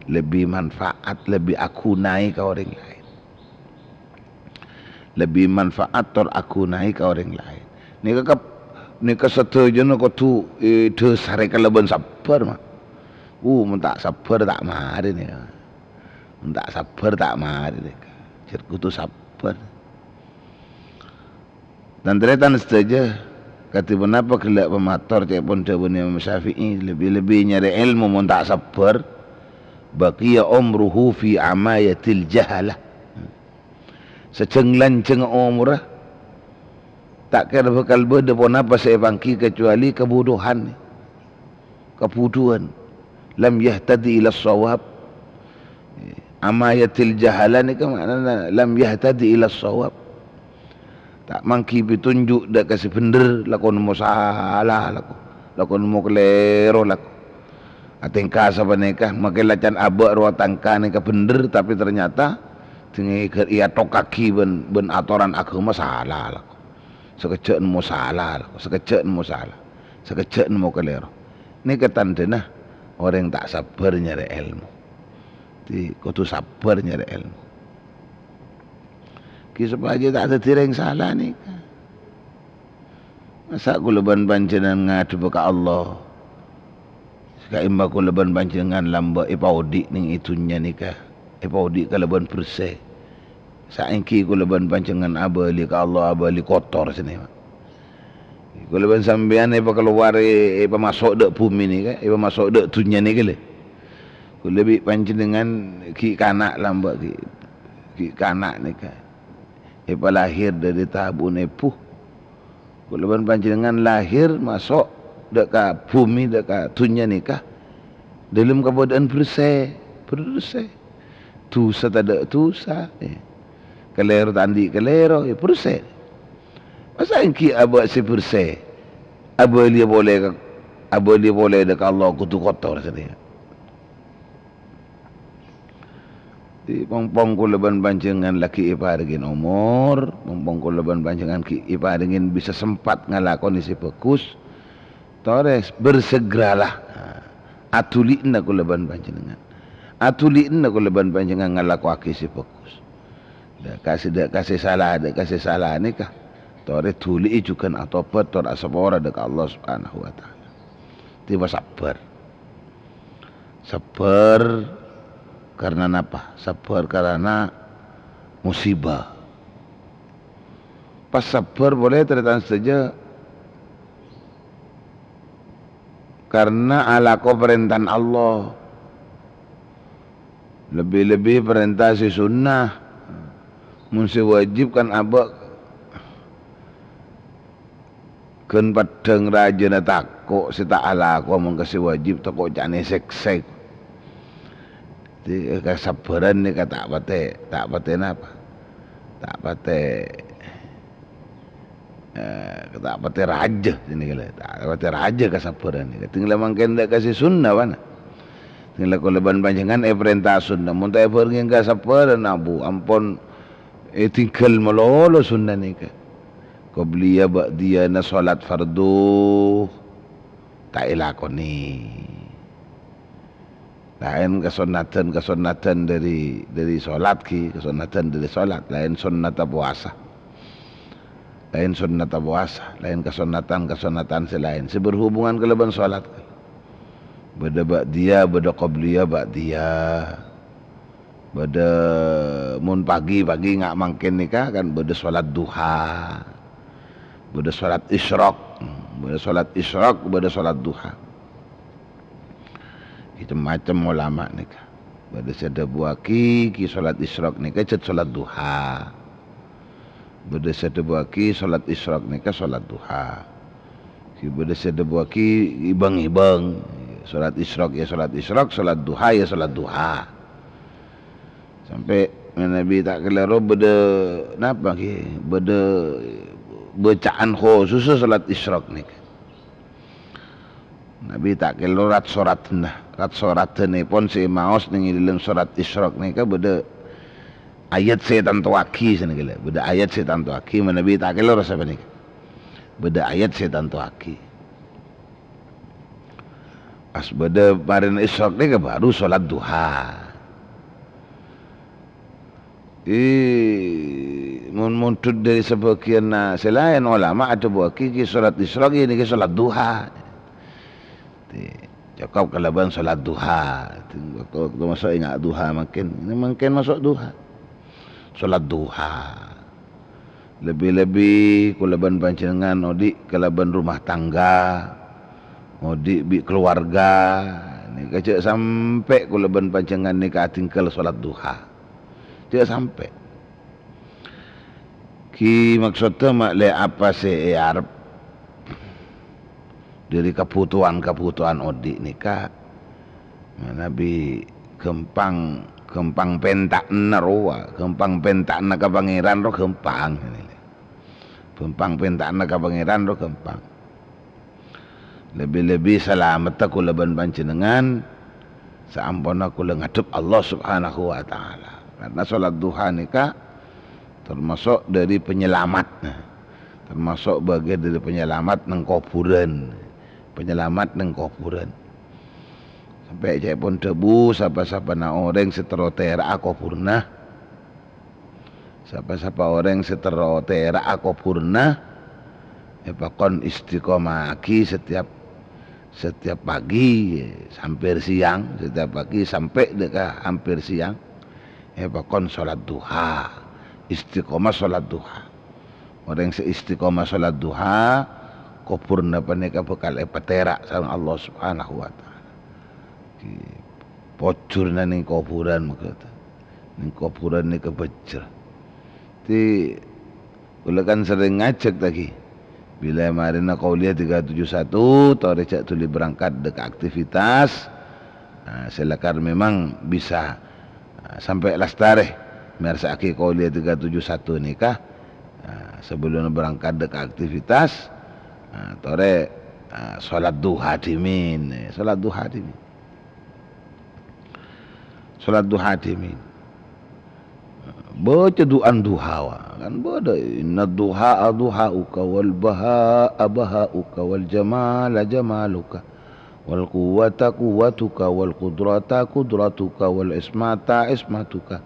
lebbi manfaat, lebbi aghunai ka orèng laèn. Lebbi manfaat tor aghunai ka orèng laèn. Nèka kep-, nèka sadhâjâna kodhu èdhâsarè kalabân sabbhâr, ma'. Uh, mon ta' sabbhâr ta' marè nèka. Mon ta' sabbhâr ta' marè nèka. Jhâr kodhu sabbhâr. Tan-tarètan sadhâjâ, kadhi ponapa ghellâ' pamator ca'èpon dhâbuna Imam Syafi'i, lebbi-lebbi nyarè èlmo mon ta' sabbhâr, baqiya umruhu fi amayatil jahalah. Sajâng-lanjhângnga omorra, ta' kèra bhâkal bâdâ ponapa sè èpangghi kacobâli kabudhuwân. Kabudhuwân. Lam yahtadi ila shawab. Amayatil jahala nèka ma'nana lam yahtadi ila shawab. Ta' mangghi pitonju' dâ' ka sè bhendher, lako nemmo sala, lako, lako nemmo kalèro, lako. Atèngka sapanèka, makè la can abâ' rowa tangka nèka bhendher, tapè ternyata dingèghâr èatokaghi bân, bân atoran aghâma sala, lako. Sakejjhâ' nemmo sala, lako. Sakejjhâ' nemmo sala. Sakejjhâ' nemmo kalèro. Nèka tandhâna orèng ta' sabbhâr nyarè èlmo. Dhi-, kodhu sabbhâr nyarè èlmo. Ghi' sopajâ ta' dhâddhi rèng sala nèka. Masa' kaulâ bân panjhennengngan ngadhebbhâ ka Allah? Saka'imma kaulâ bân panjhennengngan lambâ' èpaodi' neng è dhunnya nèka, èpaodi' kalabân bersè. Saènggi kaulâ bân panjhennengngan abâli ka Allah, abâli kotor sanèka. Kaulâ bân sampèyan èpakalowar, è-, èpamaso' dâ' bhumè nèka, èpamaso' dâ' dhunnya nèka, lè. Kaulâ bi' panjhennengngan ghi' kana' lambâ', ghi', ghi' kana' nèka. Èpalahèr dâri tabu'na èbhu. Kaulâ bân panjhennengngan lahèr maso' dâ' ka bhumè, dâ' ka dhunnya nèka, dâlem kabâdâ'ân bersè, bersè. Dhusa tadâ' dhusa, eh. Kalèro ta' andi' kalèro, ya bersè. Masa' ènggi abâ' sè bersè, abâliyâ polè ka, abâliyâ polè dâ' ka Allah kodhu kotor sanèka. Dhi, pong-pong kaulâ bân panjhennengngan la ghi' èparèngè omor, pong-pong kaulâ bân panjhennengngan ghi' èparèngè bisa sempat ngalakonè sè bhâghus, torè bersegeralah. Nah, aduli'na kaulâ bân panjhennengngan. Aduli'na kaulâ bân panjhennengngan ngalakowaghi sè bhâghus. Dâ' ka sè, dâ' ka sè sala, dâ' ka sè sala nèka, torè duli'i jhughân atobhât, tor asapora dâ' ka Allah Subhanahu wa Ta'ala. Dhi, pasabbhâr. Sabbhâr karana napa? Sabbhâr karana musibah. Pas sabbhâr polè, tarètan sadhâjâ, karana alako parèntana Allah. Lebbi-lebbi parènta sè sunnah. Mon sè wajib kan abâ' Ghân peddhâng rajâna tako' sè ta' alako, mon ka sè wajib tako' ca'na èsèksè. Dhi, kasabbhârân nèka ta' patè, ta' patè napa? Ta' patè, eh, ta' patè rajâ, nèka lè, ta' patè rajâ kasabbhârân nèka. Dhing la mangkèn dâ' ka sè sunna, bâna. Dhing la kaulâ bân panjhennengngan èparènta sunna. Mon ta' èbhârengngè kasabbhârân, abu, ampon ètinggal malolo sunna nèka. Qobliyah ba'diyahna sholat fardhu ta' èlakonè. Laèn kasonnatan-kasonnatan dâri, dâri solat ghi, kasonnatan dâri solat, laèn sonnadhâ powasa. Laèn sonnadhâ powasa, laèn kasonnatan-kasonnatan sè laèn sè berhubungan kalabân solat. Bâdâ ba'diyah, bâdâ qabliyah ba'diyah. Bâdâ, mon pagi, pagi nga' mangkèn nèka kan bâdâ solat duha. Bâdâ solat isyraq, bâdâ solat isyraq, bâdâ solat duha. Ghi cem-macem olama nèka. Bâdâ sè adhâbuwâghi ghi solat isyraq nèka jhât solat duha. Bâdâ sè adhâbuwâghi solat isyraq nèka solat duha. Ghi bâdâ sè adhâbuwâghi bâng-èbâng. Solat isyraq ya solat isyraq, solat duha ya solat duha. Sampè' manabi ta' kalèro bâdâ napa ghi? Bâdâ bâcaan khusussa solat isyraq nèka. Nabi ta' kalèro rat-soratanna. Rat-soratanèpon sè maos neng è dâlem sorat Isra' nèka bâdâ ayat sè ètantowaghi sanèka la. Bâdâ ayat sè ètantowaghi, manabi ta' kalèro sapanèka. Bâdâ ayat sè ètantowaghi. Pas bâdâ marèna Isra' nèka baru solat duha. Eh, mon mondhut dâri sabâgiyânna sè laèn, olama adhâbuwâghi ghi solat Isra' ghi nèka solat duha. Ti-, cokop kalabân solat duha. Ti-, waktu, waktu maso' enga' duha mangkèn. Ini mangkèn maso' duha. Solat duha. Lebbi-lebbi kaulâ bân panjhennengngan odi' kalabân rumah tangga, odi' bi' kaluwarga. Nèka jhâ' sampè' kaulâ bân panjhennengngan nèka adhingghâl solat duha. Jhâ' sampè'. Ghi maksodda ma' lè apa sè èarep dâri kabhutowan-kabhutowan odi' nèka, manabi ghâmpang, ghâmpang pènta'anna rowa, ghâmpang pènta'anna ka Pangèran ro ghâmpang. Ghâmpang pènta'anna ka Pangèran ro ghâmpang. Lebbi-lebbi salamedda kaulâ bân panjhennengngan saamponna kaulâ ngadhep Allah Subhanahu wa Ta'ala. Karna solat duha nèka tamaso' dâri penyelamat. Tamaso' bâgiân dâri penyelamat neng kobhurân. Penyelamat neng kobhurân. Sampè' ca'èpon dhâbu, sapa-sapana orèng sè terro tèra'a kobhurânna, Sapa-sapa orèng sè terro tèra'a kobhurânna, èpakon istiqomahaghi setiap, setiap pagi, hampir siang, setiap pagi sampè' dâ' ka hampir siang, èpakon solat duha, istiqomah solat duha. Orèng sè istiqomah solat duha, kobhurânna panèka bhâkal èpatèra' sareng Allah Subhanahu wa Ta'ala. Pojhurna neng kobhurân, maksudda. Neng kobhurân nèka bhâjjhrâ. Ti, kaulâ kan serrèng ngajhâk, ta' ghi. Bilâ marèna Qauliyah tiga tujuh satu, torè jhâ' dhuli berangkat dâ' ka aktivitas. Nah, sè lakar memang bisa, nah, sampè' lastarè mèyarsa'aghi Qauliyah tiga tujuh satu nèka. Nah, sebelum berangkat dâ' ka aktivitas, nah, torè, nah, solat duha dhimèn, eh, solat duha dhimèn. Solat duha dhimèn. Baca du'an duha, wa. Kan bâdâ, "Inna duha duha'uka wal baha'a baha'uka wal jamala jamaluka wal quwwata quwwatuka wal qudrata qudratuka wal ismata ismatuka.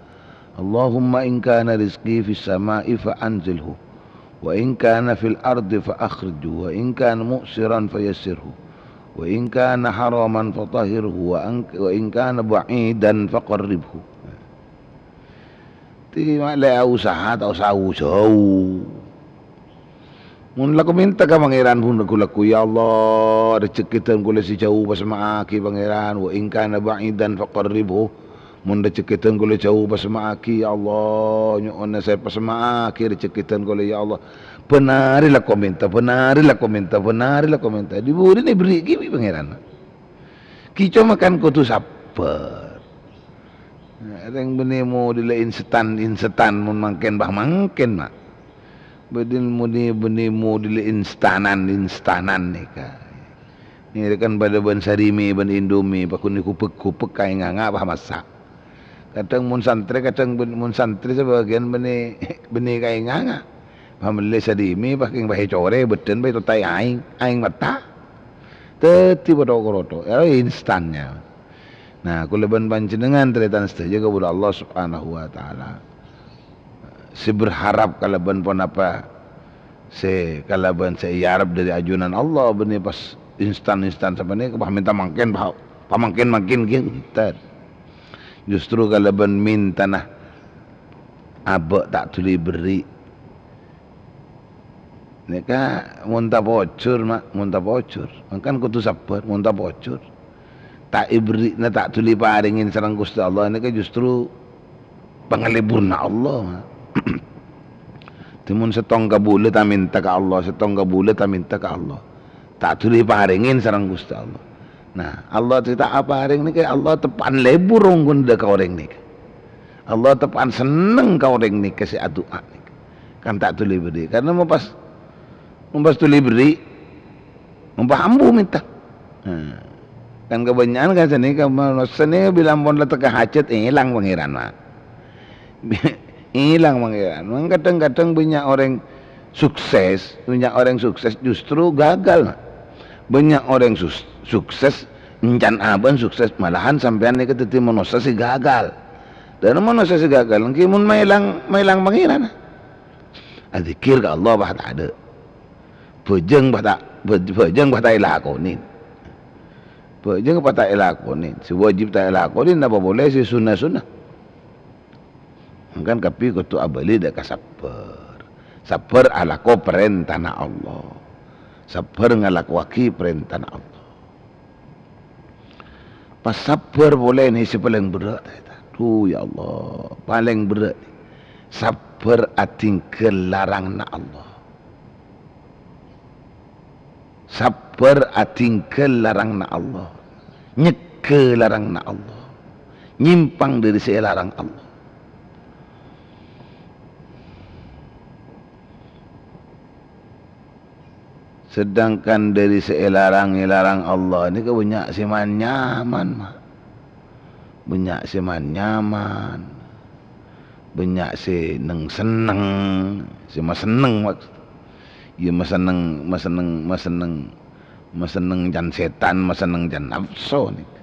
Allahumma in kana rizqi fis sama'i fa anzilhu." "Wa in kana fil ardi fa akhrijhu, wa in kana mu'siran fa yassirhu, wa in kana haraman fa tahhirhu, wa an-, wa in kana ba'idan fa qarribhu." Ti ma' lè usaha ta' osa jhâu. Mon lako mènta ka Pangèran pon lagu-lagu, "Ya Allah, rejhekkèdhân kaulâ sè jhâu pasemmaaghi Pangèran, wa in kana ba'idan fa qarribhu." Mon rejhekkèdhân kaulâ jhâu, pasemmaaghi, ya Allah, nyo'ona sè pasemmaaghi rejhekkèdhân kaulâ, ya Allah. Bân arè lako mènta, bân arè lako mènta, bân arè lako mènta. Diburi èbherri'aghi bi' Pangèran. Ghi coma kan kodhu sabbhâr. Nah, rèng bânnè modèl instan-instan mon mangkèn, bâh mangkèn, ma'. Bâdin muni bânnè modèl instanan-instanan nèka. Nèka kan padâ bân Sarimi bân Indomie, paghun èghubek-ghubek kaènganga apa massa'. Kadhâng mon santrè, kadhâng bân, mon santrè sabâgiyân bânnè, bânnè kaènganga. Pamellè Sarimi, pas kèng pas ècorè, bâddhân pas ètotaè aèng, aèng mata. Dhâddhi potho-korotho, ya, instannya. Nah, kaulâ bân panjhennengngan, tarètan sadhâjâ, kaulâ Allah Subhanahu wa Ta'ala, sè berharap kalabân ponapa sè kalabân sè èarep dâri ajunan Allah, bânnè pas instan-instan sapanèka, pas mènta mangkèn, pas, pas mangkèn-mangkèn, ghi, enten. Justru kalabân mèntana abâ' ta' dhuli èberri'. Nèka mon tapojhur, Ma', mon tapojhur. Mangkana kodhu sabbhâr, mon tapojhur. Ta' èberri'na, ta' dhuli èparèngè sareng Ghustè Allah, nèka justru pangalèburrâ Allah, Ma'. Dhâddhi mon sèttong kabulâ ta' mènta ka Allah, sèttong kabulâ ta' mènta ka Allah. Ta' dhuli èparèngè sareng Ghustè Allah. Nah, Allah sè ta' aparèng nèka, Allah teppa'an lebur ongghuwân dâ' ka orèng nèka. Allah teppa'an senneng ka orèng nèka sè adu'a nèka. Kan ta' dhuli èberri'. Karna mon pas, mon pas dhuli èberri', mon pas ambu mènta. Nah, kan kabânnya'an kan sanèka manossa nèka bilâ ampon la teka hajhât, èlang Pangèran, Ma'. Èlang Pangèran. Mang kadhâng-kadhâng bânnya' orèng sukses, bânnya' orèng sukses justru gagal, Ma'. Bânnya' orèng sus-, sukses, encan abâ'na sukses, malahan sampèyan nèka dhâddhi manossa sè gagal. Dhâddhi manossa sè gagal, ènggi mon maèlang, maèlang Pangèran. Adzikir ka Allah pas tadâ'. Bhâjâng pas ta', bhâ-, bhâjâng pas ta' èlakonè. Bhâjâng pas ta' èlakonè. Sè wajib ta' èlakonè, napa polè sè sunna-sunna. Mangkana kabbhi kodhu abâli dâ' ka sabbhâr. Sabbhâr alako parèntana Allah. Sabbhâr ngalakowaghi parèntana Allah. Pas sabbhâr polè nèka sè palèng berrâ', ta-, ta-, adhu, ya Allah, palèng berrâ' nèka. Sabbhâr adhinggâl laranganna Allah. Sabbhâr adhinggâl laranganna Allah. Nyegghâ laranganna Allah. Nyèmpang dâri sè èlarang Allah. Sedangkan dâri sè èlarang-èlarang Allah nèka bânnya' sè man-nyaman, Ma'. Bânnya' sè man-nyaman. Bânnya' sè neng-senneng, sè masenneng, maksud. Iyâ, masenneng, masenneng, masenneng, masenneng can sètan, masenneng can napso nèka.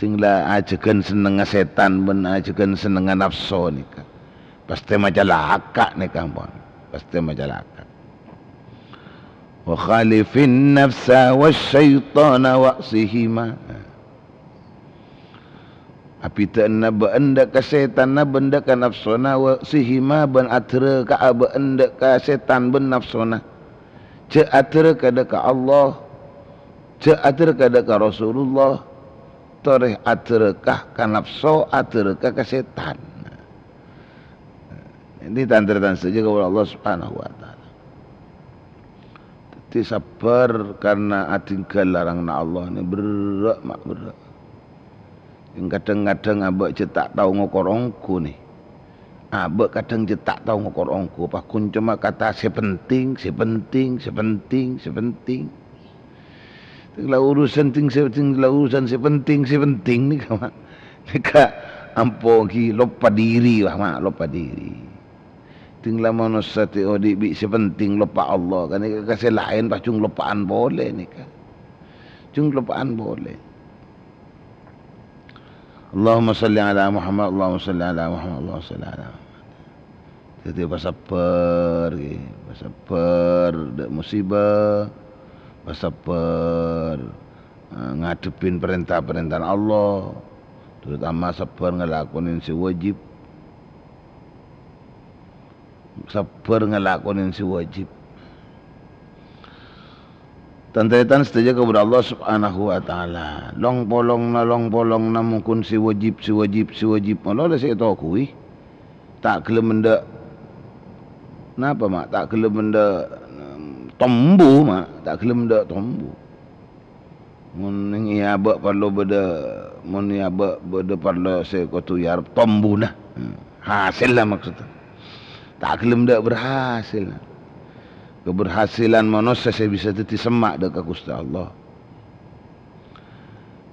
Sèng la ajâgân sennengnga sètan bân ajâgân sennengnga napso nèka. Pastè macalaka nèka, ampon. Pastè macalaka. "Wa khalifin nafsa wasyaitana wa'sihima." Abhidhâ'ânna bâ'na dâ' ka sètanna bân dâ' ka napsona, wa'sihima bân adârâka'a bâ'na dâ' ka sètan bân napsona. Jhâ' adârâka dâ' ka Allah, jhâ' adârâka dâ' ka Rasulullah, torè adârâka ka napso, adârâka ka sètan. Ini tan-tarètan sadhâjâ kaulâ Allah Subhanahu wa Ta'ala. Dhâddhi sabbhâr karna adhinggâl laranganna Allah nèka berrâ', Ma', berrâ'. Sèng kadhâng-kadhâng abâ' jhâ' ta' tao ngokor ongghu nèka. Abâ' kadhâng jhâ' ta' tao ngokor ongghu, paggun coma kata sè penting, sè penting, sè penting, sè penting. Sèng la urusan ting sè, sèng la urusan sè penting, sè penting nèka, Ma'. Nèka ampo ghi loppa dhiri, wah, Ma', loppa dhiri. Sèng la manossa tè odi' bi' sè penting loppa Allah, kan nèka ka sè laèn pas jhung loppa'an polè nèka. Jhung loppa'an polè. Allahumma shalli ala Muhammad, Allahumma shalli ala Muhammad, Allahumma shalli ala Muhammad. Dhâddhi pasabbhâr, ghi, pasabbhâr dâ' musibâ, pasabbhâr, eh, ngadhebbhin parènta-parèntana Allah, terutama sabbhâr ngalakonè sè wajib. Sabbhâr ngalakonè sè wajib. Tan-tarètan sadhâjâ kaulâ Allah Subhanahu wa Ta'ala. Long-polongna, long-polongna mongkon sè wajib, sè wajib, sè wajib. Molo la sè ètoguwi. Ta' ghellem endâ'. Napa, Ma'? Ta' ghellem endâ', em, tombu, Ma'. Ta' ghellem endâ' tombu. Mon neng è abâ' parlo bâdâ, mon è abâ' bâdâ parlo sè kodhu èarep tombuna. Hmm. Hasèlla maksudda. Ta' ghellem endâ' berhasil. Keberhasilan manossa sè bisa dhâddhi semma' dâ' ka Ghustè Allah.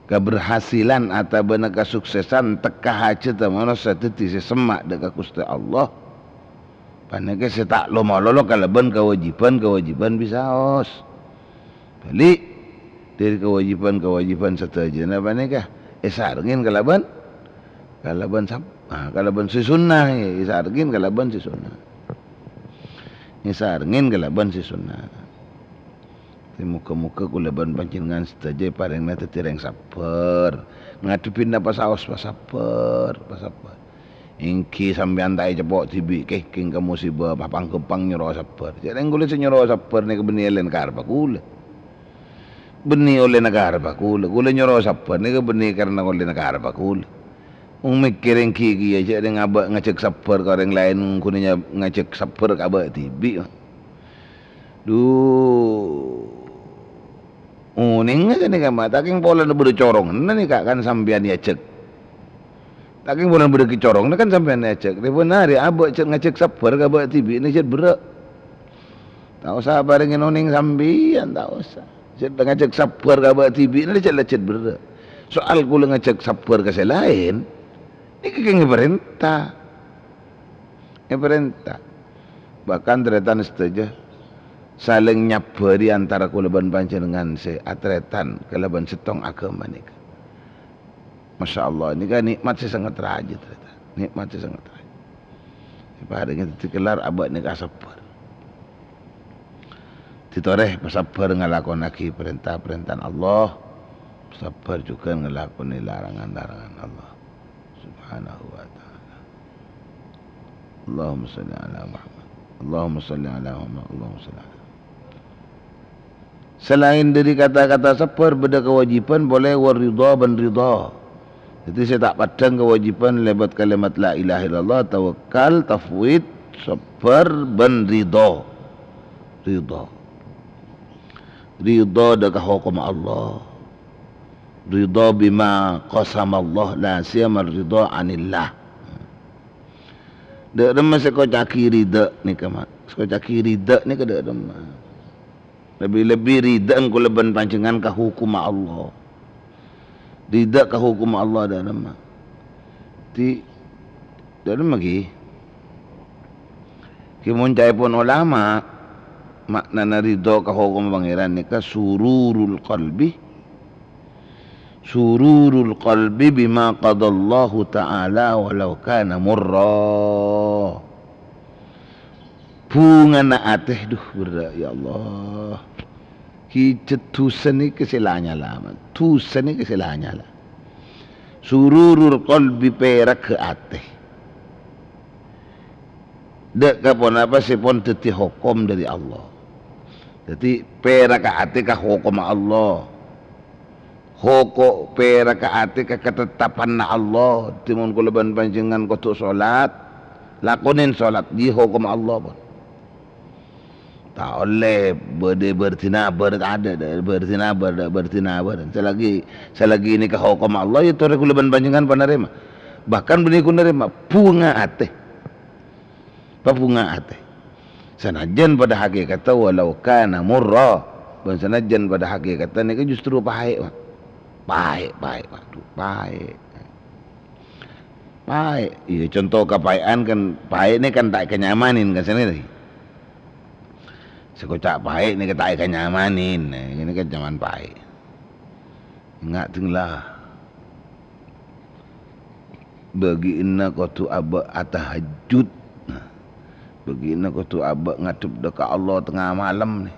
Keberhasilan otabâna kasuksesan tekka hajhâddhâ manossa dhâddhi sè semma' dâ' ka Ghustè Allah. Panèka sè ta' lo-malolo kalabân kawâjibhân-kawâjibhân bisaos. Bâli' dhâri kawâjibhân-kawâjibhân sadhâjâna panèka èsarengngè kalabân, kalabân sab-, ah, kalabân sè sunnah, èsarengngè kalabân sè sunnah. Èsarengngè kalabân sè sunnah. Dhâddhi, moghâ-moghâ kaulâ bân panjhennengngan sadhâjâ èparèngana dhâddhi rèng sabbhâr. Ngadhebbhi napa saos, pasabbhâr, pasabbhâr. Èngghi sampèyan ta' èceppo' dhibi', kèng-kèng ka musibah, pa-, pang-ghâmpang nyoro sabbhâr. Jhâ' rèng kaulâ sè nyoro sabbhâr nèka bânnè ollèna karebbhâ kaulâ. Bânnè ollèna karebbhâ kaulâ. Kaulâ nyoro sabbhâr nèka bânnè karna ollèna karebbhâ kaulâ. Wong mèkkèrè èngghi kèya, jhâ' rèng abâ' ngajhâk sabbhâr ka orèng laèn, ghunana ngajhâk sabbhâr ka abâ' dhibi'. Dhu, onènga sanèka, ma', ta' kèng polana bâdâ coronganna nèka kan sampèyan èajhâk. Ta' kèng polana bâdâ coronganna kan sampèyan èajhâk. Rèbân arè abâ' jhât ngajhâk sabbhâr ka abâ' dhibi'na jhât berrâ'. Ta' osa parèngè onèng sampèyan, ta' osa. Jhât ngajhâk sabbhâr ka abâ' dhibi'na jhât-lajhât berrâ'. Soal kaulâ ngajhâk sabbhâr ka sè laèn, nèka kèng èparènta. Èparènta. Bahkan tarètan sadhâjâ salèng nyabâri antara kaulâ bân panjhennengngan sè atarètan kalabân sèttong aghâma nèka. Masya Allah, nèka nè'mat sè sanget rajâ, tarètan. Nè'mat sè sanget rajâ. Èparèngè dhâddhi kellar abâ' nèka asabbhâr. Dhâddhi torè pasabbhâr ngalakonaghi parènta-parèntana Allah, pasabbhâr jhughân ngalakonè larangan-larangan Allah Subhanahu wa Ta'ala. Allahumma shalli ala Muhammad. Allahumma shalli ala Muhammad. Allahumma shalli ala. Salaèn dhâri kata-kata sabbhâr, bâdâ kawâjibhân polè wal ridha bân ridha. Dhâddhi sè ta' paddhâng kawâjibhân lèbât kalimat la ilaha illallah, tawakkal, tafwid, sabbhâr, bân ridha. Ridha. Ridha dâ' ka hokomma Allah. Ridha bima qasamallah, la siyama ridha anillah. Dâ' remma sè èkoca'aghi ridha nèka, ma'? Sè èkoca'aghi ridha nèka dâ' remma? Lebbi-lebbi ridha kaulâ bân panjhennengngan ka hokomma Allah. Ridha ka hokomma Allah dâ' remma? Dhâddhi, dâ' remma ghi? Ghi mon ca'èpon ulama, ma'nana ridha ka hokomma Pangèran nèka sururul qalbi, sururul qalbi bima qadallahu ta'ala walau kana murra. Bhungana atè, dhu, berrâ', ya Allah. Ghi jhât dhusa nèka sè la nyala, ma'. Dhusa nèka sè la nyala. Sururul qalbi, pèragghâ atè. Dâ' ka ponapa sè pon dhâddhi hokom dâri Allah. Dhâddhi, pèragghâ atè ka hokomma Allah. Hoko-, pèragghâ atè ka katettapanna Allah. Dhâddhi mon kaulâ bân panjhennengngan kodhu sholat, lakonè sholat, ghi hokomma Allah, pon. Ta' ollè bâdâ bârdhinabâr, ta' adâ', dâ-, bârdhinabâr, dâ-, bârdhinabâr. Salagi, salagi nèka hokomma Allah, ya torè kaulâ bân panjhennengngan panarèma. Bahkan bânnè ghu narèma, bhunga atè. Pabhunga atè. Sanajjân padâ hakèkatta walau kana murra. Bân sanajjân padâ hakèkatta nèka justru paè', Pak. Paè', paè', waduh, paè'. Paè'. Iyâ, conto kapaè'an kan, paè' nèka kan ta' èkanyamanin kan, sanèka. Sè èkoca' paè' nèka ta' èkanyamanin. Nah, ini kan zaman paè'. Enga' dhing la. Bâgiânna kodhu abâ' atahajjud. Bâgiânna kodhu abâ' ngadhep dâ' ka Allah tengnga malem, nè.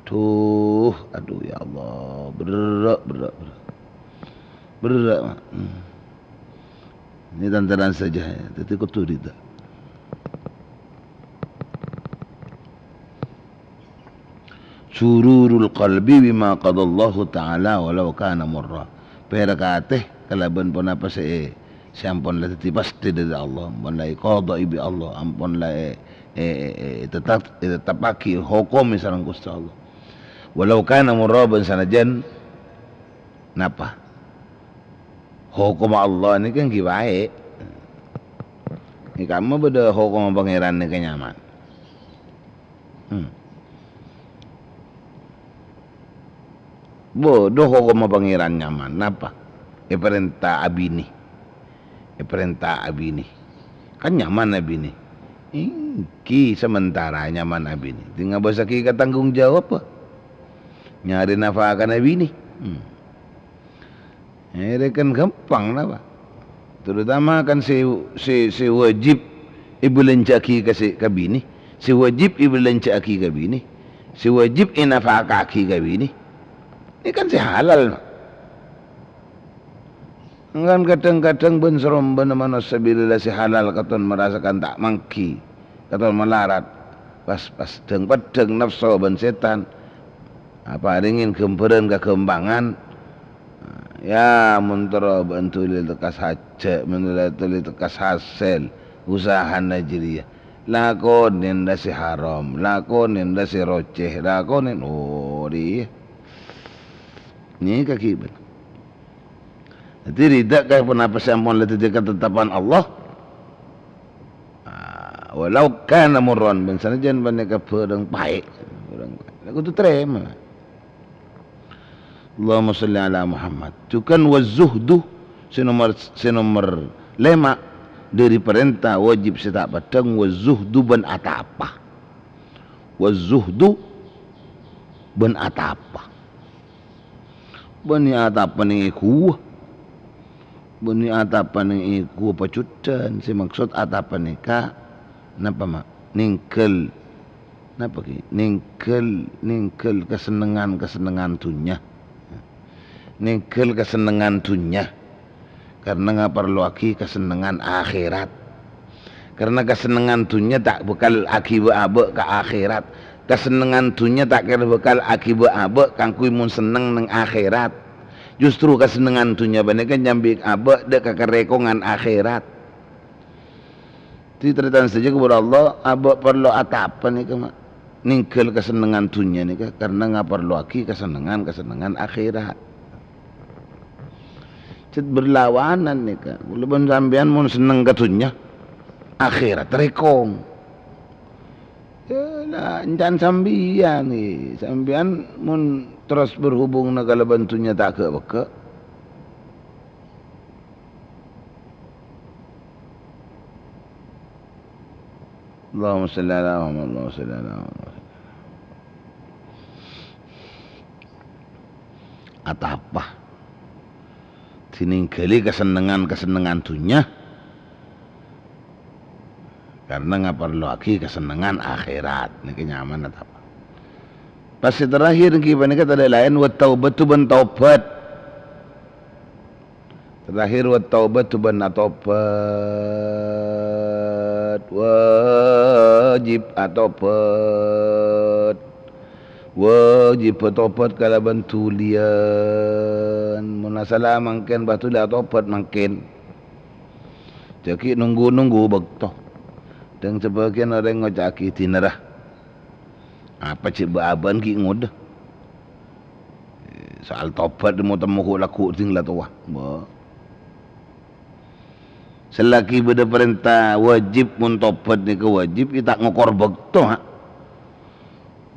Adhu, adhu, ya Allah, berrâ', berrâ', berrâ'. Berrâ', Ma'. Hmm. Ini tantaran saja, ya. Dhâddhi kodhu ridha. Sururul qalbi bima qadallahu ta'ala walau kana murra. Pèragghâ atè kalabân ponapa sè, sè ampon la dhâddhi pastè dâri Allah, ampon la èqadha'i bi' Allah, ampon la è-, è-, è-, è-, tetap, ètettappaghi hokomma sareng Ghustè Allah. Walau kana murra, bân sanajjân napa? Hokomma Allah nèka èngghi paè'. Nèka ma' bâdâ hokomma Pangèran nèka nyaman. Hmm. Bâdâ hokomma Pangèran nyaman. Napa? Èparènta abinè. Èparènta abinè. Kan nyaman abinè. Èngghi, sementara nyaman abinè. Dhing abâssaghi ka tanggung jawab, bâ. Nyarè nafakana binè. Hmm. Èrèkan ghâmpang, napa? Terutama kan sè, sè, sè wâjib èbâlânjhâ'aghi ka sè, ka binè, sè wâjib èbâlânjhâ'aghi ka binè, sè wâjib ènafaka'aghi ka binè. Ini kan sè halal, ma'. Kan kadhâng-kadhâng bân-sarombâna manossa bilâ la sè halal katon marasakan ta' mangghi, katon malarat. Pas, pas dhâng-peddhâng napso bân sètan, aparèngè ghâmbhârân kaghâmpangan. Ya, mon terro bâ'na dhuli tekkas hajjâ', mon terro dhuli tekkas hasèl usahana jârèya. Lakonè la sè haram, lakonè la sè rocè, lakonè, oh, rèya. Nèka ghibâ. Dhâddhi, rida ka ponapa sè ampon la dhâddhi katetapan Allah. Ah, walau kana murran, bân sanajjân panèka bhârâng paè', bhârâng paè', la kodhu tarèma. Allahumma shalli ala Muhammad. Jhughân wa zuhdu, sè nomer, sè nomer lèma' dhâri parènta wâjib sè ta' peddhâng, wa zuhdu bân atapa. Wa zuhdu bân atapa. Bânnè atapa nèng è ghuwâ. Bânnè atapa nèng è ghuwâ pajudhân. Sè maksod atapa nèka napa, ma'? Nèngghâl. Napa ghi? Nèngghâl, nèngghâl kasennengngan-kasennengngan dhunnya. Nèngghâl kasennengngan dhunnya. Karna ngaparloaghi kasennengngan akhèrat. Karna kasennengngan dhunnya ta' bhâkal aghibâ abâ' ka akhèrat. Kasennengngan dhunnya ta' kèra bhâkal aghibâ abâ' kaangghuy mon senneng neng akhèrat. Justru kasennengngan dhunnya panèka nyambi abâ' dâ' ka karèkongan akhèrat. Dhâddhi, tarètan sadhâjâ, kabhâr Allah, abâ' parlo atapa nèka, ma'? Nèngghâl kasennengngan dhunnya nèka karna ngaparloaghi kasennengngan-kasennengngan akhèrat. Cè' berlawanan nèka. Kaulâ bân sampèyan mon senneng ka dhunnya, akhèrat tarèkong. Ya, la, èncana sampèyan, eh. Sampèyan mon terros berhubungna kalabân dhunnya ta' ghâ'-bâghâ'. Allahumma shalli ala Muhammad, Allahumma shalli ala Muhammad. Atapa. Dinèngghâli kasennengngan-kasennengngan dhunnya karna ngaparloaghi kasennengngan akhèrat. Nèka nyamana atapa. Pas sè terakhir nèka panèka tadâ' laèn, wa taubatu bân taubat. Terakhir, wa taubatu bân ataubat. Wâjib ataubat. Wâjib ataubat kalabân dhuliyân. Mon asalla mangkèn, pas dhuli ataubat mangkèn. Jhâ' ghi' nongghu-nongghu bâkto. Dâng sabâgiyân orèng ngoca'aghi dinarra. Apa cè' bâ-abâ'ân ghi' ngodâ. Soal tobat mo-, temmo ghu'-lagghu' ding la towa. Bâ. Selagi bâdâ parènta wajib, mon tobat nèka wajib, ya ta' ngokor bâkto, ha.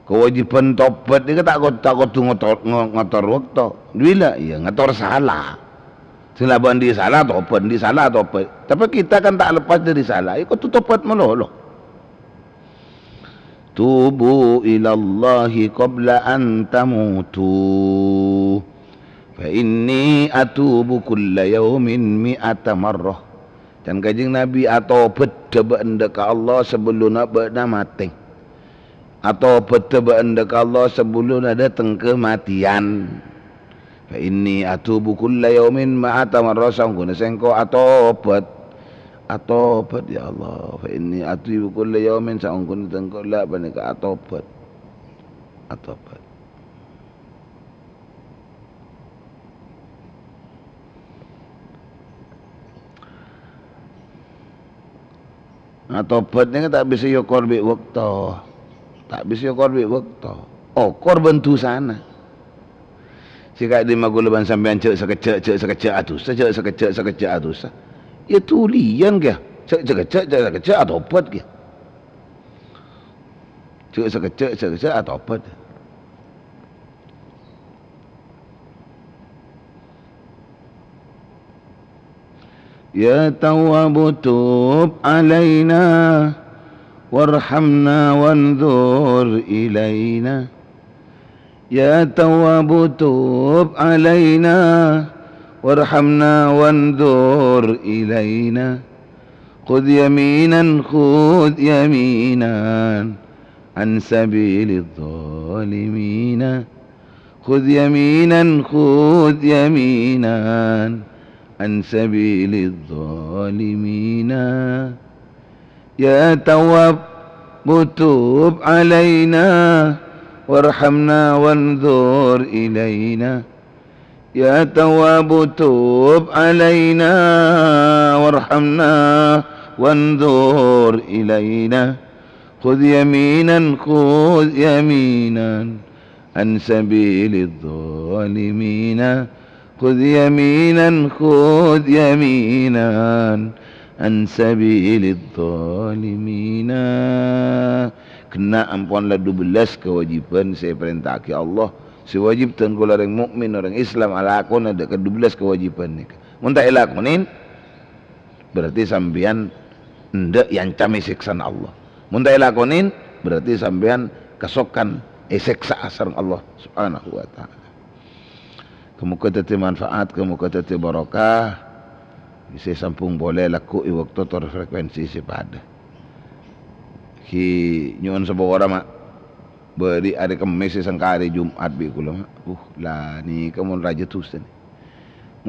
Kawâjibhân tobat nèka ta' ko-, ta' kodhu ngotor, ngo-, ngator bâkto. Bilâ? Ya ngator sala. Sè la bâ' andi' sala tobat, andi' sala tobat. Tapè kita kan ta' lepas dâri sala, ya kodhu tobat malolo. Tubu ilallahi qabla an tamutu. Fa inni atubu kulla yaumin mi'ata marrah. Can Kanjeng Nabi, "Atobâddhâ bâ'na dâ' ka Allah sabellunna bâ'na matè. Atobâddhâ bâ'na dâ' ka Allah sabellunna dâteng kammatèyan." Fa inni atubu kulla yaumin mi'ata marrah, saongghuna sèngko' atobat. Atobat, ya Allah. Fa inni atubu kulla yaumin, saongghuna sèngko' la panèka atobat. Atobat. Nah, tobat nèka ta' bisa èokor bi' bâkto. Ta' bisa èokor bi' bâkto. Okor bân dhusana. Sè ka'dimma kaulâ bân sampèyan jhâ' sakejjhâ', jhâ' sakejjhâ' adusa, jhâ' sakejjhâ', jhâ' sakejjhâ' adusa. Ya dhuliyân kèya. Jhâ' sakejjhâ', jhâ' sakejjhâ' atobat kèya. Jhâ' sakejjhâ', jhâ' sakejjhâ' atobat. Ya Tawwabu tub alaina, warhamna wanzur ilaina. Ya Tawwabu tub alaina, وارحمنا وانظر إلينا. خذ يمينا، خذ يمينا عن سبيل الظالمين. خذ يمينا، خذ يمينا عن سبيل الظالمين. يا تواب، توب علينا، وارحمنا وانظر إلينا. يا تواب، توب علينا، وارحمنا وانظر إلينا. خذ يمينا، خذ يمينا عن سبيل الظالمين. خذ يمينا، خذ يمينا عن سبيل الظالمين. Ghenna' ampon la dubellâs kawâjibhân sè èparènta'aghi Allah, sè wâjib dhân kaulâ orèng mu'min, orèng Islam alakona dâ' kadubellâs kawâjibhân nèka. Mon ta' èlakonè, berarti sampèyan endâ' èancamè sèksana Allah. Mon ta' èlakonè, berarti sampèyan kasokan èsèksa'a sareng Allah Subhanahu wa Ta'ala. Ghâ-moghâ dhâddhi manfaat, ghâ-moghâ dhâddhi barokah. Sè sambhung polè lagghu' è bâkto tor frekuensi sè padâ. Ghi nyo'on sapora, Ma'. Bâri' arè Kemmès sè sangka arè Jum'at bi' kaulâ, Ma'. Uh, la nèka mon rajâ dusa nè.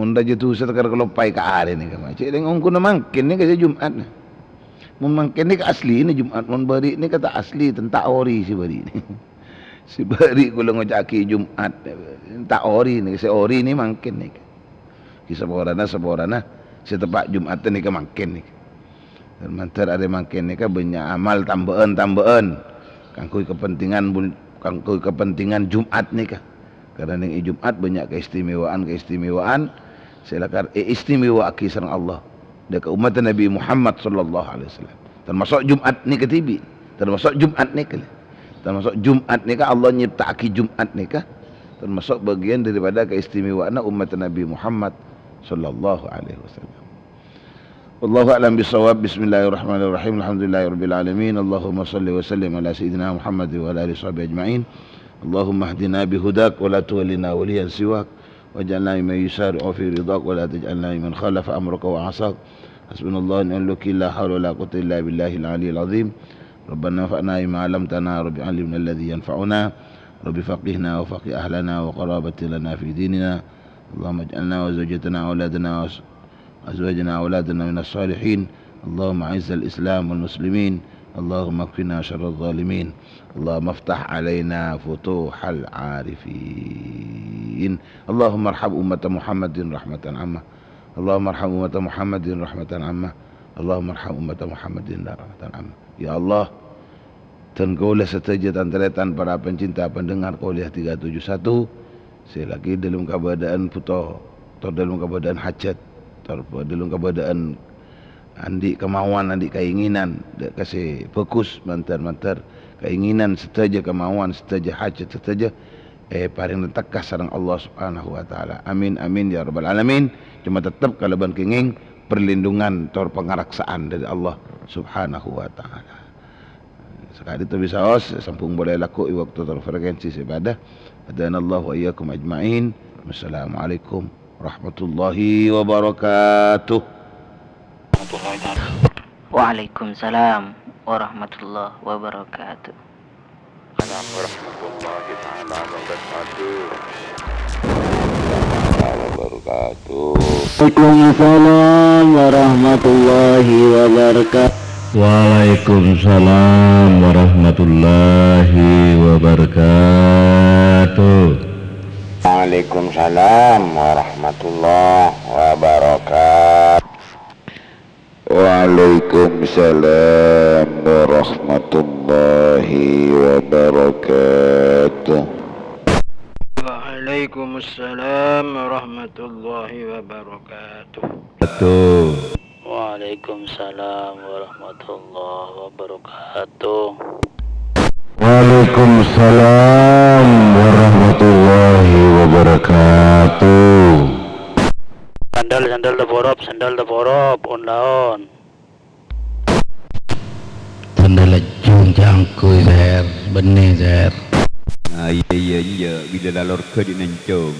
Mon rajâ dusa tekka kaloppaè ka arè nèka, Ma'. Cè' rèng ongguna mangkèn nèka sè Jum'at nè. Mon mangkèn nèka aslina Jum'at, mon bâri' nèka ta' asli, ta' ori sè bâri' nè. Sè bâri' kaulâ ngoca'aghi Jum'at, ta' ori nèka, sè ori nè mangkèn nèka. Ghi saporana-saporana sè teppa' Jum'atta nèka mangkèn nèka. Dâr-mandâr arè mangkèn nèka bânnya' amal tambâ'ân-tambâ'ân kaangghuy kapentingan bul-, kaangghuy kapentingan Jum'at nèka. Karana nèng è Jum'at bânnya' kaistimewaan-kaistimewaan sè lakar èistimewa'aghi sareng Allah. Dâ' ka ommatta Nabbhi Muhammad sallallahu alaihi wasallam. Tamaso' Jum'at nèka dhibi'. Tamaso' Jum'at nèka. Tamaso' Jum'at nèka, Allah nyipta'aghi Jum'at nèka. Tamaso' bâgiyân daripada kaistimewaanna ommatta Nabbhi Muhammad sallallahu alaihi wasallam. Wallahu a'lam bissawab. Bismillahirrahmanirrahim. Alhamdulillahirabbil alamin. Allahumma shalli wa sallim ala sayyidina Muhammad wa ala alihi washabihi ajma'in. Allahumma ihdina bihudak wa la tuwallina waliyan siwak. واجعلنا ممن يسارع في رضاك ولا تجعلنا ممن خالف أمرك وعصاك. حسبنا الله ونعم الوكيل، لا حول ولا قوة إلا بالله العلي العظيم. ربنا انفعنا بما علمتنا، رب علمنا الذي ينفعنا، رب فقهنا وفقه أهلنا وقرابة لنا في ديننا. اللهم اجعلنا وزوجتنا وأولادنا وأس-، أزواجنا وأولادنا من الصالحين. اللهم أعز الإسلام والمسلمين. اللهم اكفنا شر الظالمين. اللهم افتح علينا فتوح العارفين. اللهم ارحم أمة محمد رحمة عامة. اللهم ارحم أمة محمد رحمة عامة. اللهم ارحم أمة محمد رحمة عامة. Ya Allah, dân kaulâ sadhâjâ tan-tarètan para pencinta pendengar Qoliyah tiga tujuh satu, sè lagi dâlem kabâdâ'ân bhuto, tor dâlem kabâdâ'ân hajat, tor dâlem kabâdâ'ân andi' kamaowan, andi' kaèngènan, dâ' ka sè bhâghus, mandhâr-mandhâr kaèngènan sadhâjâ, kamaowan sadhâjâ, hajat sadhâjâ, èparèngana tekka sareng Allah Subhanahu wa Ta'ala. Amin, amin, ya Rabbal Alamin. Coma tettep kalabân kèngèng perlindungan tor pangaraksaan dâri Allah Subhanahu wa Ta'ala. Sakadinto bisaos, sambhung polè lagghu' è bâkto tor frekuensi sè padâ. Hadanallahu wa iyyakum ajma'in. Wassalamualaikum warahmatullahi wabarakatuh. Waalaikumsalam warahmatullahi wabarakatuh. Assalamualaikum warahmatullahi taala wabarakatuh. Wabarakatuh. Waalaikumsalam warahmatullahi wabarakatuh. Waalaikumsalam warahmatullahi wabarakatuh. Waalaikumsalam warahmatullahi wabarakatuh. Waalaikumsalam warahmatullahi wabarakatuh. Waalaikumsalam warahmatullahi wabarakatuh. Tuh. Waalaikumsalam warahmatullahi wabarakatuh. Waalaikumsalam warahmatullahi wabarakatuh. Sandal, sandal taporop, sandal taporop, on-laon. Sandal lejjhung cangkoy, Sèr. Bânnè, Sèr. Ah, iyâ, iyâ, iyâ. Bilâ la lorghâ dhi' nèncong.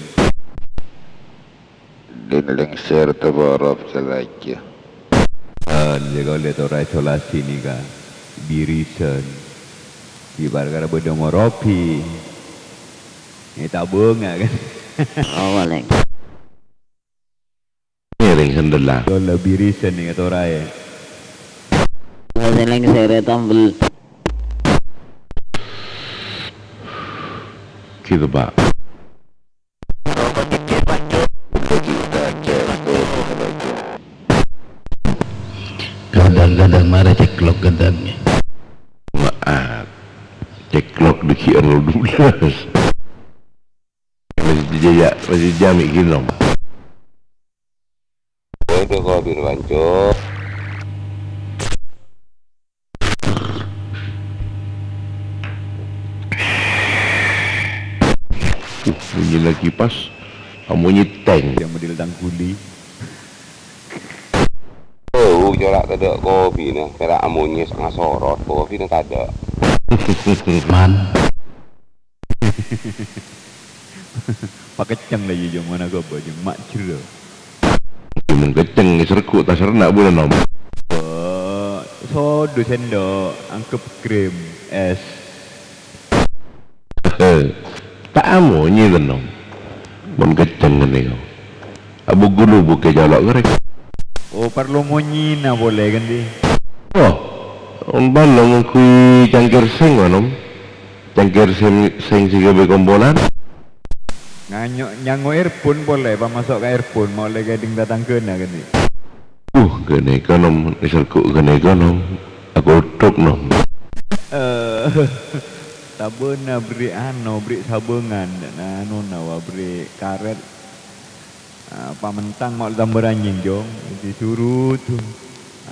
Din lèngsèr teporo' salaja. Èn, jâ' kaulâ tora isolasi nèka. Birisan. Di parkara bâdâ morobi. Nè tabunga kan. Oh, paling. Ngiring sandella. Kaulâ birisan nèka tora è. Lèngsèr tambel. Gitu, Pak. Kadang-kadang marè cèklok kadang. Maaf. Cèklok dâgghi' anu dubellâs. Masih jâ-, masih jami' ghi' nom. Waduh, kopi, Panco. Uh, bunyi lagi pas. Amonye teng. Yang model tangguli. Oh, corak tadâ' kopina. Pèra' amonye ngasorot, kopina tadâ'. Man. Pakecceng la iyâ, Jong, mana gobo, Jong, ma' jero. Mon kecceng, èserghu' tasarna bulân, Om. Oh, sodu sendok, anggep krim, es. Ta' amonye, Om. Mon kecceng ngene, Om. Abu gulu buke jala' kerek. Oh, parlo monyina pole, kan, di? Oh, umpama ngonggui cangkir seng, Om. Cangkir seng, seng sè ghâbây kompolan. Nganyo-, nyango earphone pole, pamaso' ka earphone, mole ka dhing tatanggana, kan, di? Uh, ghâneka, Nom, misalku ghâneka, Nom. Aku thok, Nom. Eh, sabâna berri' ano, berri' sabângan, nah, anona, wa, berri' karet. Ah, pamentang ma' tambâ ranyèng, Jong. Disuruh tu.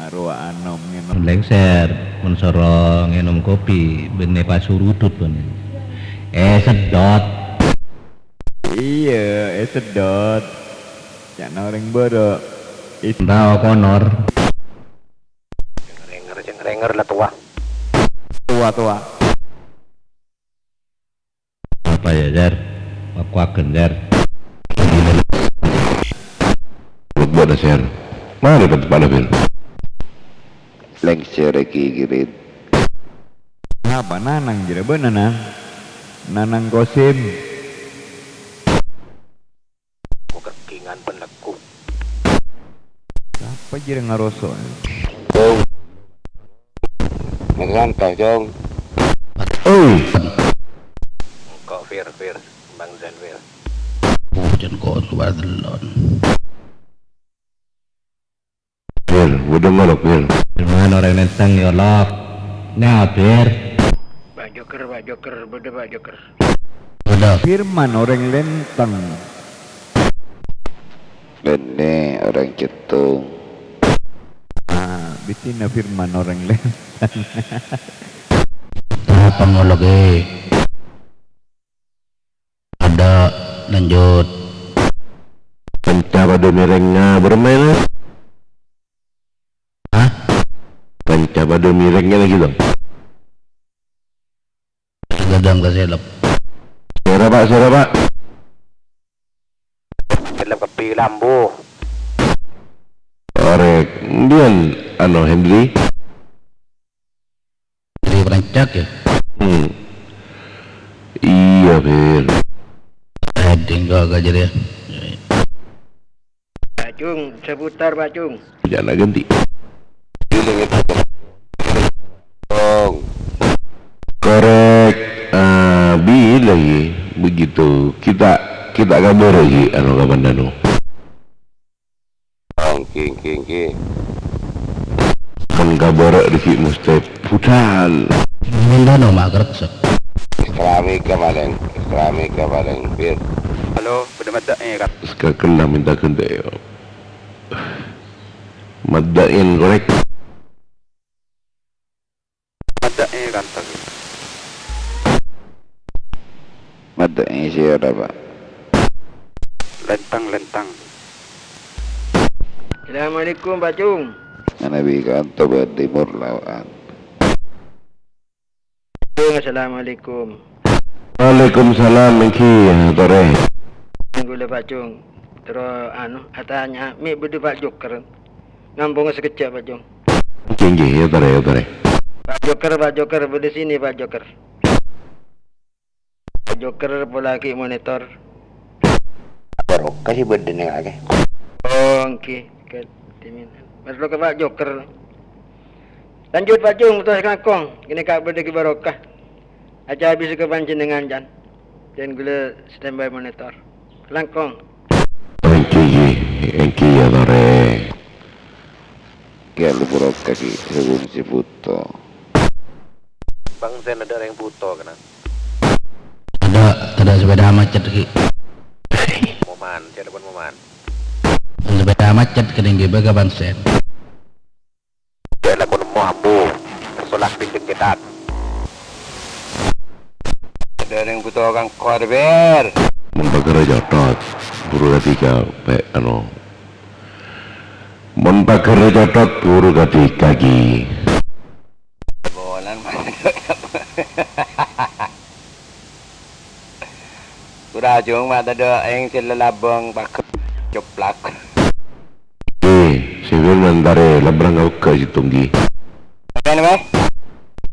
Arowa anom ngènom. Lèngsèr, mon soro ngènom kopi, bânnè pasurudut bânnè. Eh, sedot. Iyâ, eh, sedot. Ca'na orèng bârâ'. Is- Mbak O'Connor. Jeng-renger, jeng-renger la towa. Towa, towa. Apa ya, Jar? Aku agen, Jar. Buat ada share. Mana dapat pada, Fir? Lèngsèr è kikirin. Napa Nanang jârèya bâ'na, Nang? Nanang Kosim. Ku kekkingan penekku. Sapa jârèya ngaroso'? Jong. Mas Ranto, Jong. Oi. Engko' Fir, Fir. Bang Zen, Fir. Hujan kok suara delon. Fir, budeng ngolok, Fir. Firman orèng Lenteng, ya Allah. Nya, Fir. Pak Joker, Pak Joker, bâdâ Pak Joker. Bâdâ. Firman orèng Lenteng. Bânnè orèng Cèttong. Ah, bhitèna Firman orèng Lenteng. Apa ngolok, eh? Ada, lanjut. Panca pada mirengnga bermain. Hah? Panca pada mirengnga lagi, Bang. Gadang ka selep. Suara, Pak, suara, Pak. Selep kepi lambu. Orèk, mbiyen, anu, Hendri. Jadi perancak ya? Hmm. Iya, Fir. Heading kok gak jadi ya? Pak Cung, seputar, Pak Cung. Jangan ganti. Tong. Korek, eh, bi lagi begitu. Kita, kita kabar lagi, anu, kapan danu. Oh, ngghi, ngghi, ngghi. Mon kabârâ' dâgghi' mustè budal. Minta no ma' kersa. Keramik ka palèng, keramik ka palèng, Fir. Halo, bâdâ maddhâ'â, Kak. Sekakel la minta ghântè, yo. Maddhâ'in korek. Maddhâ'â kantong. Maddhâ'â sèra, Pak? Lentang, lentang. Assalamualaikum, Pak Cung. Manabi kanto bâdhi murlawan. Cung, assalamualaikum. Waalaikumsalam, èngghi, atore. Ghulâ, Pak Cung. Terro, anu, atanya'a, "Mè' bâdâ Pak Joker?" Ngampongnga sakejjhâ', Pak Jung. Èngghi, èngghi, èyatorè, èyatorè. "Pak Joker, Pak Joker, bâdâ sini, Pak Joker." Pak Joker pola ghi' monitor. Barokah sè bâdâ nèng kakè. Oh, èngghi. Kadimin. Parlo ka Pak Joker. Lanjut, Pak Jung, terros langkong. Ghânèka bâdâ ghi' barokah. Aca abis ka panjhennengngan, Jan. Jan ghulâ standby monitor. Langkong. Èngghi, èngghi, èyatorè. Kèya lu barokah ghi' sè bhunsi bhuto. Bângsa tadâ' rèng bhuto, kennèng. Tadâ', tadâ' sepèda macet ghi'. Moman, telepon Moman. Sepèda macet kennèng ghi' bâ' ka Bangsen. Telepon mo ambu. Solat pintu cetak. Tadâ' rèng bhuto kangkor, Ber. Mon paghârrâ cothot, buru kadhi ka pè', anu. Mon paghârrâ cothot, buru kadhi ka ghi. Bolan masuk. Ora jung ma' tadâ' èng sè lalabâng pagher coplak. Eh, sè Firman tarè labrang abâgghâ' sèttong ghi. Mayan, Mas?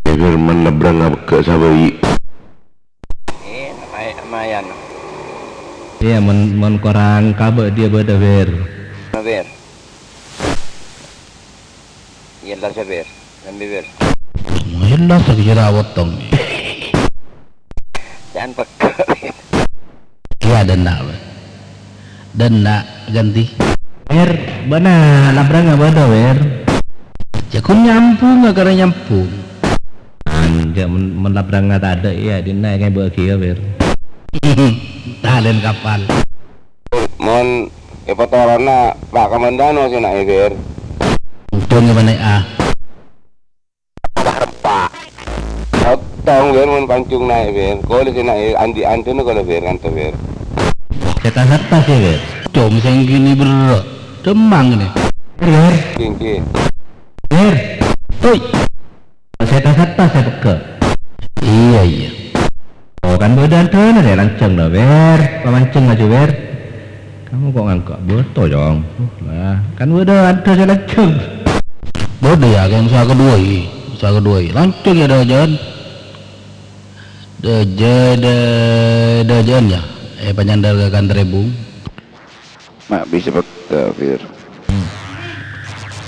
Sè Firman labrang abâgghâ' sabâi. Eh, may-, mayan. Iyâ, mon, mon korang kabâ' dia bâdâ, Fir. Fir. Iyâ, la, Fir. Sambi, Fir. Iyâ, la, sakejjhâ' ta' potong. Jhân pegghâ', Fir. Iyâ, dânna', Fir. Dânna' ghântè. Wer, bâ'na labrang apa to, Wer? Jhâ' ghun nyambhung, karè nyambhung. Enjâ', mon, mon labrangnga tadâ', iyâ, dinna' èkabâghi, yâ, Wer. Talèn kapal. Mon èpatoronna Pa' Kamandano sè naè', Wer. Untung ya, Wer, ah. Rempa'-rempa'. Ottong, Wer, mon pancung naè', Wer. Kaulâ sè naè' andi'-andina kaulâ, Wer, kanto, Wer. Setta-setta sè, Wer. Com sèngghini berrâ'. Demmang nè. Wer. Sènggi. Wer. Toy. Setta-setta sè pegghâ'. Iyâ, iyâ. Oh, kan bâdâ andhâna sè lanjhâng, dâ, Wer. Pamancung laju, Wer. Kamu kok ngangghuwâ bâto, Cong? Lah, kan bâdâ andhâ sè lanjhâng. Bâdâ, yâ, kèng usaha kedua, i. Usaha kedua, i. Lanjhâng, yâ, dâjâ'ân. Dâjâ-, dâ-, dâjâ'ân, yâ. Eh, panyandar ka kantor, Bung. Ma' bisa pegghâ', Fir. Hmm.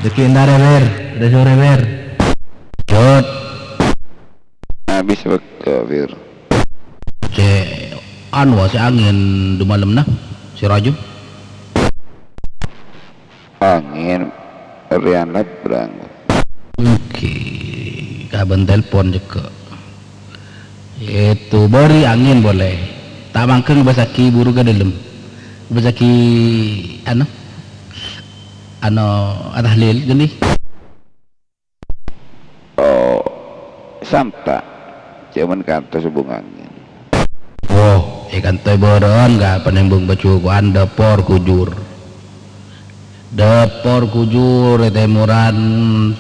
Dâgghi' entarè, Wer. Dâ' sorè, Wer. Jhut. Ma' bisa pegghâ', Fir. Sè, anu, sè angèn dumalemma, sè raju. Angèn rèyan labrang. Èngghi, kabân telpon jâgâ. Ètobâri angèn polè. Ta' mangkèng bâsaghi buru ka dâlem. Bâsaghi, anu, anu, atahlil, ghâni. Oh, santa'. Cè' mon kantos bungangèn. Oh, èkantoi bârâ'ân ka panembung pajuko'an dâpor Kujur. Dâpor Kujur è tèmoran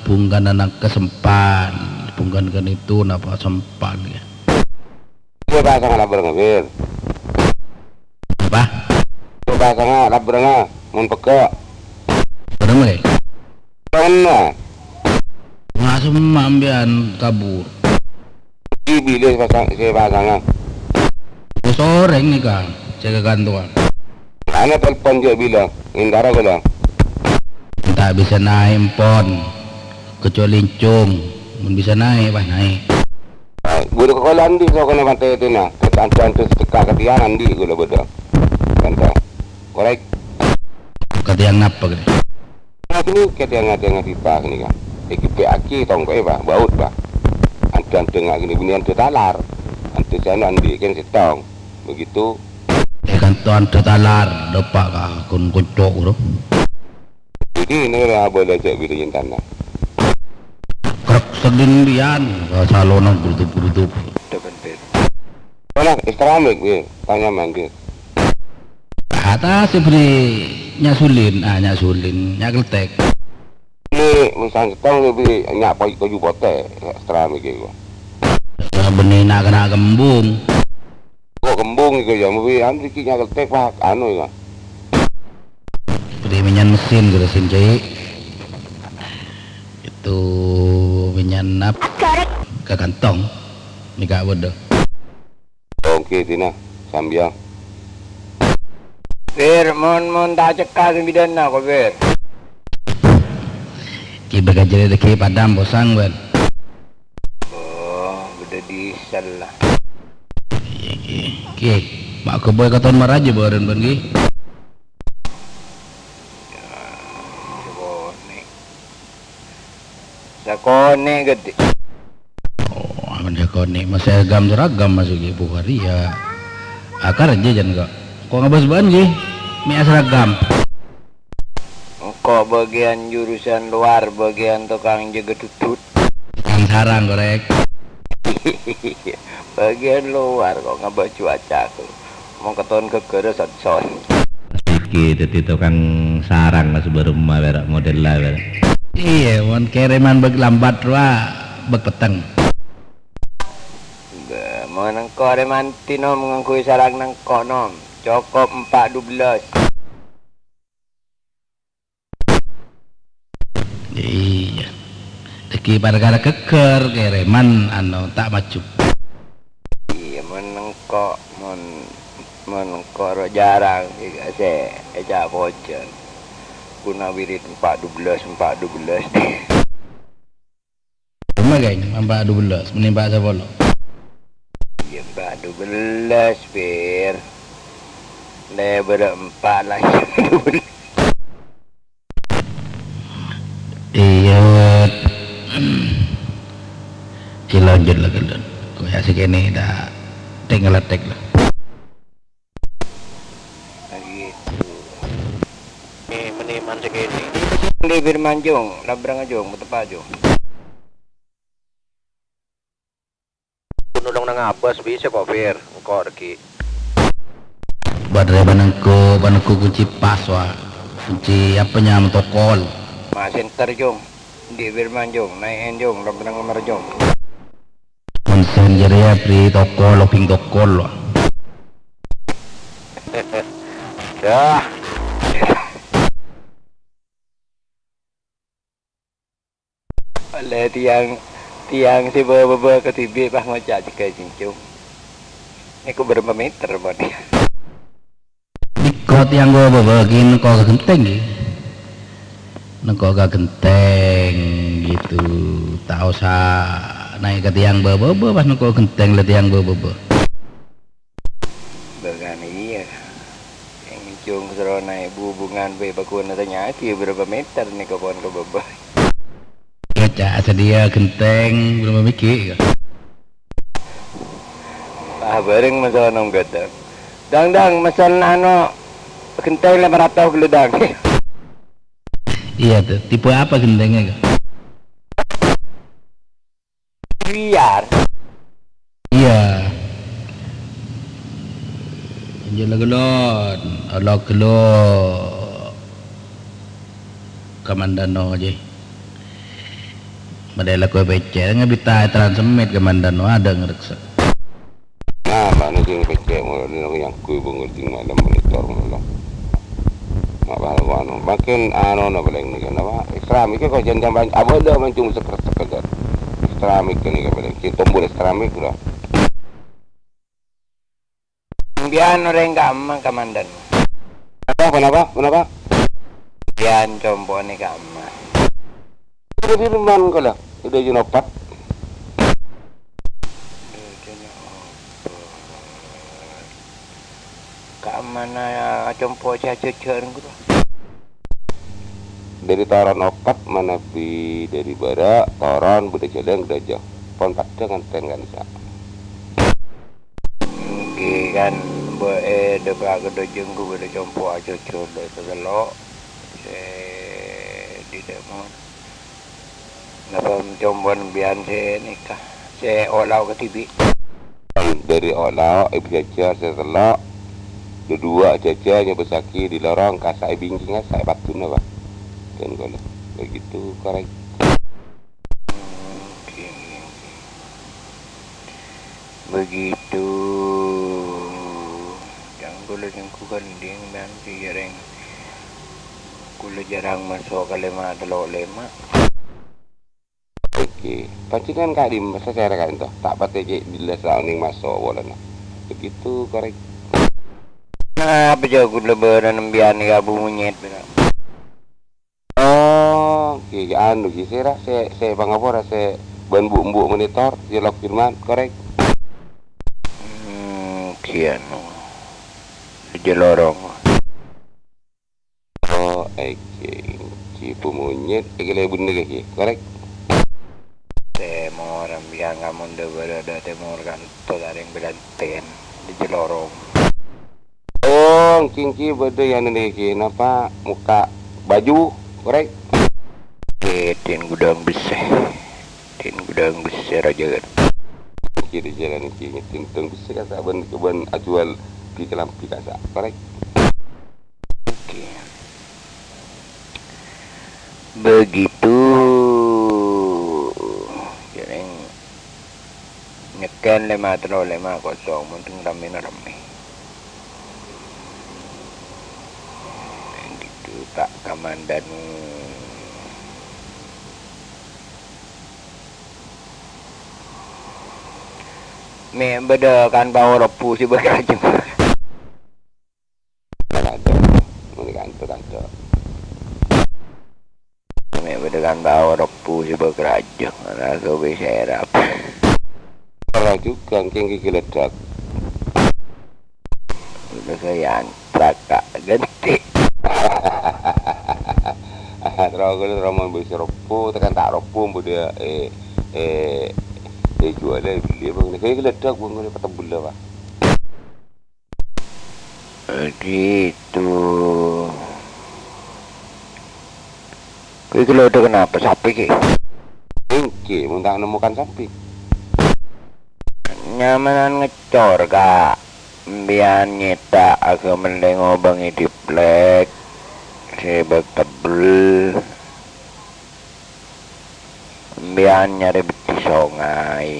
bungkana nangka Sempan. Bungkana ghânitu napa Sempan, yâ. Iyâ, pasanga labrângnga, Fir. Apa? Iyâ, pasanga labrângnga, mon pegghâ'. Bârâmma, Kè? Bârâmma. Masemma' sampèyan kabur. Bilâ sè pasang, sè pasanga? Iyâ, sorèng nèka, sè ka kantoran. Ana telpon jhâ' bilâ, èntara kaulâ. Ta' bisa naè', empon. Kecuali encong. Mon bisa naè', wah, naè'. Ghulâ ka kaulâ andi' sokona matètèna, ta' anto-anto sè tekka ka tèyang andi' ghulâ bâdâ. Kanto. Korèk. Ka tèyang napa, Kè? Nah, sini ka tèyang, tèyang dipa sini, Kak. Èkèbbi'aghi tongko'è, Pak, baut, Pak. Anto-anto nga' ghini bânnè anto talar. Anto sè anu andi' kèng sèttong. Begitu. Eh, kanto anto talar, dâpa' ka kon-, konco', bro. Jadi, ini lah boleh cek bilin tanah. Krek sedin biyan, salonang grudup-grudup. Depan, Pir. Mana? Istirahat, Pir. Tanya mandir. Atas beri nyasulin, ah, nyasulin, nyakeltek. Ini, misal setong lebih nyak pagi koju pote, istirahat, Pir. Nah, benih nak kena kembung. Kok kembung iku ya, mesti anu iki nyakel tèk, Pak, anu ya. Di minyan mesin, gitu, sin, Cai. Itu minyan nap-, ka kantong. Ini ka bâdâ. Oke, Dina. Sambiya. Pir, mon, mon ta' cekka sambidhâna, ko, Pir. Ki bâ ka jârèya dâgghi' padam posang, bân. Oh, bâdâ diesel, la. Iya, Ki. Ki, ma' ghâbây katon maraja bârân, bân, Ki. Sakonè'. Sakonè' ghâdhi'. Oh, aman sakonè'. Masih agam seragam masuk Ibu Waria. Akar aja jan kok. Kok ngabâs bân, Ki? Mè' seragam. Engko' bagian jurusan luar, bagian tukang jaga tutut. Yang sarang, korek. Bagian luar kok ngabâs cuaca aku. Mon katon ghâghârâ sot-sot. Iki dâddhi tokang sarang, Mas, bârâmma, wèra, modella, wèra. Iyâ, mon kèrèman bâk lambat rowa, bâk petteng. Bâ, mon engko' arè manti, Nom, ngangghuy sarang nengko', Nom. Cokop empat dua belas. Iyâ. Dâgghi' parkara ghâghâr, kèrèman, ano, ta' maju. Iyâ, mon engko', mon, mon engko' ro jarang, sè, sè, èca' pojhân. Kuna wirid empat dua belas, empat dua belas. Coma, Kang, empat dua belas, mending empat sepuluh. Iyâ, empat dua belas, Pir. Lèbârrâ empat la, dua belas. Iyâ. Iyâ, lanjut la, ghellâ'. Koya' sè kènè' ta' tèng-ngalettèk la. Nah, gitu. Mè-, mènèman sè kènè'. Ndi Firman, Jung? Labrang, Jung. Pateppa', Jung. Nolong nang abâs bisa kok, Fir. Engko' dâgghi'. Bâdâ panengko, panengko kunci pas, wa. Kunci apa nyama tokol? Ma' senter, Jung. Ndi Firman, Jung? Naè'è, Jung. Labrang nomer, Jung. Konsen jârèya bri tokol, lobing tokol, wa. Dah. Ollè tèyang, tèyang sè bâ-bâbâ kadhibi' pas ngoca' jâgâ jinjung. Nèko bârâmpa mèter, mon? Nèko tèyang bâ-bâbâ ghi' nèko ka ghentèng, ghi. Nèko ka ghentèng, gitu. Ta' osa naè' ka tèyang bâ-bâbâ, pas nèko ghentèng la tèyang bâ-bâbâ. Bâkana iyâ. Ènjung serrona è bubungan bhâi bhâghuna tanya'aghi bârâmpa mèter nèko pon ka bâbâ. Ngoca' sadhiyâ ghentèng bârâmpa mèghi'. Pas bhâreng maso nom ghâdhâng. Dang, Dang, mesen anu ghentèng lèma ratos ghellâ', Dang. Iyâ, tuh. Tipe apa ghentèngnga, Kak? Biar. Iyâ. Anjâ la ghellâ', la ghellâ'. Kamandano jâ. Model la koy pècè', ngabita transmit kamandano adâ' ngareksa. Nah, bâ'na sè pècè' molo nèng yang kui bengol sing malem monitor molo. Mak bâ'na anu, makin anu na palèng nèka napa? Extra mic kok jân jam abâlâ mancung sekrek-sekrek. Extra mic nèka palèng. Sing tombol extra mic lah. Biyan orèng ka'emma, Kamandano. Napa, napa, napa? Biyan compo'na ka'emma. Udah di rumah kala, udah jenopat. Ka'emmana compo' sè ajhâjhâr, ghuru? Dâri toron opat manabi dâri bârâ', toron bâdâ jhâlâng dâjâ. Pon paddhâ ngantèn ka'issa'. Èngghi kan, bâ'na dâpa' ka dâjâ, ghuru bâdâ compo' ajhâjhâr dâ' sè tello'. Sè dhi' dâ' mon. Napa compo'na biyan sè nèka, sè olao kadhibi'? Dâri olao, èbâjhâjhâr sè tello', dâduwâ' jhâjhâ nyobâsaghi dâri lorong ka sa'è bingkingnga, sa'è paddhuna, Pak. Dân kaulâ. Begitu, korèk. Oke, oke, oke. Begitu. Jhâ' kaulâ jhâ' ghândhing bân sè jhârèng. Kaulâ jhârâng maso' ka lèma tello lèma. Èngghi. Panjhennengngan ka'dimma sasèra ka'dinto? Ta' patè cè' jelas la onèng maso' polana. Begitu, korèk. Napa jhâ' kaulâ bârâ' nembiyân ka Abu Monyet, bârâ'? Oh, ghi, anu, ghi, sèra, sè, sè pangapora, sè bân bu'-embu' monitor, sè Lok Firman, korèk? Hmm, ghi, anu, Jhâlorong. Oh, èngghi, ghi, Bu Monyet, èngghi la bhender, ghi, korèk? Tèmor, sampèyan ka Mondha Bârâ' dâ' tèmor kanto sareng Bèlantèn, di Jhâlorong. Oh, èngghi, èngghi, bâdâ è anu nèka, napa, mokka' baju, korèk? È, dhin ghudhâng bessè. Dhin ghudhâng bessè, Rajâ. Èngghi, di jhâlân èngghi, dhin ghudhâng bessè kassa' bân, bân ajhuwâl bi-, kalambhi kassa', korèk? Oke. Begitu. Jhâreng nyèkken lèma tello lèma kosong, mon sè rammèna rammè. Begitu, Pak Kamandanu. Mè' bâdâ kan pao rebbu sè bâkal ajhung. Kacau. Mending kacau, kacau. Mè' bâdâ kan pao rebbu sè bâkal ajhung. Ana' sobhi serap. Ora jhughân, kèng ghi ghi ledhâk. Udah sayang, kakak ganti. Terus aku terus mau beli seropo, tekan tak ropo, budi, eh, eh, eh, jualnya beli apa? Ini kayak geledak, bang, ini petebel apa? Gitu. Iki lho, Dok, kenapa sapi ki? Enggi, mun ta' nemokan sapi. Nyamanan ngecor, Kak. Mbiyan nyèta' aga mellè ngobângè diplek sè bâk tebbel. Mbiyan nyarè beddhi songay.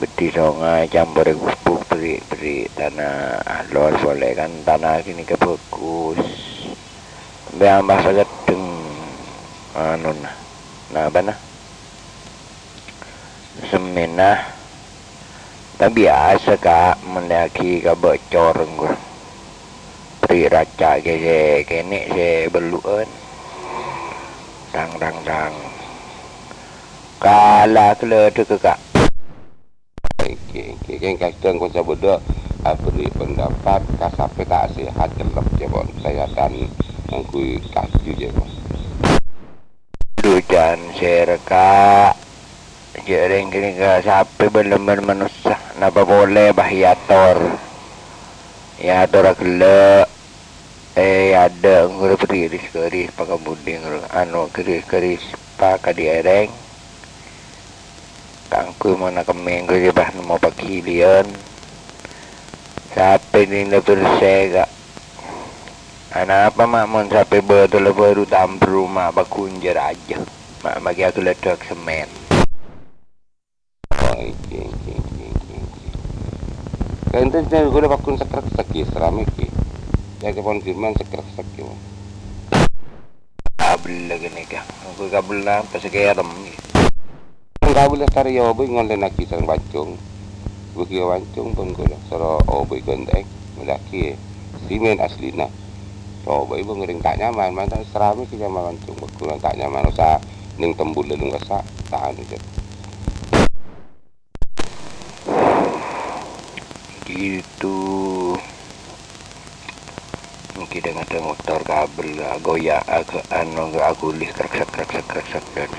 Beddhi songay campurè gubuk berri'-berri' tana alos polè kan tana ghânèka bhâghus. Mbiyan pas sageddheng anona, napana? Semmèna. Tabiyasa, Kak, mellèaghi ka bâ' cor, engko. Pri' raca' ghi sè kènè' sè bellu'ân. Tang, tang, tang. Kala ghâlâdhâghâ, Kak. Èngghi, èngghi, èngghi, kadhâng kon sabâdâ aberri' pendapat ka sapè ta' sehat, cellep, jâbâ kesehatan ngangghuy kaju, jâbâ. Dujan sèra, Kak. Jhâ' rèng ghânèka sapè bân-lambân manossa, napa polè, bâh, èyator. Èyator aghellâ', eh, èadâ' ngghu rè bâdhi ris-kèris pakabudi ngghu, anu, kèris-kèris pakadhi èrèng. Kaangghuy mon akemmè ngghu rè bâh nemmo paghiliyân. Sapè nèng la bhersè, Kak. Anapa, Ma', mon sapè bâtolla bhâru tambruma paghunjhâr ajâ? Ma' maghi aghâlâdhâk semmèn. Oh, èngghi, èngghi, èngghi, èngghi, èngghi. Ka'ènto sè kaulâ pagghun sèkrèk-sèkrèk, ghi, sèrama ghi. Yâ, kèpon firman sèkrèk-sèkrèk, ghi, Mon. Kabel ghânèka. Engko' kabel napa sè kèrèm, ghi? Kabel lestari yâ, Bu, ngolènaghi sareng pancong. Bâghi ka pancong pon kaulâ, soro obâi ghântèng, mellèaghi simèn aslina. Coba ibu ngering ta' nyaman, mantap serami sih nyaman langsung, begunan ta' nyaman, usah ning tembul lalu ngerasa, ta' anu, Cek. Gitu. Niki dengan motor kabel, agoyak, ag-, anu, agulih, kreksek, kreksek, kreksek, dan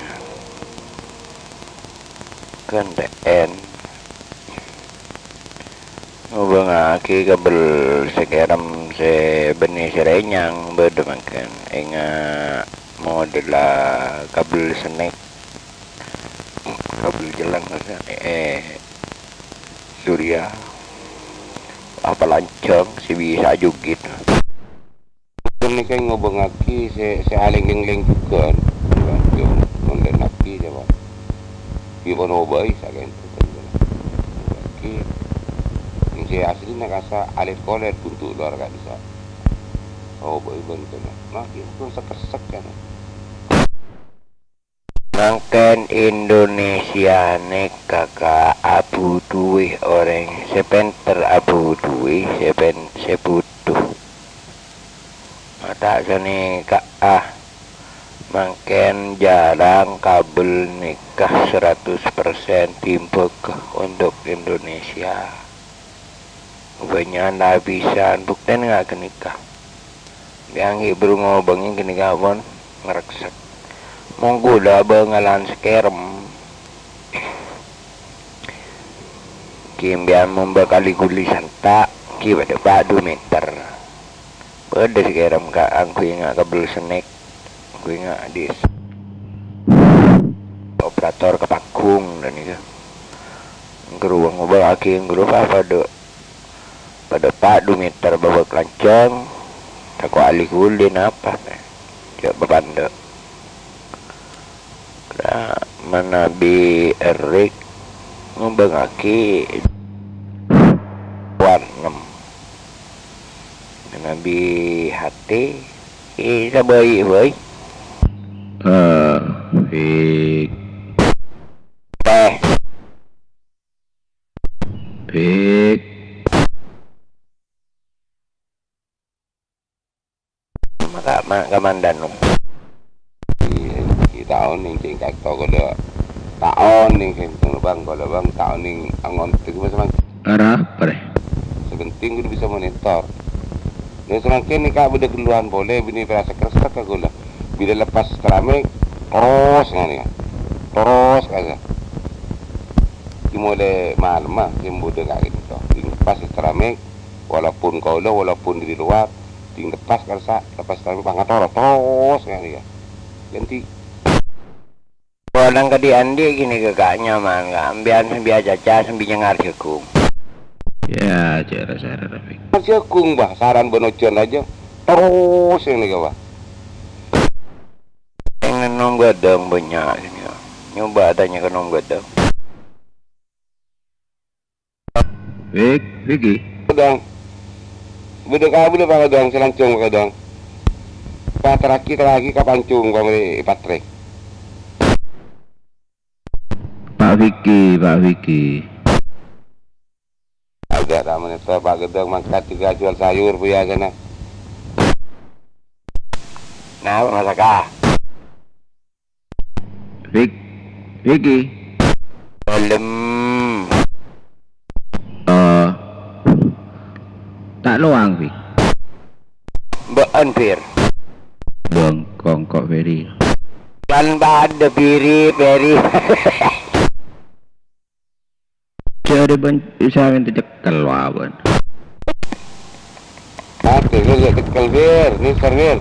kan D N. Ngobângaghi kabel sè kèrèm sè bânnè sè rènyang bâdâ mangkèn. Enga' modella kabel snack, kabel jelleng, eh, surya, apa lanjhâng sè bisa ajugit. Ghânèka ngobângaghi sè, sè alèng-lèng jhughân. Lanjhâng ngolènaghi, coba. Ghi' pon obâi sakènto. Ngobângaghi. Sè aslina kasa' alèt-kolèt buntu' lowar ka'dissa'. Oh, bâi bân kènè'. Nah, ghi' pon sèk-sèk kènè'. Mangkèn Indonesia nèka, Ka', abudhuwè orèng sè pènter, abudhuwè sè pèn-, sè budhu. Ma' ta' sanèka, ah. Mangkèn jhârâng kabel nèka saratos persen timbhâghâ untuk Indonesia. Bânnya'an lapisan, buktèna nga' ghânèka. Sampèyan ghi' bhuru ngobângè ghânèka pon ngarèksèk. Mon kaulâ bângalan sakèrèm. Ghi' sampèyan mon bâkal guli santa', ghi' bâdâ pa' du mèter. Bâdâ sakèrèm kaangghuy nga' kabel snèk, kaangghuy nga' dis. Operator ka panggung ghânèka. Ghâruwa ngobângaghi ghâruwa pa-, padâ, padâ pa' du mèter bâbâk lanjhâng, tako' ali-ghuli napa, jhâ' papandâ'. Ka manabi Erik ngobângaghi warnem. Manabi hati, eh, sabâi-bâi. Eh, Fik. Eh. Fik. Maka ma-, kamandano. Iya, iya, ta' onèng sè kakto kaulâ. Ta' onèng sè bâng kaulâ bâng, ta' onèng angon tèghu bâsa mangkèn. Arapa, rè? Sè penting kaulâ bisa monitor. Lha, samangkèn nèka bâdâ ghâlluwân polè, binè pèra sèk-sèk ka kaulâ. Bilâ lepas ceramek, terros nganèka. Terros kasa. Dimulai malemma, sè budhâ ka'dinto. Lepas ceramek, walaupun kaulâ, walaupun di luar, ding lepas kasa, lepas ceramek pangator, terros nganèka. Ganti. Polana kadhi andi' ghânèka, Ka', nyaman, Ka'. Sampèyan sambi acaca, sambi nyengar jhâghung. Ya, cara-cara, Rafiq. Nyengar jhâghung, Bah, saran bân ojhân rajâ. Terros nganèka, Bah. Sè ngènom ghâdhâng bânnya' sini. Nyoba tanya ka nom ghâdhâng. Fik, Fiki. Ghâdhâng. Bâdâ kabellâ, Pak Ghâdhâng, sè lanjhâng, Pak Ghâdhâng. Patrèaghi, trèaghi ka pancung, Pak, mari patrè. Pak Fiki, Pak Fiki. Agak tak meneta, Pak Ghâdhâng mangkat juga jual sayur, Bu, ya, sana. Nah, Pak Masaka. Fik, Fiki. Dalem. Eh, ta' lowang, Fik. Bâ'ân, Fir. Bengkong kok, Firi. Kan padâ, Firi, Firi. Jârèya bân bisa mènta cekkel, wâ, bân. Ate, lu ya cekkel, Wir. Mister Wir.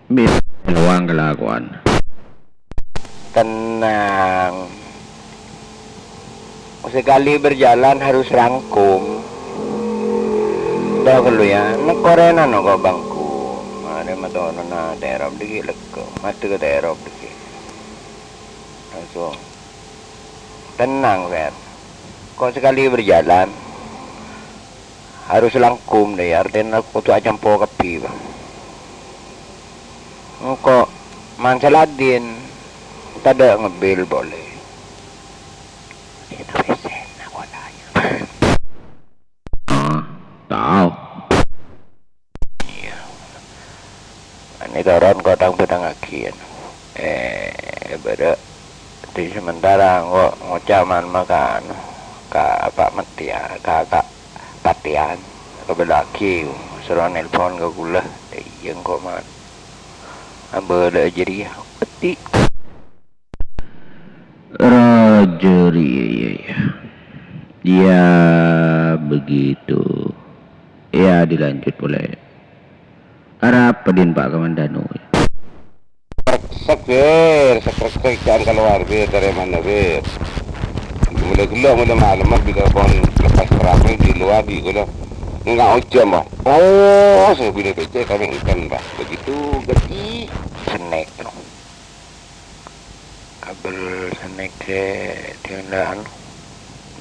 Bisa lowang kelakuan. Tenang. Sekali berjalan harus rangkum. Dah dulu ya, nekorena no kok bangku. Mari matonona terop dikit lego, mati ke terop dikit. Langsung. Tenang, Fer. Kok sekali berjalan, harus langkum deh, artèna kodhu acampo kabbhi, Bang. Engko' man saladin, tadâ' ngebil polè. Sina pèssèna kotanya. Ah, tao. Iyâ. Ane toron kotang-botangaghi, anu. Eh, bârâ' di sementara engko' ngoca' man maka, anu, ka Pak Metia, ka, ka Patian, kabellâaghi, soro nelpon ka kaulâ. Iyâ, engko' man. Abâlâ jârèya. Peti. Roger, iya, iya, iya. Ya, begitu. Ya, dilanjut polè. Arapa din, Pak Kamandanu? Sek, Bir, sek, sek, sek, jangan keluar, Bir, dari mana, Bir? Mulai gelo, mulai malam, bila pon lepas terang di luar, di gelo. Enggak ojhân, Pak. Oh, saya bila becek kami ikan, Pak. Begitu, gede. Snack, no. Kabel snack sè dianda'an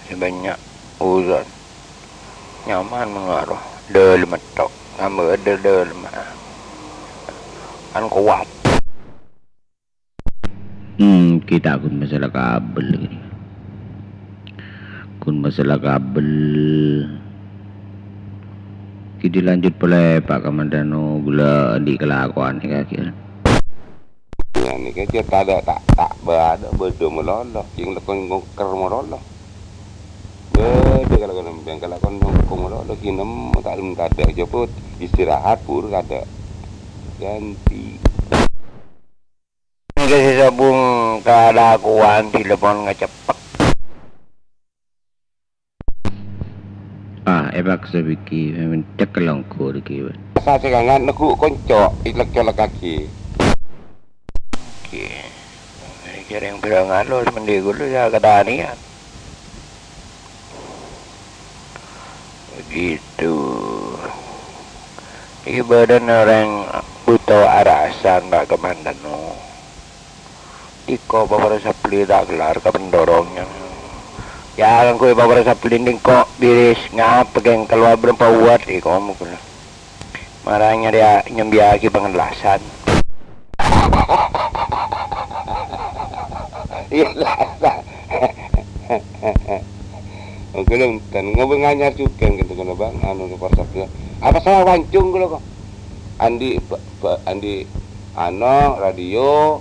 sè bânnya' uzon. Nyaman mangaro. Dâlem tok. Ngambâ dâ-, dâlem. Kan kowat. Hmm, kita ghun masalah kabel ini. Ghun masalah kabel. Kita lanjut polè, Pak Kamandano, ghulâ andi' kalakowan nèka, ghi. Nèka cè' tadâ' ta', ta' bâdâ, bâdâ malolo, cè' lakon ngongker malolo. Bâdâ kalakowan bengkel, lakon ngongker malolo, ghi nemmo ta' lem tadâ', jhâ' istirahat, buru tadâ'. Ganti. Nèka sè sabung kalakowan, telepon ngaceppet. Ah, èpaksa bhâi, mèmèn cèk longgor ghi, wè. Sa sè kangan neggu' konco, ilek-colek kaki. Oke. Jhâreng bilang alus, mending ghulâ ya kataniyan. Begitu. Ibâdâna orèng bhuto arasan, Pak Kamandano. Diko power supply ta' kellar ka pendorongnya. Ya, ngangguy power supply diko biris, ngapa kèng kalowar berempa watt, iko mungkin. Mara nyarè-, nyambiyâghi pangellasan. Iya, lah. Oke, lho, kan ngopi nganyar juga gitu, kan, Bang. Anu, power supply. Apa salah wancung, gitu, kok? Andi', ba-, ba-, andi', ano, radio,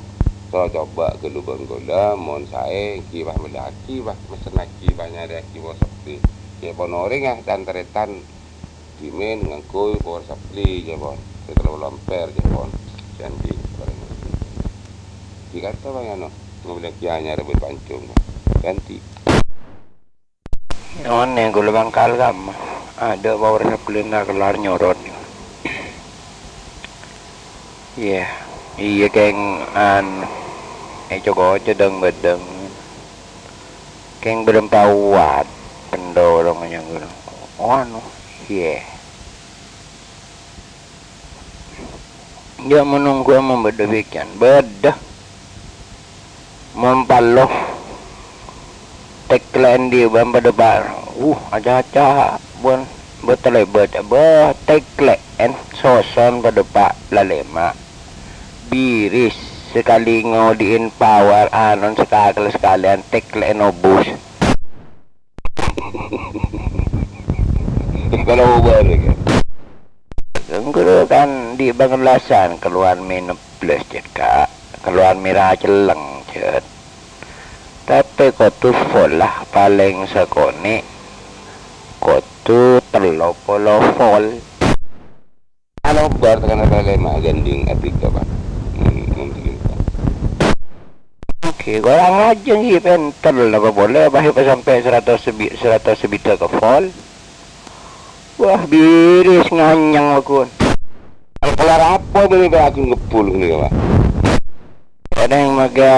coba-coba ghâllu bân ghulâ, mon saè, ghi, bah, mellèaghi, bah, mesennaghi, bah, nyarèaghi power supply. Cè' pon orèng, ah, tan-tarètan, dhimèn ngangghuy power supply, cè' pon. Sè tello polo ampere, cè' pon. Ganti, barang. Ghi kata, bah, ano, ngopi lagi anyar, bân pancung, bah. Ganti. Onè ghulâ bângkal kamma. Adâ' power supply-na kellar nyorot. Iyâ. Iyâ, kèng, an, èco-koco dâng-bâdâng. Kèng bârâmpa watt pendorong nyang ghulâ. Oh, anu, iyâ. Jhâ' menunggu mon bâdâ bhâkèyan. Bâdâ. Mon pallo. Tèklè'èn dhi' bân padâ pa-, uh, aca-aca. Bân, bâ' talèbât. Bâ, tèklè'èn soson padâ pa' lalèma'. Biris. Sakalè ngodi'in power, anon sakakel sakalèyan tèklè'èn obus. Kalau bubar, ya. Guru kan di Bangladesan keluar minus plus, Cek, Kak. Keluar mèra celleng, Cek. Tapè kodhu full lah, palèng sakonè' kodhu tello polo volt. Anu, bar tekan apa lema ganding abit apa? Hmm, mungkin, Pak. Oke, korang aja sih, pènter napa polè, apa sampai seratos sebi-, seratos sebidhâk volt. Wah, biris nganyang aku. Kalau kelar apa ini, Pak, aku ngebul ini, Pak. Kadang maga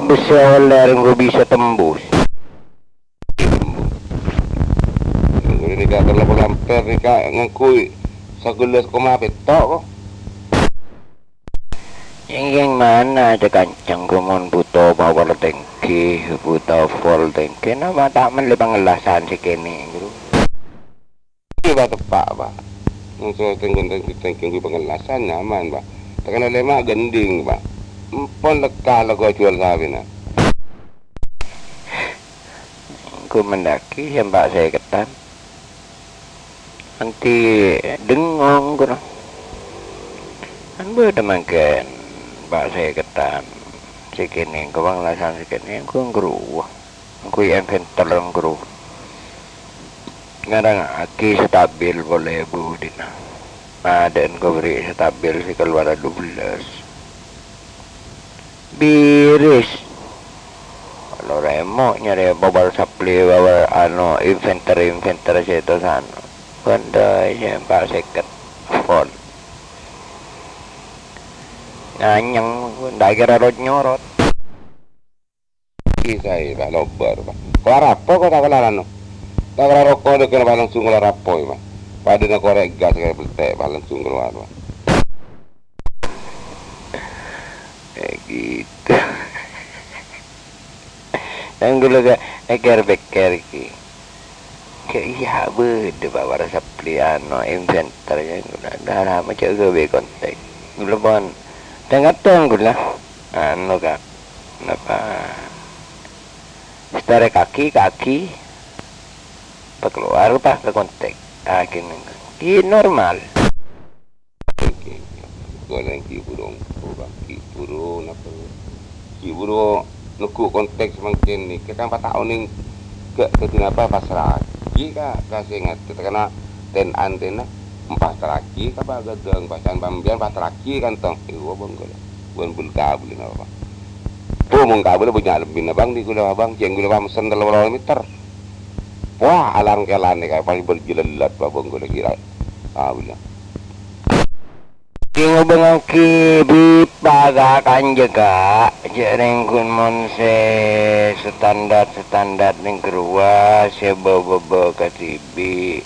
bisa oleh, engko bisa tembus. Engko nèka tello polo ampere nèka ngangguy sagellas koma pètto' kok. Èngkèng mana ada kancang, ku mon buto power tèngghi, buto full tèngghi, napa ta' mellè pangellasan sè kènè', Bro? Iya, Pak, teppa', Pak. Wong sè tèngghi, tèngghi, tèngghi ngangguy pangellasan nyaman, Pak. Tekan lema gending, Pak. Empon lekka lego jual sawina. Engko mendaki sè empa' sèketan. Anti dengngong kono. Kan bâdâ mangkèn empa' sèketan. Sè kènè' kobang lasan sè kènè' engko ngruwa. Engko inventer engko. Ngarangaghi stabil polè budina. Madâ'ân kobri stabil sè kalowar dua belas. Biris. Lorèmo nyarè power supply, power, anu, inverter-inverter sè tosan. Bândâ sè empa' sèket volt. Nganyang, ta' kèra rot-nyorot. Kisaè, Pak, lobâr, Pak. Keluar apa kok ta' kelar anu? Ta' kelar roko dek, Pak, langsung keluar apa, Pak? Padâna korek gas kayak peletek, Pak, langsung keluar, Pak. Kayak gitu. Yang dulu kayak eker-beker iki. Cè' iyâ bâḍâ, Pa', para saplè, anu, inventor, yâ, ghulâ. Dârâ ma' cè' ghâbây kontak. Ghulâ pon tèng-ngètèng ghulâ. Anu, Ka'. Napa? Èstarè kakè, kakè. Pakalowar, Pa', ka kontak. Akhirnya, ki normal. Oke, oke. Golèng ki burung, burung, ki burung, apa? Ki burung neggu' kontak samangkèn nèka kan pata'on nèng ghi' dhâddhi napa pasra'aghi ka, ka sè ngatè, karena ten-antena pasra'aghi ka Pak Gadang, pasan pambiyan pasra'aghi kan tong. Ewa, Bang, golèng. Bun bun kabulin apa? Bu, mung kabul bânnya' lebbina, Bang, di ghulâ, Bang. Jhâ' ghulâ pamesen tello polo meter. Wah, alang-kelane kae pas berjelallat, Bang, ghulâ kira. Kabulin. Ngobângaghi pipa ka kanja, Ka'. Jhâ' rèng ghun mon sè standar-standar nèng ghâruwa sè bâ-bâbâ kadhibi'.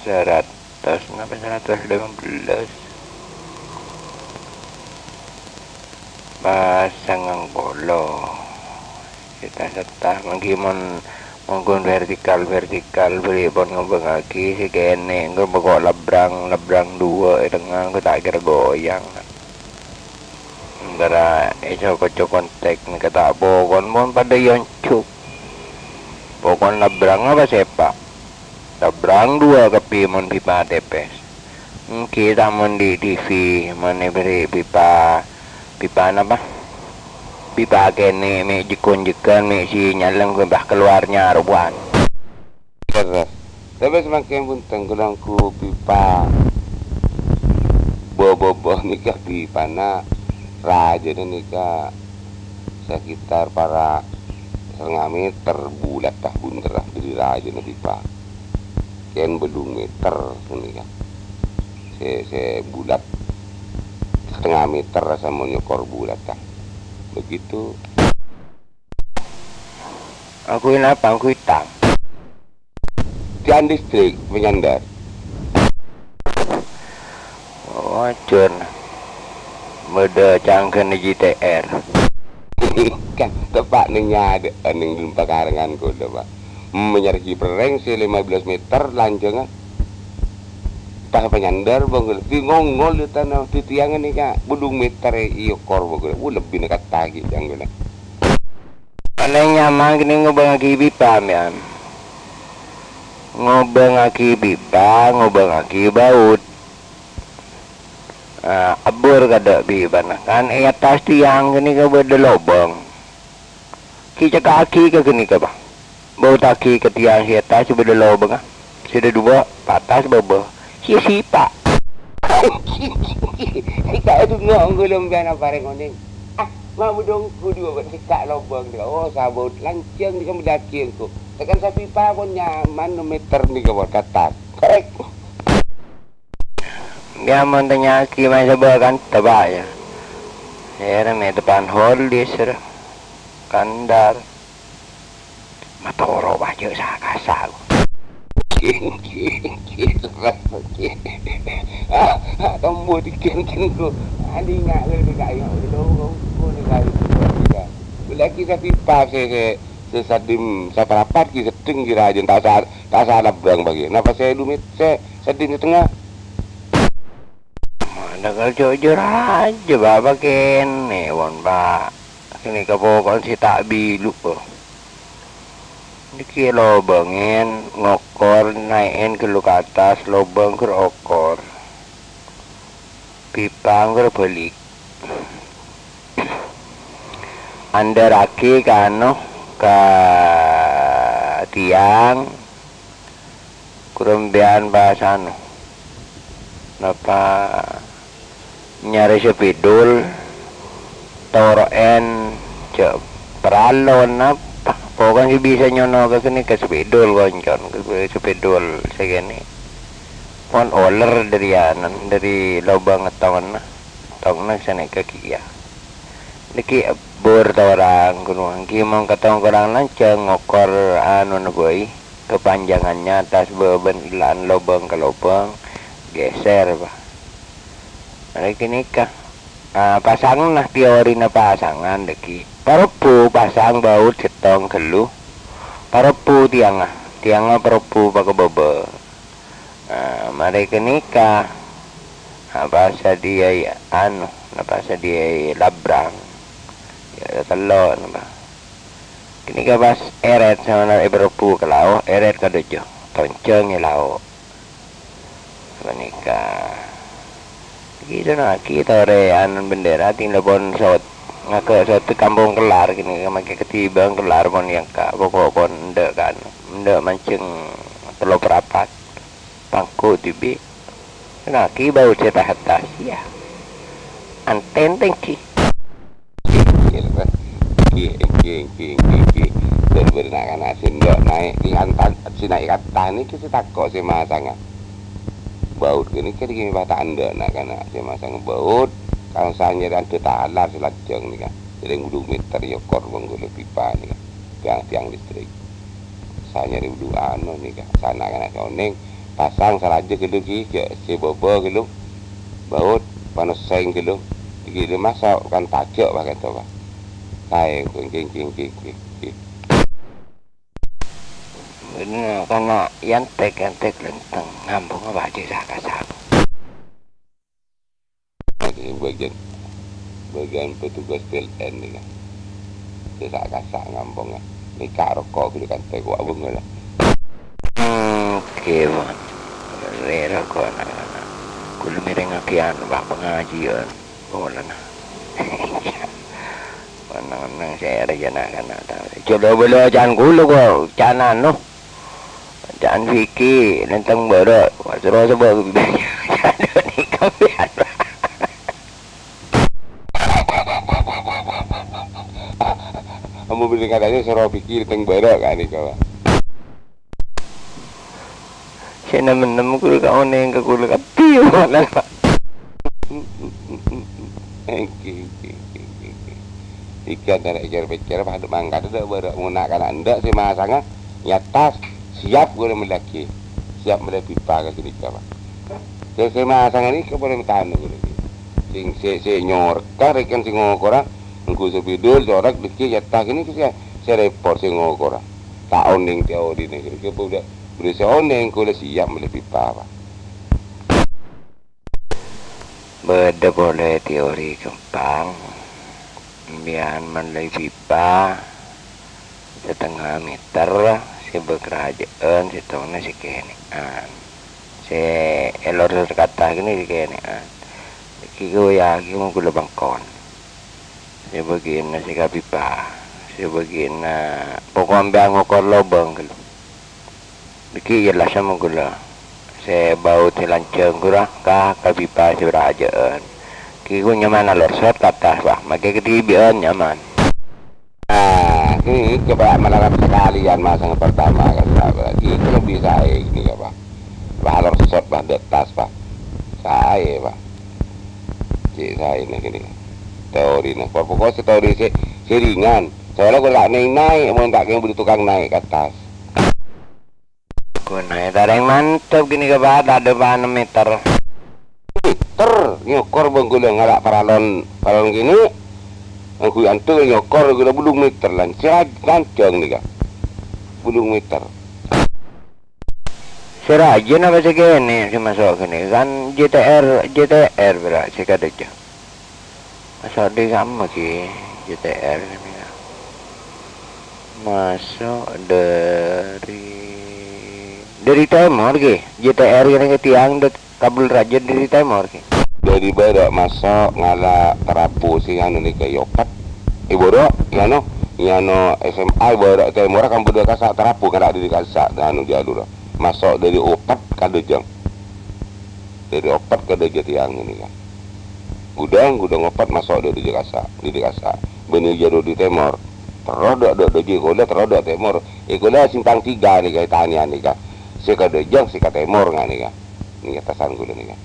Saratos napa saratos lima belas? Pas sangang polo. Setta-setta, manggi mon, mon ghun vertikal-vertikal, bâri' pon ngobângaghi sè kènè', engko' pokok labrang, labrang duwâ' è tengnga, engko' ta' kèra goyang. Antara è coko-coko kontak nèka ta' pokon, pon padâ èonjuk. Pokon labrang apa sepa'? Labrang duwâ' kabbhi mon pipa tèpès. Èngghi ta' mon di' T V, mon èberri' pipa, pipa napa? Pipa kènè' mè' jek-onjegan, mè' sinyal engko' pas kalowar nyarowan. Terros. Tapè samangkèn bhunten, ghulâ ongghu pipa. Bâ-bâbâ nèka pipana rajâna nèka sekitar para' satengnga meter bulat, ah, bhunter, ah, dhâri rajâna pipa. Kèng bâllung meter ghânèka. Sè, sè bulat satengnga meter, samon nyokor bulat, ah. Begitu. Aku napa? Aku itang. Tiang listrik menyandar. Oh, Jon. Bâdâ cangghâna J T R. Kan tepa' nèng nyadâ'ân nèng pakarangan kaulâ, Pak. Menyargi perrèng sè lima belas meter lanjhângnga. Pas panyandar, Bang, lebbi ngongol di tanah di tiangan nèka, bâllung meter è okor, Bang. Wuh, lebbina katta ghi' jangghâna. Palèng nyaman kènè' ngobângaghi pipa, sampèyan. Ngobângaghi pipa, ngobângaghi baut. Ah, abbur kadâ' pipana. Kan è attas tiang ghânèka bâdâ lobâng. Ghi' ceka'aghi ka ghânèka, Pak. Bautaghi ka tiang sè attas sè bâdâ lobângnga. Sè dhâduwâ', patas bâbâ. Sè sipa'. Sè kaè dungo' ongghu lombiyan apa rèng onèng. Ah, ma' budhong kudu apa sè ka' lobâng nèka. Oh, sabaut lanjhâng nèka medhâghi engko'. Tekan sapipa pon nyaman meter nèka, Pak, ka attas. Korek. Yâ, mon tanya'aghi ma'sabâ kan tebak, yâ. Sèra mè' depan hol di sèra. Kandar. Matoro' wajâ sa-kasa. Tombo di kèng-kèng ko. Andi nga' lagi kayu. Lagi sapipa sè, sè, sè sadim saparapat ki seddheng ki rajâna ta' sa-, ta' sala bang bagi. Napa sè lumit sè seddheng satengnga? Mana kerja jujur aja, Bapak kene, won, Pak. Kene kapoko'an sè ta' bilu', oh. Nèkè lobângen ngokor, naè'en ghâllu ka attas, lobâng ghâr okor. Pipa ghâr bâlik. Andhârraghi ka anu, ka tiang. Kurembèyan pas anu, napa nyarè spidol, toro'en jhâ' paralon napa, pokokna sè bisa nyono ka kene ka spidol koncon, ka spidol sè kene. Pon oler dhâri anan, dhâri lobâng tongna, tongna sanèka kèya. Nèkè bor torang, ghun, èngghi mon katongkoran lanjhâng ngokor anuna bhâi. Kepanjangannya attas bâbân ella'an lobâng ka lobâng, geser, Pak. Arè kènèka, ah, pasanganna teorina pasangan dhâggi'. Parebbu pasang baut sèttong ghâllu. Parebbu tiyangnga. Yang aprobu pakabâbâ. Nah, marè ghânèka, apa sadhiyâi anu, apa sadhiyâi labrang, ya, tello', napa. Ghânèka pas èrèt samana èprobu ka lao', èrèt ka dâjâ, tonjhâng è lao'. Panèka. Iki sono aki torè anon bendera, tinggal pon sot. Ngako sot kampung kellar gini, make ketimbang kellar pon yang ka, pokok pon ndak kan, ndak mancing tello perapat. Pangku dibi. Sono aki bau cetah atas, ya. Anten tengki. Èngghi, èngghi, èngghi, èngghi, èngghi. Bân-bân na'-kana' sè endâ' naè' è kanta, sè naè' kanta nèka sè tako' sè masanga. Baut ghânèka dhiggi' pas ta' endâ' na'-kana' sè masanga baut, kang sanyarè andhâ talar sè lanjhâng nèka. Jhâreng bulu meter èokor bân ghulâ pipa nèka. Tiang-tiang listrik. Sanyarè bulu anu nèka, sana-kana' sè onèng, pasang salajâ ghâllu ghi, jhâ' sè bâbâ ghâllu, baut, panosèng ghâllu, ghi lè maso' kan tajâ' bâ kento bâ. Taè, ghi, ghi, ghi, ghi, ghi. Bânnè, kana' èantek-èantek lèntèng, ngambung apa aja saka-saka. Ini bagian, bagian petugas P L N ini kan. Sè sa'-kasa' ngampong kan. Nèka roko' ghâllu kan teko' abang lah. Oke, Bang. Rè roko' anak-anak. Ghulâ mèrèngngaghi anu, Bang, pangajiân. Polana. Nang-nang sè rajâ na'-kana' tao. Coba bâlâ can ghulâ kok, can anu. Can Vicky, nèntèng bârâ'. Terros bâ-, Ambu bâdâ katanya soro Vicky nèntèng bârâ' kan nèka, Pak. Sè nem-ennem ghulâ kaonèng ka ghulâ kabbhi, Pak. Èngghi, èngghi, èngghi, èngghi. Iki antara ècèr-pècèr, padâ mangkada dâ' bârâ' mon na'-kana' endâ' sè masanga, è attas, siap ghulâ mellèaghi. Siap mellè pipa ka ghânèka, Pak. Sè, sè masanga nèka polè matana ghulâ. Sè, sè, sè nyorèka rèken sè ngokora, ngghu spidol, corèk, dhâggi', è attas ghânèka sè, sè rèpot sè ngokora. Ta' onèng teorina ghânèka, bâdâ, bâdâ sè onèng ghulâ siap mellè pipa, Pak. Bâdâ polè teori ghâmpang. Sampèyan mellè pipa satengnga meter, sè bâ' karajâân, sèttongnga sè kènè'an. Sè èlor sè kata ghânèka sè kènè'an. Nèka ghâbâyyâghi mon ghulâ bengkona. Sè bâgiânna sè ka pipa, sè bâgiânna pokok sampèyan ngokor lobâng ghâllu. Dhâggi' jellassa mon ghulâ. Sè baut sè lanjhâng ghulâ ka, ka pipa sè parajâân. Ghi ghun nyaman alorsot ka attas, Pak. Make kadhibi'ân nyaman. Nah, ghi coba malarat sakalèyan masang pertama kan, Pak. Berarti itu lebih saè gini ya, Pak. Wah, alorsot, Pak, dâ' attas, Pak. Saè, Pak. Cè' saèna gini. Teorina. Pokok-pokok sè teori sè, sè ringan. Soalnya ghulâ ta' naè'-naè', mon ta' kèng budi tukang naè' ka attas. Ghun naè' tarèng mantep ghânèka, Pak, ta' dâpa' nem meter. Meter nyokor bân ghulâ ngala' paralon, paralon ghini. Ngangghuy antu nyokor ghulâ bâllung meter lan. Sè raj-, lanjhâng nèka. Bâllung meter. Sè rajâ napa sè kènè' sè maso' ghânèka kan J T R, J T R bhârâ' sè kadâjâ. Maso' dâri kamma ghi J T R ghânèka? Maso' dâri, dâri tèmor ghi. J T R ghânèka tèyang dâ-, Kabul Rajâ dâri tèmor ghi. Dâri bârâ' maso' ngala' Tarabu sè anu nèka è Opet. È bârâ', è anu, è anu S M A è bârâ' tèmor kan bâdâ kassa' Tarabu ngala' dâri kassa' anu dâlurâ. Maso' dâri Opet ka Dâjâng. Dâri Opet ka Dâjâ tèyang ghânèka. Gudhâng, gudhâng Opet maso' dâ-, dâjâ kassa', dâri kassa'. Bânnè jârâ dâri tèmor. Terro dâ-, dâ-, dâjâ è kola, terro dâ' tèmor. È kola Simpang Tiga nèka, è tanèyan nèka. Sè ka Dâjâng, sè ka tèmor nga nèka. Nèka attasan ghulâ nèka.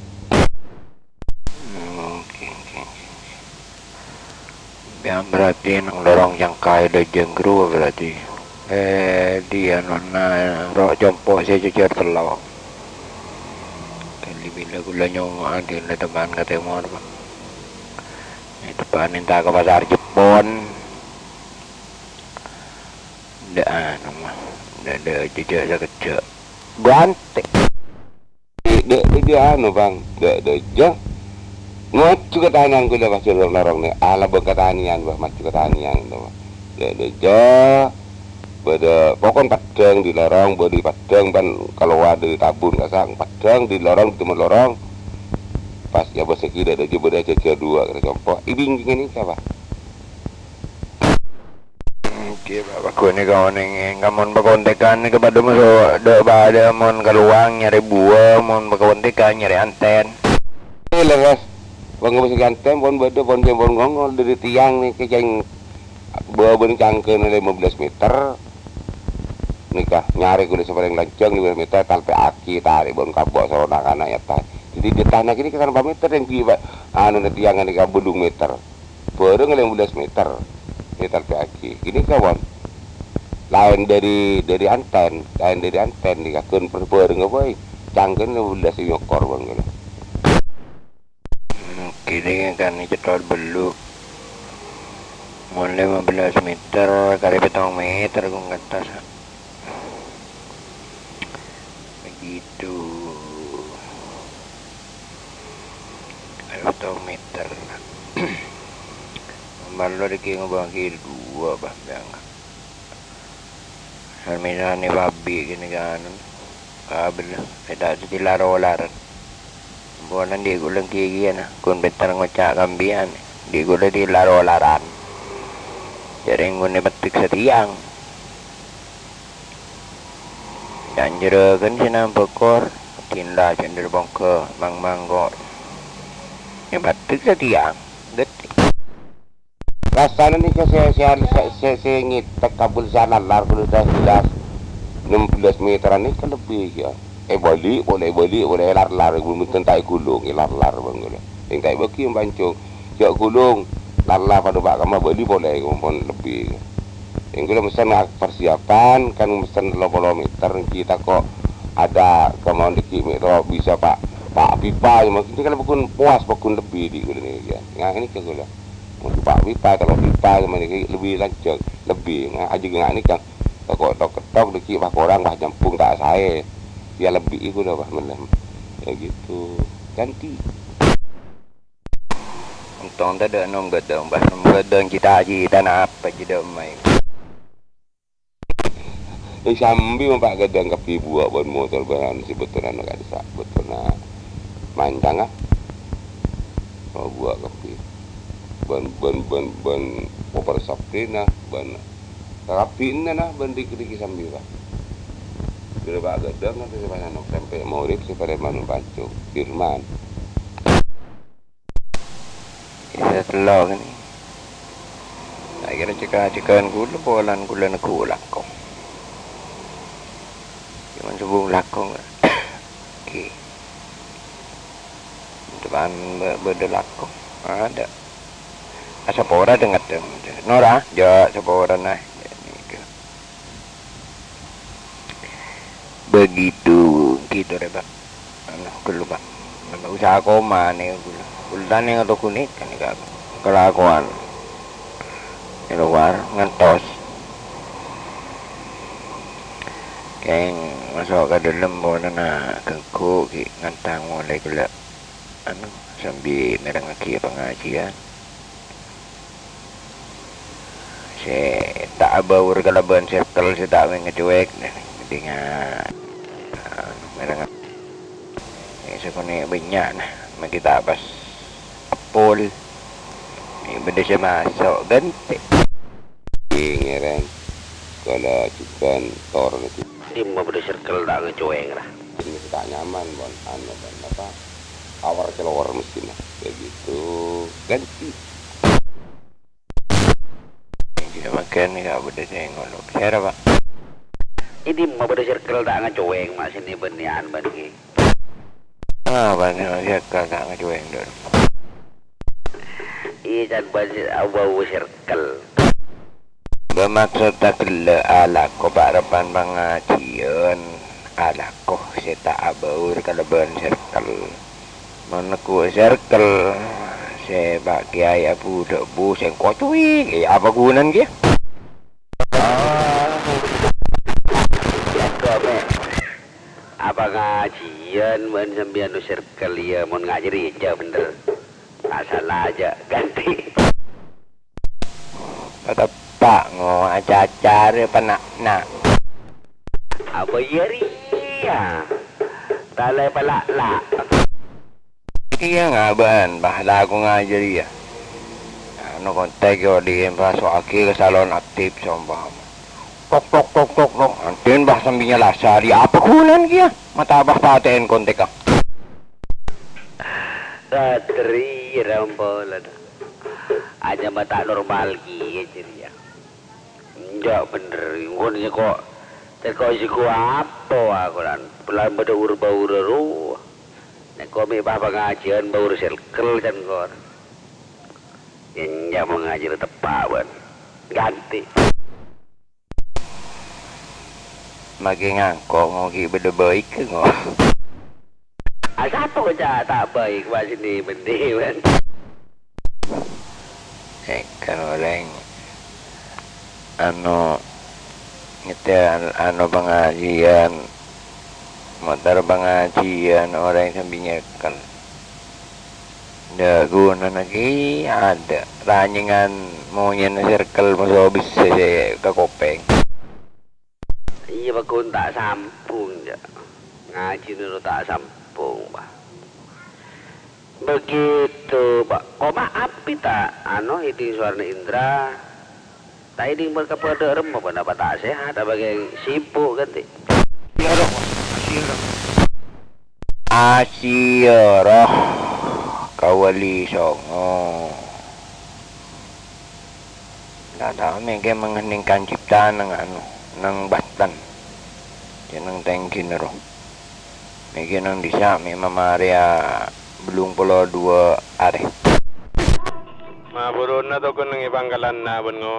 Oke, oke, oke. Sampèyan berarti neng lorong Cangkaè Dâjâng ghâruwa berarti. Eh, dhi anona ro' compo' sè cocor tello'. Kali bilâ ghulâ nyongngo'an dhi' teman ka tèmor, Pak. È depan ènta ka Pasar Jepon. Ndak anu, mah. Dâ'-dâjâ jhâ' sakejjhâ'. Bânte. Dâ'-dâjâ anu, Bang. Dâ'-dâjâ. Maju kataniyan kaulâ pas jhâ' lorong nè. Ala bân kataniyan, Bang. Maju kataniyan, gitu, Bang. Dâ'-dâjâ. Bâdâ, pokon paddhâng dâri lorong, bâdâ paddhâng, bân kalowar dâri tabun, kasa' paddhâng dâri lorong, dâtemmo lorong. Pas ya, bâs ghi' dâ'-dâjâ bâdâ jhâjhâ duwâ' kèra compo'. È bingkèngnga nèka, Bang. Èngghi, Pak, pagghun nèka onèng, èngka mon pakontekan nèka padâ moso dâ'-padâ mon kalowar nyarè buwâ, mon pakontekan nyarè anten. Iyâ, lerres. Wong ngabâs anten pon bâdâ, pon pon ngongol dâri tiyang nèka, cèng bâbâna cangkèna lèma bellâs mèter. Nèka, nyarè kaulâ sè palèng lanjhâng lèma bellâs mèter, talpè'aghi, tarè' bân kabbhi soro na'-kana' èyattas. Dhâddhi, dâtana kènè' ka sampè' mèter, èngghi, Pak, anuna tiyang nèka bâllung mèter. Bârâng lèma bellâs mèter ètalpè'aghi. Ghânèka, pon. Laèn dâri, dâri anten, laèn dâri anten nèka ghân per-, bârâng apa, è? Cangkèna lèma bellâs nyokor, pon, ghânèka. Hmm, ghânèka kan cèthok bâllu'. Mon lèma bellâs mèter, karè pèttong mèter ghun ka attas. Begitu. Saratos mèter. Marlo dhâggi' ngobângaghi duwâ', Bah, biyang. Samisalna pabrik ghânèka anu, kabel, bhidhâ dhâddhi lar-olaran. Ampon andi' kaulâ ghi-ghighiyâna, ghun pènter ngoca' ka empèyan, andi' kaulâ dhâddhi lar-olaran. Jhâ' rèng ghun èpeddhek satèyang. Jhâ' jârâghân sè nambâ kor, dinla jhâ' ndâr pongghâ, mang-mangko'. Èpeddhek satèyang, gheddhek. Rassana nèka sè, sè, sè, sè, sè ngètèk kabel sè alallar kaulâ jelas-jelas ennem bellâs mèteran nèka lebbi, ya. Èbâli' polè, èbâli' polè, èlar-lar, bhunten ta' èghulung, èlar-lar bân kaulâ. Sèng ta' èbâghi, Om Pancung. Jhâ' ghulung, lar-lar padâ pa' kemma bâli' polè, ampon lebbi. Sèng kaulâ mesen persiapan, kan mesen tello polo mèter, èngghi tako' ada kemauan dhâggi' mè' to bisa pa', pa' pipa, mungkin kan pagghun powas, pagghun lebbi dhi' kaulâ nèka, ya. Nga' nèka kaulâ. Mon pa' pipa, tello pipa, kemma nèka lebbi lanjhâng, lebbi. Nga' ajâgâ nga' nèka. Tako' tok-kettok dhâggi' pas korang, pas nyambhung ta' saè. Ya lebbi kaulâ pas mellem. Ya gitu. Ganti. Ontong tadâ' nom ghâdhâng, Bah. Nom ghâdhâng cita-citana apa jâ' dâ' emma? È, sambi mon pa' ghâdhâng kabbhi buwâ' bân motor bân sè bâtona ka'dissa', bâtona mancanga. Oh, buwâ' kabbhi. Bân, bân, bân, bân motor saprina, bân kabbhi ennena bân dhiki-dhiki sambi, Bah. Bilâ pa' ghâdhâng kan sè pas anu, sampè' morèp sè parèman Om Pancung, Firman. Isa tello' kènè'. Ta' kèra cèka-cèkan kaulâ, polana kaulâ neggu' lako. Coma sombong lako. Oke. Depan bâ-, bâdâ lako. Adâ'. Asapora dengngèt. Nora, jâ' saporana. Begitu, gitu deh, Pak. Anu, ghâllu, Pak. Anu, usaha koma nèka ghâllu. Ghâllu tanè atau kuning kan nèka kalakowan. È lowar ngantos. Kèng maso' ka dâlem polana ghengghu ghi' ngantang molè ghellâ'. Anu, sambi mèrengngaghi pangajiân. Sè ta' abaur kalabân circle sè ta' mèngacowèk, mendingan, anu, mèreng. Sè sakonè' bânnya', nah, mè' ghi' ta' pas eppol. Mè' bâdâ sè maso' ghântè. Ngèrèng, kala jhughân torna jhughân. Dimma bâdâ circle ta' ngacowèng, ra. Ini sè ta' nyaman, pon, anu, pon, apa, power keluar mesinnya. Kayak gitu. Ganti. Tidak makan, nggak bâdâ sè ngono. Sèra, Pak. Ini mah bâdâ circle ta' ngacowèng, mak, sini bânnèyan, bân, ki. Ah, bân circle ta' ngacowèng, Dul. Iyâ, can bân abau circle. Bâ maksod ta' ghellâ' alako pa'-repan pangajiân, alako sè ta' abaur kalabân circle. Mon neggu' circle sè Pak Kiai Abu Dha'bu sè ngocowèng, iyâ apa ghunana kèya? Ajiyân bân sampèyan no circle, iyâ, mon ngajhâri, iyâ, bhender. Ta' sala, jhâ' ghântè. Pateppa', ngo, acaca rè pana'na. Apa iyâ rèya? Talè pala'la'. Iyâ, ngabân, bah, la ko ngajhâri, iyâ. Anu, kontak, iyâ, diinvasoaghi ka salon aktif, sombhâ. Tok, tok, tok, tok, tok. Anten, bah, sambi nyalasa, di apa ghulâna kèya? Mata, bah, patè'èn kontak, ah. Ratri, rampolan. Anyama ta' normal kèya jârèya. Enjâ' bhender, engko' sèngko', sèngko' sèngko' apa, akoran? Polana bâdâ ur-bâur rowa. Sèngko' mè' pas pangajiyân bâur circle, sèngko'. Enjâ' pangajiyân teppa', bân. Ghântè. Make ngangko', ngo, ghi' bâdâ baik, ngo. Ah, sapa ko ca' ta' baik, Pak, sini, bendi, men? Èkar orèng, anu, nyetel, anu, pangajiyân, motor pangajiyân, orèng sambi nyekel. Dâ' ghunana kèya adâ', ranyèngan monyèna circle moso bisa sè ka kopèng. Iyâ, pagghun ta' sambung, jâ'. Ngajhina ro ta' sambung, Pak. Begitu, Pak. Koma api ta', anu, hiding sowarana Indra. Ta' hiding berka-, padâ remma, ponapa ta' sehat, apa kèng sibuk, ghântè? Iyâ, Dok. Makasih, Dok. Asyara ka Wali Songo. Ndak tao mè' kè mangèn nèng kancipta nèng anu, nèng Banten. Jâ' nèng Tèngghi nèro. Mè' kè nèng dissa' mè' mamarèya bellung polo duwâ' arè. Maburuna tokon nèng è pangkalanna bân ngo.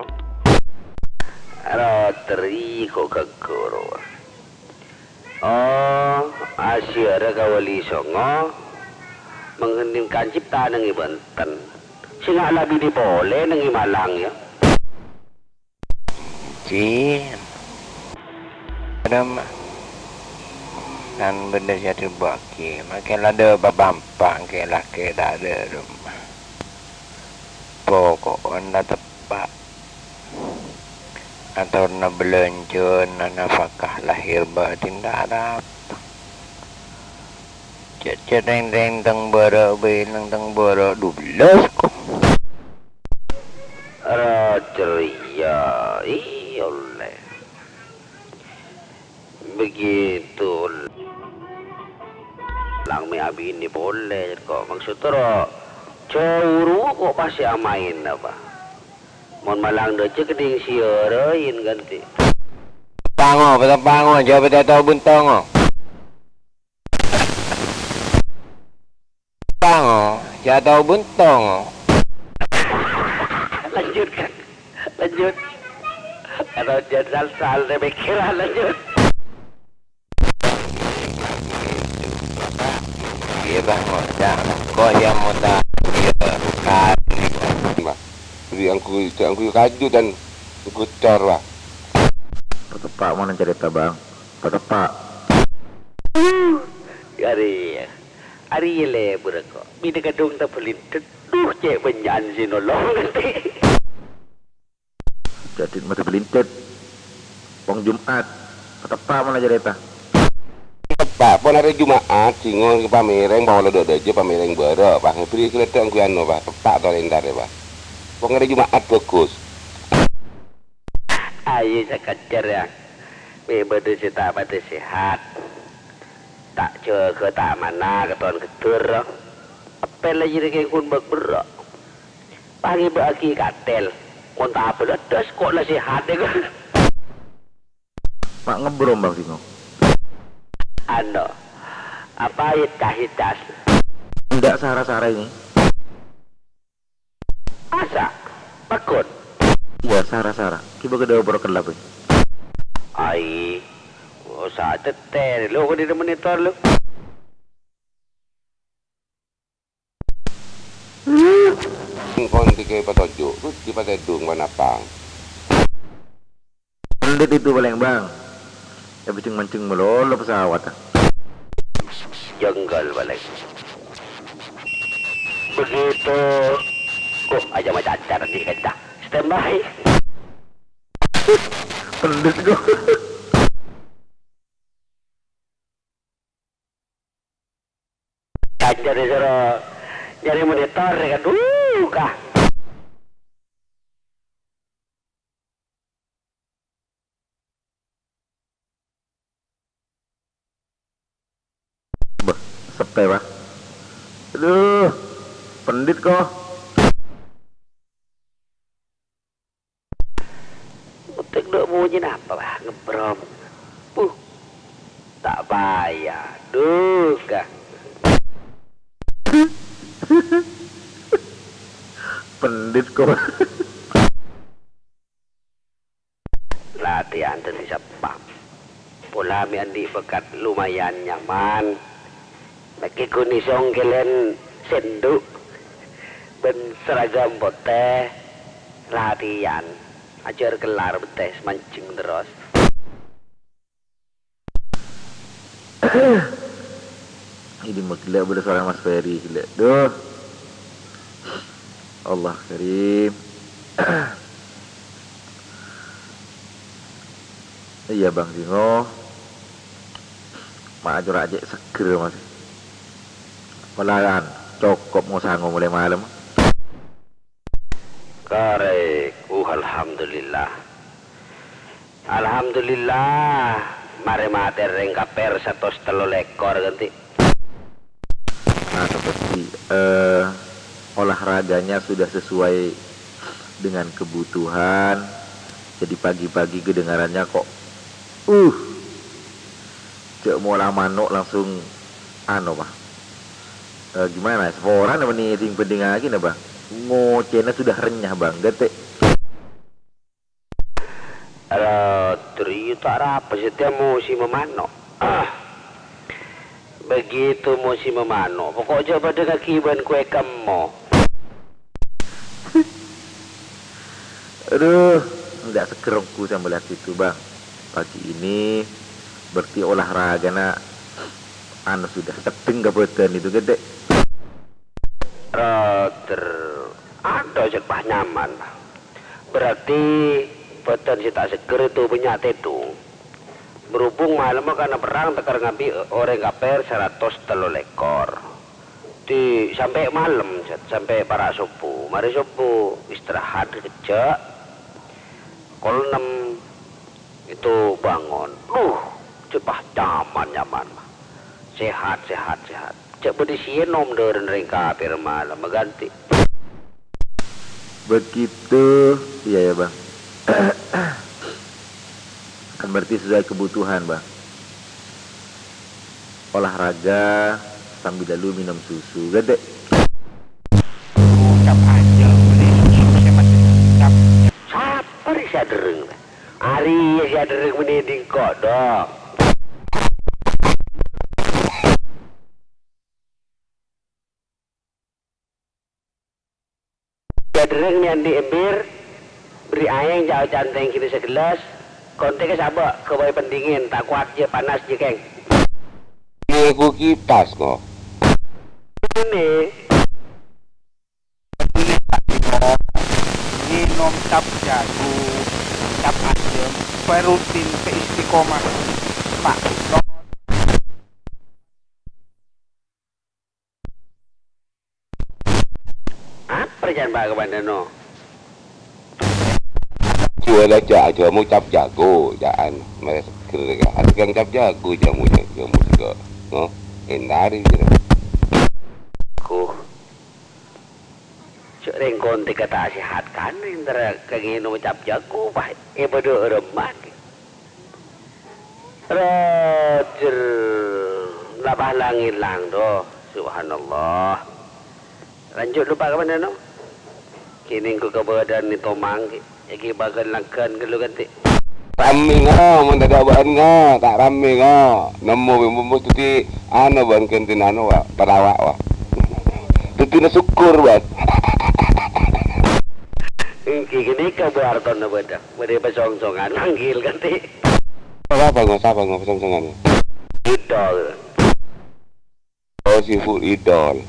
Rotri ko' ghagghu ro. Oh, asyara ka Wali Songo, mangèn nèng kancipta nèng è Banten. Sè nga' la binè polè nèng è Malang, yâ. Cin. Adâ, Ma'. Kan bhender sè adhâbuwâghi, makè la dâ' bâbâmpa, kè lakè ta' adâ' remma. Poko'en la teppa'. Atorna bâlânjhâna nafakah lahir batin ta' arapa. Cè'-cè' rèng-rèng tang bârâ' bâi nang tang bârâ' dubellâs, ko'. Rajâ rèya, iyâ ollè. Begitu. Lang mè' abinè polè, ko'. Maksud toro, jhâu rowa ko' pas sè amaèn apa? Mon malang dâjâ kènèng sè èrèn ghântè. Pango, pango, jhâ' patè tao buntongo. Pango, jhâ' tao buntongo. Lanjut, Kang. Lanjut. Atau jhâ' sal-sal dâ' pèkkèran, lanjut. Iyâ, Bang, ngoca'. Ko' iyâ mota. Iyâ, kan. Bang, beli angku, angku kaju dan angku cor, Bang. Pateppa' mon carèta, Bang. Pateppa'. Arè, arè lebur ko'. Binè kadhung tabelindhet. Duh, cè' bânnya'an sè nolong nanti. Jadi mata belintet. Pong Jumat. Pateppa' mon carèta. Teppa', pon arè Jumat, sèngo' pamèrèng, pawala dâ'-dâjâ pamèrèng bârâ', Pak. Bri kalèdhâ' angguy anu, Pak. Teppa' kalèndar, Pak. Pon arè Jumat bhâghus. Ayo sakejjhâr, yâ. Mè' bâdâ sè ta' patè sehat. Ta' jâgâ, ta' mana, katon ghedder. Apel jârèya kèng ghun bâk-berrâ'. Pangèbâ'aghi katèl. Mon ta' abâlâddhâs, ko' la sehat, yâ, kan? Ma' ngebrom, Bang Singo. Ano, apa hitas-hitas? Ndak sara-sara ini. Asa, paggun. Iya, sara-sara. Coba ke dapur kelabui. Ai, oh, sa teter. Lo, kok di monitor, lo? Engkon tiga patojo', terus di patedung panapang. Endut itu paling, Bang. Ya, mancing-mancing melolo pesawat, ah. Jenggal balik. Begitu. Oh, aja macacar di kaca. Standby. Pendek kok. Kaca disuruh nyari monitor, ya, aduh, kah. Bâh, seppe, Pak. Aduh, pendit kok. Utek dok bunyi napa, Pak? Ngebrom. Puh. Tak payah. Duh, kah. Pendit kok. Latihan dhâddhi satpam. Pola mè' andi' bâkat lumayan nyaman. Mèkkè ghun isong kèlèn sèndhu' bân seragam potè. Latihan. Ajhâr kellar bettè manjheng terros. Ini mah ghellâ' bâdâ suarana Mas Ferry ghellâ'. Duh. Allah Karim. Iyâ, Bang Singo. Ma' ajhâr ajhâ' seggher, Mas. Malahan cokop ngosango molaè malem. Karè, uh, alhamdulillah. Alhamdulillah, marè matè rèng kapèr satos tello lèkor, ghântè. Nah, seperti, eh, olahraganya sudah sesuai dengan kebutuhan, jadi pagi-pagi kedengarannya kok, uh, cè' mola mano' langsung, anu, Bang. Eh, gimana? Saporana mènè sing bhândhingaghi, nah, Bang. Ngocèna sudah renyah, Bang. Ghântè. Alah, Dri, ta' arapa satèya musimma mano'. Ah. Begitu musimma mano', pokok jhâ' bhâdhângaghi bân kowè kemmo. Aduh, ndak seger ongghu saya melihat situ, Bang. Pagi ini berarti olahragana anu sudah seddheng ka bhâdhân itu, Gede. Roder, adâ' sè pas nyaman. Berarti bhâdhân sè ta' seger itu bânnya' tèdung. Berhubung malemma kana perrang tekka ngabit orèng kapèr saratos tello lèkor. Di, sampè' malem, Sèt, sampè' para' sobbhu. Marè sobbhu, istirahat kejjhâ'. Kol ennem itu bangon. Duh, cè' pas nyaman-nyaman. Sehat, sehat, sehat. Cè' bâdâ sè ènom dârâna rèng kapèr malemma ghântè. Begitu, iya ya, Bang. Kan berarti sesuai kebutuhan, Bang. Olahraga sambil lalu minum susu, gede. Ucap aja, beli susu, siapa sih? Ucap. Sapa rè sè adherreng? Arèya sè adherreng mènè dingko', dong. Jhâ' dherreng mè' andi' èmbir, bherri' aèng jhâ' oca'na tèngghi sagellas, kontèka sabâ' ghâbây pendingin, ta' kowat jiyâ panas jiyâ, kèng. Nganggo kipas, kok. Ini. Ngènom cap jhâghung, cap ajâm, supaya rutin, supaya istiqomah. Pak. Apa rèncana bâ'na, no? Jual aja, aja mau cap jago, jaan. Mereka seger, kan? Ada yang cap jago, jamu, jamu juga. No? Hindari, gitu. Ku. Cè' rèng kontèka ta' sehat, kan? Entara ka ngènom cap jago, pas è bâdâ remma. Roger, la pas lang-èlang, do. Subhanallah. Lanjut, lupa ka bâ'na, no? Kènè' engko' ka bâdâna tomang, kè. Èghi bâgân langghân ghâllu ghântè. Rammè, ngo, mon tadâ' bâ'ân, ngo, ta' rammè, ngo. Nemmo, bi-, bi-, bi-, dhâddhi, anu, bâ'ân ghântèna, anu, wa, perawa', wa. Dhâddhina sokor, bâ'ân. Èngghi ghânèka Bu Artona bâdâ. Bâdâ pasongsongan manggil ghântè. Sapa, ngo? Sapa, ngo, pasongsongan? Idol. Oh, sibuk idol.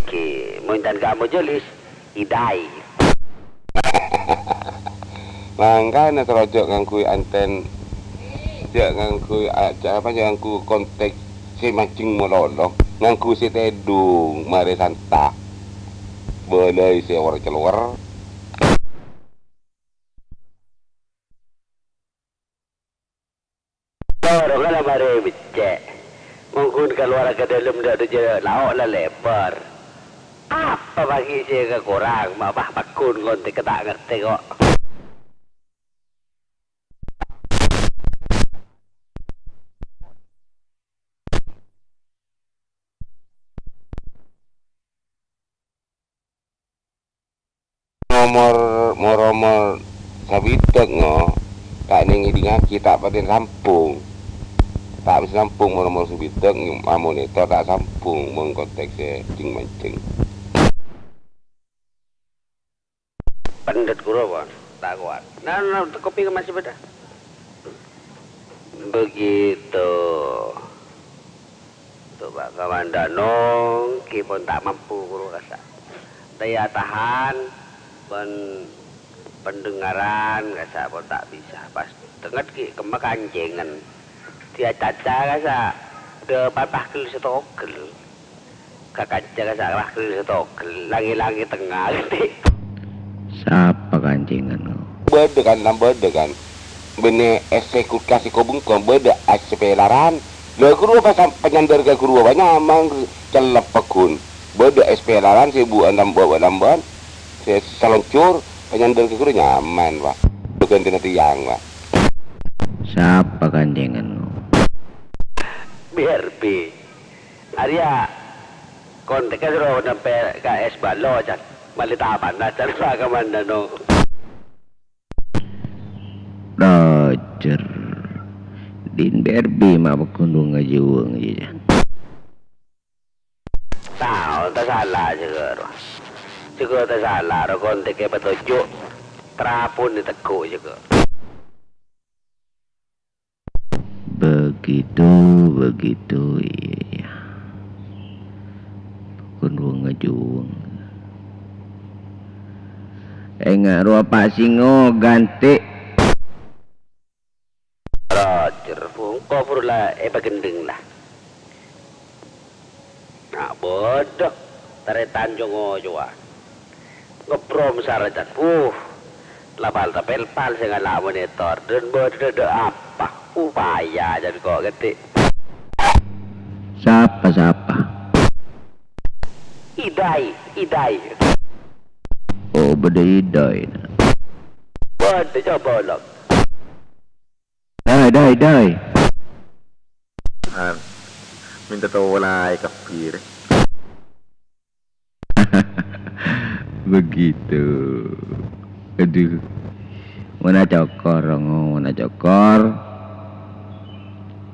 Oke, mon can ka majelis, idai. Mangkana terro jhâ' ngangghuy anten, jhâ' ngangghuy a-, jhâ-, apa, jhâ' ngangghuy kontèk sè manjeng malolo, ngangghuy sè tèdung marè santa'. Bâlâi sè wèr-cèlowèr. Lorong la marè beccè'. Mongghu kalowar ka dâlem dâ' dujâ lao' la lèbâr. Apa bâgi sè kakorang? Ma' bâ' pagghun kontèk ta' ngartè, ko'. Omor, mor-omor sabidhâk, ngo, ta' nèng ngèdingngaghi, ta' patè sambhung. Ta' bisa sambhung mor-omor sabidhâk, amonitor ta' sambhung, mon kontèk sè jeng-manjeng. Pendhet ghuru, pon, ta' kowat. Nah, nah, kopi masih bâdâ. Begitu. Coba kaman danong, ki pon ta' mampu ghuru kassa'. Daya tahan bân pendengaran kassa' pon ta' bisa. Pas tenget ki kemma kancèngan. Dia caca kassa', dâ' patah gel sètogel. Ka kanca kassa' patah gel sètogel, langè-langè tengnga. Sapa kancèngan, ngo? Bâdâ kan, nam bâdâ kan. Bânnè ès sè kulkas sè kobengkong, bâdâ ès sè pèlaran. Lha, ghuru apa sam-, panyandâr ka ghuru apa nyaman, cellep pagghun. Bâdâ ès pèlaran sè bu'ân lambâ'-lambâ'ân, sè saloncor, panyandâr ka ghuru nyaman, Pak. Ghântèna tèyang, Pak. Sapa kancèngan? B R B. Arèya, kontèkka soro nampè ka ès balo, can. Malè tapana, can, Pak Kamandano. Roger. Din B R B ma' pagghun wong ngajuwâng, iyâ, can. Tao, ta' sala, jâgâ, ro. Jâgâ ta' sala, ro, kontèkka patoju'. Trapon ètegghu', jâgâ. Begitu, begitu, iyâ, iyâ. Pagghun wong ngajuwâng. Enga' rowa pa' singo ghântè'. Roger, bungko buru la èpagendheng la. Na' bâdâ tarètan co-ngocowa. Ngebrom sarètan. Uh, lapal tapèlpal sè ngala' monitor. Dân bâdâ dâ' apa? Upaya jân ko' gheddhi'. Sapa, sapa? Idai, idai. Oh, bâdâ idai. Bâdâ, coba olok. Dai, dai, dai. Han, minta tolai kabbhi rè. Begitu. Aduh. Mon acokor, ngo, mon acokor.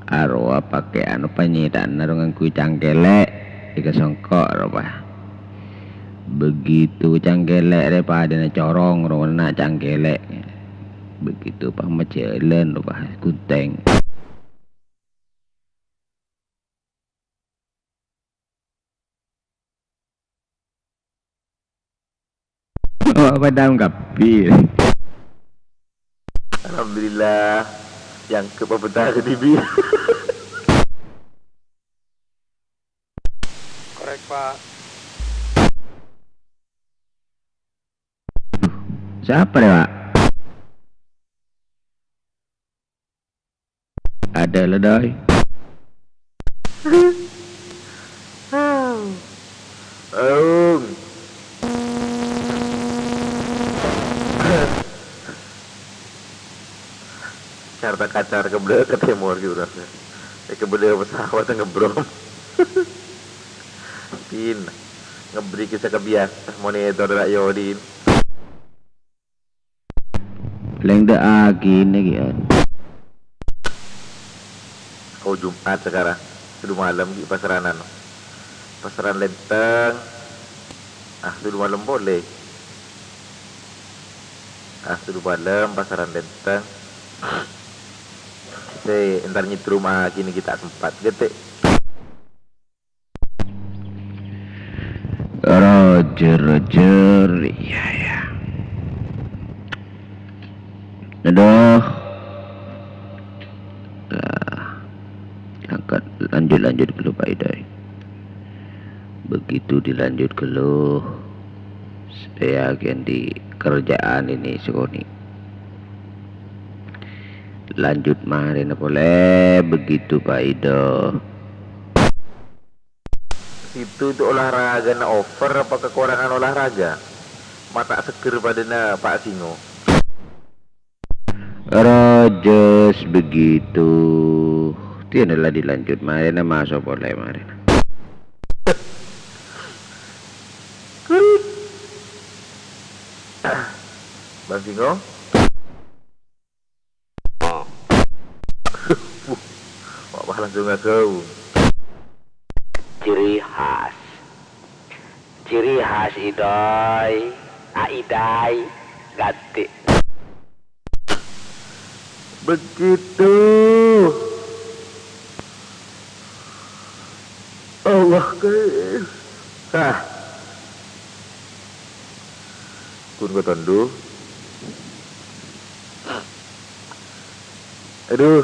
Arowa pakè anu panyèta'na ro ngangghuy cangkèlè', èkasongko' rowa. Begitu cangkèlè' rè padâna corong ro na' cangkèlè'. Begitu pas majhâlân, pas ghunthèng. Oh, padâ kabbhi. Alhamdulillah, yang kepabentara dibi. Korek, Pak. Sapa rè, Pak? Ada la, Dai. Aung. Carta kacar kebelak ke timur gitu rasanya. Eh, kebelak pesawat ngebrom. Din, ngebri kisah kebiasa, monitor rak Yodin. Palèng dâ' aghi nèka, an. Oh, Jumat sekarang. Sudah malam di pasaran, anu. Pasaran Lenteng. Ah, sudah malam boleh. Ah, sudah malam pasaran Lenteng. Sè entar nyetrum aghi nèka ta' sempat. Gete. Roger, Roger, iyâ, iyâ. Aduh. Lah, angkat, lanjut, lanjut ghâllu, Pak Idai. Begitu dilanjut ghâllu, saya ganti kerjaan ini, sakonè'. Lanjut marèna polè, begitu, Pak Ido. Situ itu olahragana over apa kekurangan olahraga? Ma' ta' seger padâna Pak Singo. Rajes begitu. Tiana la dilanjut, marèna maso' polè, marèna. Bang Singo? Wah, wah, langsung ngagau. Ciri khas. Ciri khas Idai, a Idai, ganti. Begitu. Allah, ke-, hah. Kun kotondo. Aduh,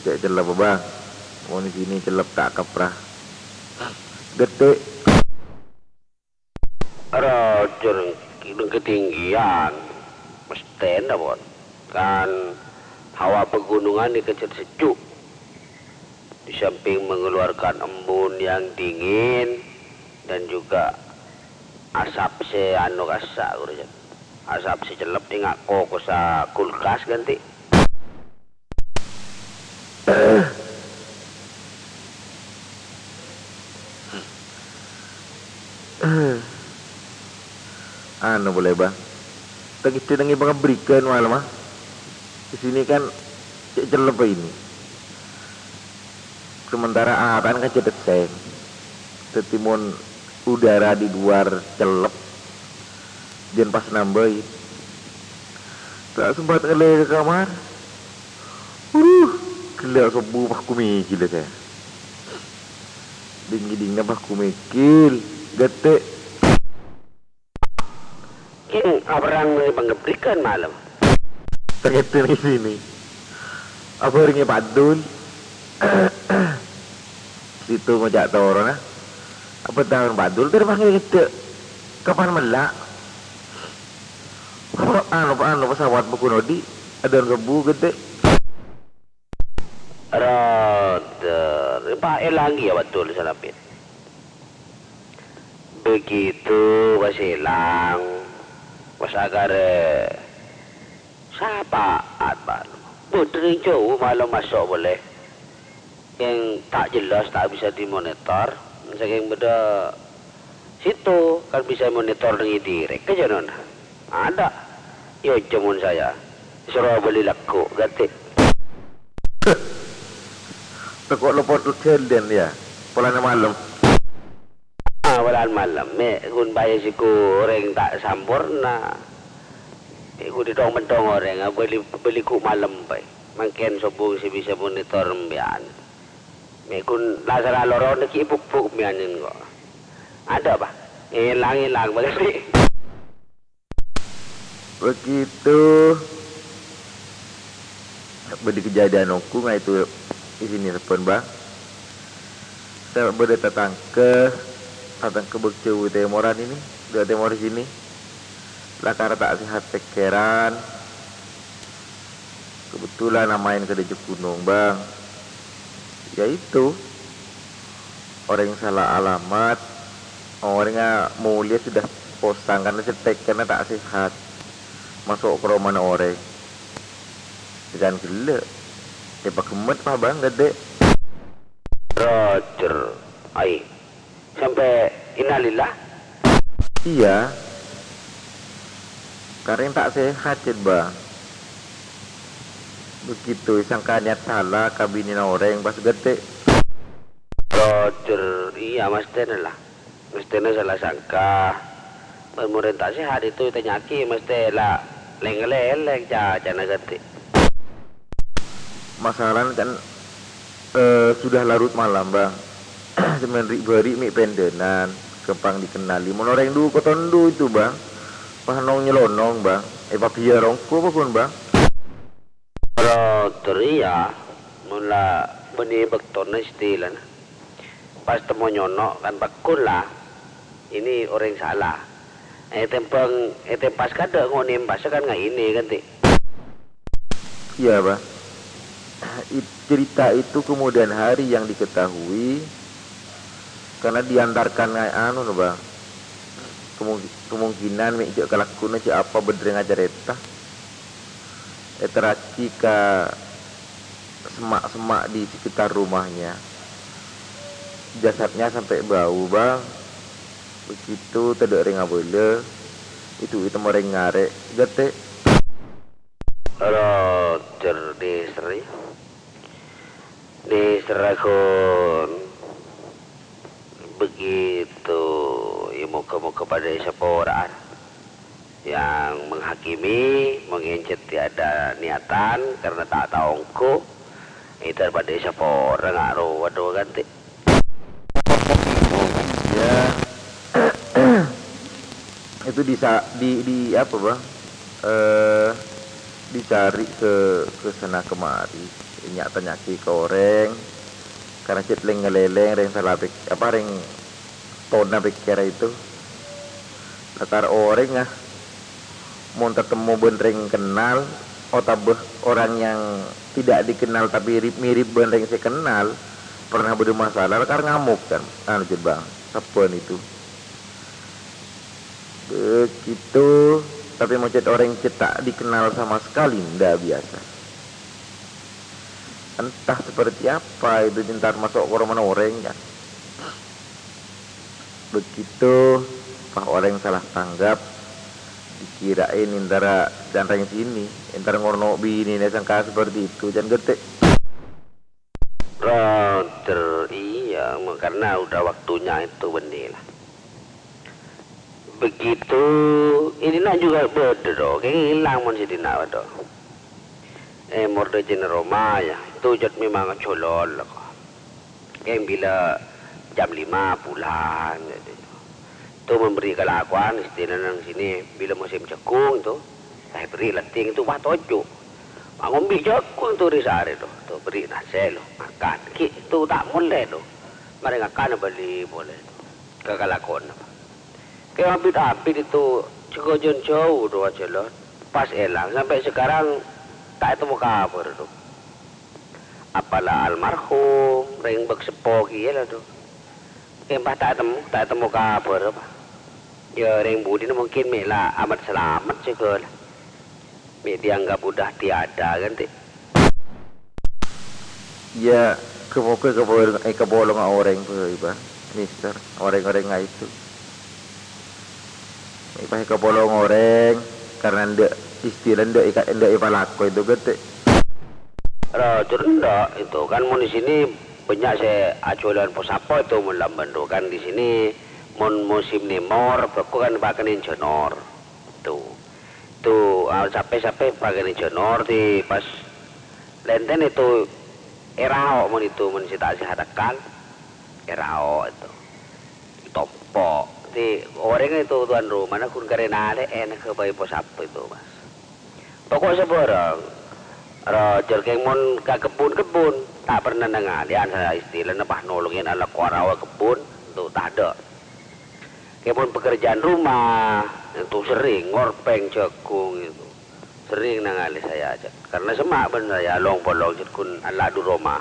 cè' cellep, Bang. Mon sini cellep ta' kepra. Ghetè'. Roger, ketinggian. Mestèna, Bon. Kan hawa pegunungan ini kecil sejuk. Di samping mengeluarkan embun yang dingin dan juga asap se anu kassa', ghuru, Jan. Asap se cellep, enga' kokosa kulkas ganti. Anu pole, Bang. Tengis denengi pangabrikan malem, ah. Di sini kan cek cellep ini. Sementara akan kan cedek seng. Daddi mon udara di luar cellep, jan pas nambai. Tak sempat ngelek ke kamar. Aduh, gila sobbhu pas ku mekil saya. Dingin-dingin pas ku mekil. Gete. Keng aberrang meni pangabrikan malem. Ternyata di sini. Apa ringnya Pak Dul? Situ ngejak toro, nah. Apa tahun Pak Dul terus panggil gede? Kapan melak? Anu, anu pesawat buku nodi? Ada sobbhu gede. Roder, Pak Elang ya betul salapit. Begitu, Pak Elang. Pas agare sapaat, Pak. Bodring jauh malam masuk boleh. Yang tak jelas, tak bisa dimonitor. Saking beda situ, kan bisa monitor dengan direct ke janon. Ada. Yo, jamun saya. Suruh beli laku, ganti. Teko lopot udan, ya. Polana malem. Ah, polana malem. Me' gun bae siku oreng ta' samporna. Me' gun ditong-mentong oreng, ah, beli, beli ku malem bae. Mangken sobbhu se bisa monitor embiyan. Me' gun lasara lorong neki buk-buk embiyan kok. Ada, Pak. Elang-elang bae. Begitu. Bâdâ kejadian ongku nga' itu isine sebbhân, Bang. Saya bâdâ tatangghâ, tatangghâ bâk jhâu temoran ini, dâ' temor sini. Lakar ta' sehat pèkkèran. Kebetulan maèn ka dâjâ gunong, Bang. Ya itu. Orèng sala alamat, orèngnga molè sudah posang karena cèthèkènna ta' sehat. Maso' ka romana orèng. Jhâ' kan ghellâ'. Èpaghemmet, Pak, Bang, gede. Roger. Ai. Sampè' innalillah? Iya. Karena ta' sehat, cèt, Bang. Begitu, sangka niat sala ka binèna orèng pas gede. Roger, iya, mastèna la. Mastèna sala sangka. Bân mon orèng ta' sehat itu ètanya'aghi, mastè la lèng-ngalèlèng cacana gede. Masalahnya kan, eh, sudah larut malam, Bang. Samèyan ri'-bâri' mè' pendhânan. Gampang dikennali. Mon orèng du-, kotondu itu, Bang. Pas nong-nyelonong, Bang. Eh, pabiya rongko apa pon, Bang? Bro, dur iyâ. Mon la bânnè bâktona istilana. Pas temmo nyono' kan paggun la. Ini orèng sala. Ètèmbhâng, ètèmpas kadâ' ngoné empasa kan nga'ènè kan, Ti'. Iya, Bang. It-, cerita itu kemudian hari yang diketahui karena diantarkan ngai-, anu, no, Bang. Kemung-, kemungkinan mè' jhâ' kalagguna jhâ' apa bâdâ rèng acarèta. Èterraghi ka semak-semak di sekitar rumahnya. Jasadnya sampai bau, Bang. Begitu tadâ' rèng abâlâ, itu, itu orèng ngarè', ghâtè'. Roger diserra. Diserra ghun. Begitu. Ya, moga-moga padâ èsapora'an. Yang menghakimi, mungkin cè' tiada niatan karena tak tahu engko'. Itu padâ èsapora nga' rowa-rowa ghântè. Ya. Itu disa-, di, di apa, Bang? Eh, dicari ke, ke sana kemari. Nya-, tanya'aghi ka orèng. Karena cè' lèng-ngalèlèng, rèng sala pèk-, apa, rèng tona pèkkèr itu. Lakar orèng, ah. Mon tatemmo bân rèng kennal, otabâ orang yang tidak dikenal tapi mirip-mirip bân rèng sè kennal, pernah bâdâ masalah, lakar ngamuk kan, anu, jhâ' Bang, sabbhân itu. Begitu, tapi mon cè' orèng cè' ta' dikenal sama sekali, ndak biasa. Entah seperti apa itu, entar maso' ka romana orèng, kan. Begitu, pas orèng salah tanggap, dikirain entara can rèng sini, entar ngorno' binèna sangka seperti itu, can ghântè. Roger, iya, karena udah waktunya itu, bânnè la. Begitu, ini nak juga bâdâ, do, kèng ilang mon sè dinna', do. Eh, mordè jhâ' roma, ya. Itu jhât memang ajhâlân, la, ko. Kèng bilâ jam lima pulang, gitu. Itu memberi kelakuan istilahnya nang sini, bilâ musim jagung, itu. Eh, beri letting, itu, wah, toju'. Wah, ngombi jagung, itu, ri sarè, itu. Itu, beri nasè', lo, makan. Ki, itu, ta' molè, itu. Marè ngakan, bâli molè, itu. Kekelakuan, apa? Kèng abit-abit itu, jhâ' ghâjhân jhâu, do, ajhâlân. Pas èlang, sampai sekarang ta' ètemmo kabhâr, do. Apala almarhum, rèng bâk seppo kèya la, do. Kèng pas ta' ètemmo, ta' ètemmo kabhâr, apa. Ya, rèng budina mungkin mè' la amat salamet jâgâ la. Mè' dianggap udah tiada, kan, Ti'? Ya, ghâ-moghâ èkapol-, èkapolonga orèng bhâi, Bang. Mister, orèng-orèng itu. Mè' pas èkapolong orèng, karena ndak, istilah ndak èka-, ndak èpalako itu, ghântè. Ra, jur ndak, itu kan mon di sini banyak sè ajhuwâlân posapo itu mon lamban tu kan di sini mon musim nemor, bâko kan pakènè jhânor. Tu. Tu, ah, sapè-sapè pakènè jhânor di pas lèntèn itu èrao' mon itu, mon sè ta' sehat akal, èrao' itu. Tompo'. Di orèng itu tuan rumana ghun karè nalè'è nèka bhâi posapo itu, Mas. Pokok sabhârâng, ra, jâr kèng mon ka kebbun-kebbun, ta' pernah nangalèyan sa istilana pas nolongèn alako arawa kebbun, tu tadâ'. Kèng mon pekerjaan rumah, itu sering ngorpèng jhâghung itu. Sering nangalè saya, jât. Karena semma' bân saya long-polong, jât, ghun ala' du roma.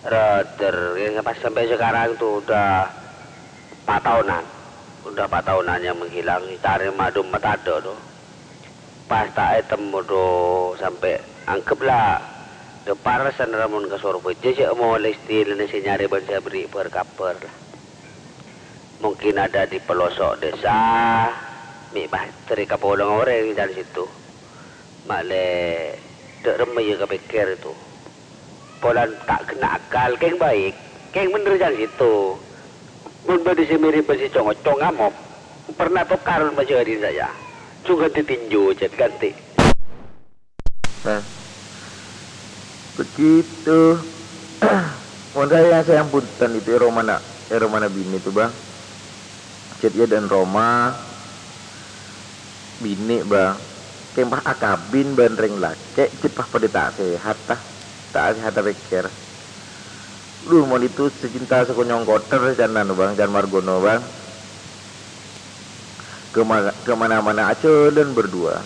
Ra, jâr, kèng pas sampai sekarang tu udah empat tahunan. Udah empat tahunan yang menghilang, carè madum matadâ' tu. Pas ta' ètemmo do sampe' angghep la dâ' parèsan ra mon ka Sorbhâjâ jâ' molè istilana sè nyarè bân sè aberri' bâr-kabhâr la. Mungkin ada di pelosok desa, mè' bâ' terè kapolong orèng can sètto. Ma'lè dâ' remma iyâ kapèkkèr èto. Polana ta' ghenna' akal, kèng bhâi, kèng bhender can sètto. Mon bâdâ sè mirip bân sè congocong ngamok, pernah tokar majâri saya. Jhughân ditinju, jât, ghântè. Nah, begitu. Mon saya, saya punten itu, è romana, è romana binè itu, Bang. Cèt yâ dân roma, binè', Bâng. Kèng pas akabin bân rèng lakè', cèt pas padâ ta' sehat, ta', ta' sehat apèkkèr. Duh, mon itu secinta sekonyong kotor, can anu, Bâng, can Margono, Bâng. Kema-, kemana-mana ajhâlân berdua.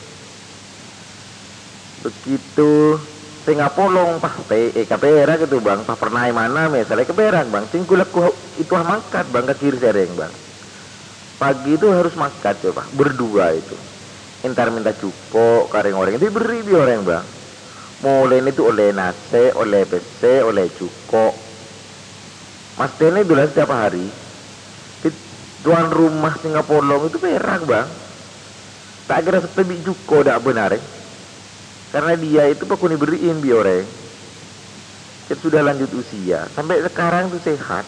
Begitu sè ngapolong pas pè-, eh, ka Perak itu, Bang, pas pernah è mana, misalnya ke Perak, Bang, sing kulekku itu ah mangkat, Bang, ka Kiri Sereng, Bang. Pagi itu harus mangkat, coba, berdua itu. Entar minta jhuko' ka rèng-orèng, diberi bi' orèng, Bang. Molèna itu ollè nasè', ollè pèssè, ollè jhuko'. Mastèna itulah setiap hari. Di-, tuan rumah sing ngapolong itu Perak, Bang. Ta' kèra seppè bi' jhuko' dâ' bân arè. Karena dia itu paggun èberri'in bi' orèng. Kan sudah lanjut usia, sampai sekarang tuh sehat.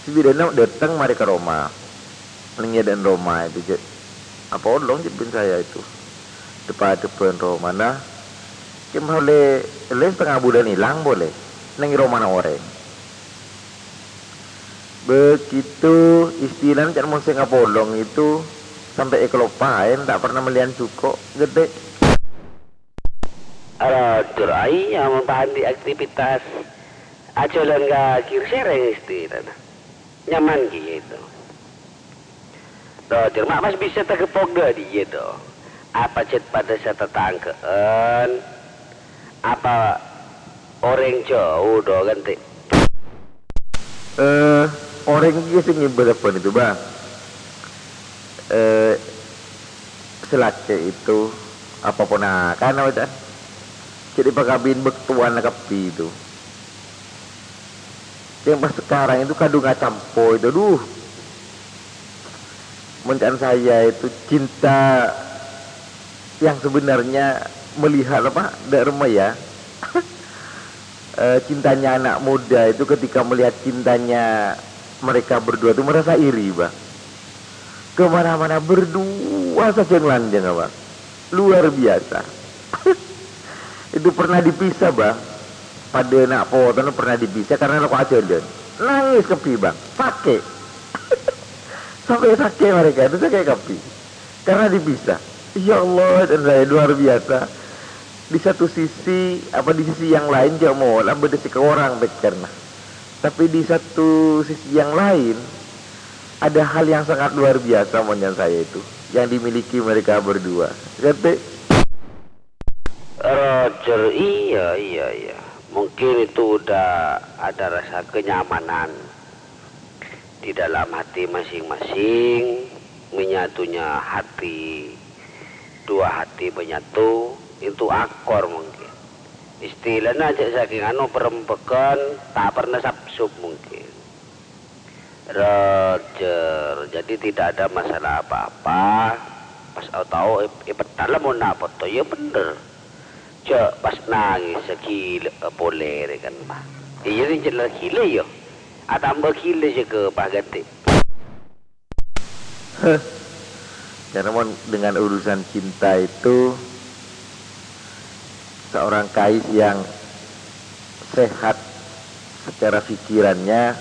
Sè bidhâna dâteng marè ka roma. Neng è dâ'en roma itu, cè'. Apolong, cè' bân saya itu. Dâpa'-dâpa'an romana. Cuma ollè, ollè setengah bulan ilang polè. Neng è romana orèng. Begitu istilahnya ca'na mon sè ngapolong itu sampai èkaloppaèn, ta' pernah mellèyan jhuko', ghâdhâ'. Aroh, Dur, iyâ, mon pas andi' aktivitas ajhâlân ka Kiri Sereng istilahna. Nyaman kèya itu. Dur, Dur, ma' pas bisa tageppok dâ' dhiyâ, Dur? Apa cè' padâ satatangghâ'ân? Apa orèng jhâu, Dur, ghântè? Eh, orèng kèya sè ngibâ sabbhân itu, Bang. Eh, sè lakè' itu apa ponakanna, Bang, ca'na? Jadi pakabin bâktowanna kabbhi itu. Yang pas sekarang itu kadung acampo itu, aduh. Mon ca'na saya itu cinta yang sebenarnya melihat apa, dâ' remma ya. Eh, cintanya anak muda itu ketika melihat cintanya mereka berdua itu merasa iri, Bang. Kemana-mana berdua saja ngelanjeng, Bang. Luar biasa. Itu pernah dipisah, Bang. Padâ na' potona pernah dipisah karena lako ajhâlân. Nangis kabbhi, Bang. Sakè'. Sampai sakè' mereka itu, sakè' kabbhi. Karena dipisah. Ya Allah, dan saya luar biasa. Di satu sisi, apa di sisi yang lain, ca'na mon, bâdâ sè korang pèkkèrra. Tapi di satu sisi yang lain, ada hal yang sangat luar biasa, mon ca'na saya itu, yang dimiliki mereka berdua. Ngerti? Roger, iya, iya, iya. Mungkin itu udah ada rasa kenyamanan di dalam hati masing-masing, menyatunya hati, dua hati menyatu, itu akor mungkin. Istilahnya cè' saking anu, perembekan tak pernah sapsup mungkin. Roger, jadi tidak ada masalah apa-apa. Pas tao è-, èpèttalem mon na' poto, ya bener. Jhâ' pas nangis ghilâ polè rè kan, Pak. Iyâ, rèncana ghilâ, yâ. Atamba ghilâ jâgâ, Pak, ghântè. Heh. Karena mon dengan urusan cinta itu, seorang Kais yang sehat secara pikirannya,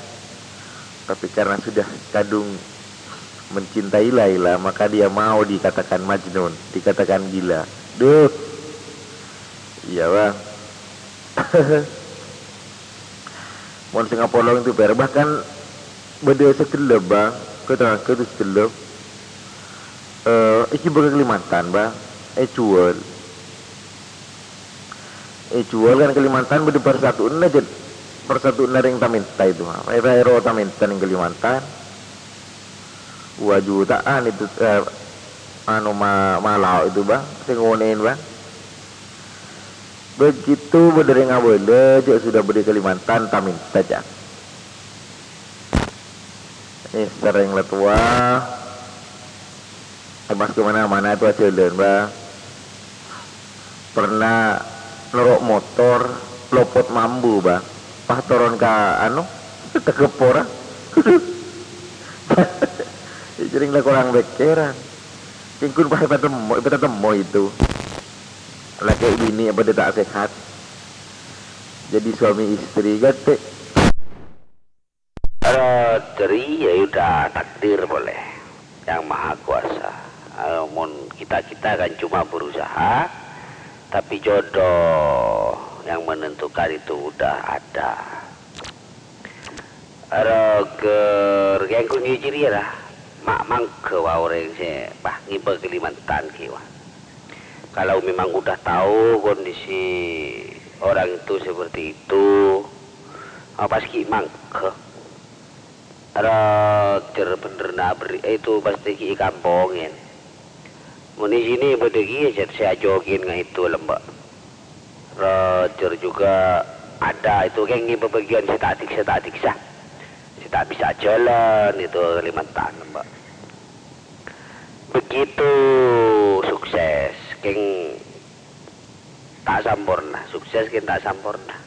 tapi karena sudah kadung mencintai Laila, maka dia mau dikatakan Majnun, dikatakan gila. Duh. Iya, Bang. Mon sè ngapolong itu, Per, bahkan bâdâ sè ghellâ', Bang, keterangga itu sè ghellâ'. Eh, iki bâkal Kalimantan, Bang. Èjhuwâl. Èjhuwâl kan Kalimantan bâdâ parsatuanna, jhât. Parsatuanna rèng Tamenta itu. Èro-èro Tamenta neng Kalimantan. Dua jutaan itu, eh, anu, ma-, malao itu, Bang. Sè ngonè'è, Bang. Begitu bâdâ rèng abâlâ, jhâ' sudah bâdâ Kalimantan, Tamenta, jhâ'. Eh, sèrèng la towa. Pas ka mana-mana itu ajhâlân, Bang. Pernah noro' motor, lopot mambu, Bang. Pas toron ka, anu, ka gheppor. Sèrèng la korang pèkkèran. Kèng ghun pas èpatemmo, èpatemmo itu. Lakè binè' padâ ta' sehat. Jadi suami istri, ghântè. Aduh, Misteri ya udah takdir boleh. Yang Maha Kuasa. Eh, mon kita-kita kan cuma berusaha, tapi jodoh yang menentukan itu udah ada. Roger, kèng kunci ciri lah. Ma' mangga wa orèng sè, bah, ngibâ Kalimantan kèya. Kalau memang udah tahu kondisi orang itu seperti itu, apa sè mangga? Roger bhender na' aberri', eh, itu pasti ghi' èkampongèn. Mon è sini bâdâ kèya jhât sè ajhughin nga' itu lembâ'. Roger juga ada itu, kèng ngibâ bâgiyân sè ta' diksa, ta' diksa. Sè ta' bisa jalan itu Kalimantan lembâ'. Begitu sukses, kèng ta' samporna, sukses kèng ta' samporna.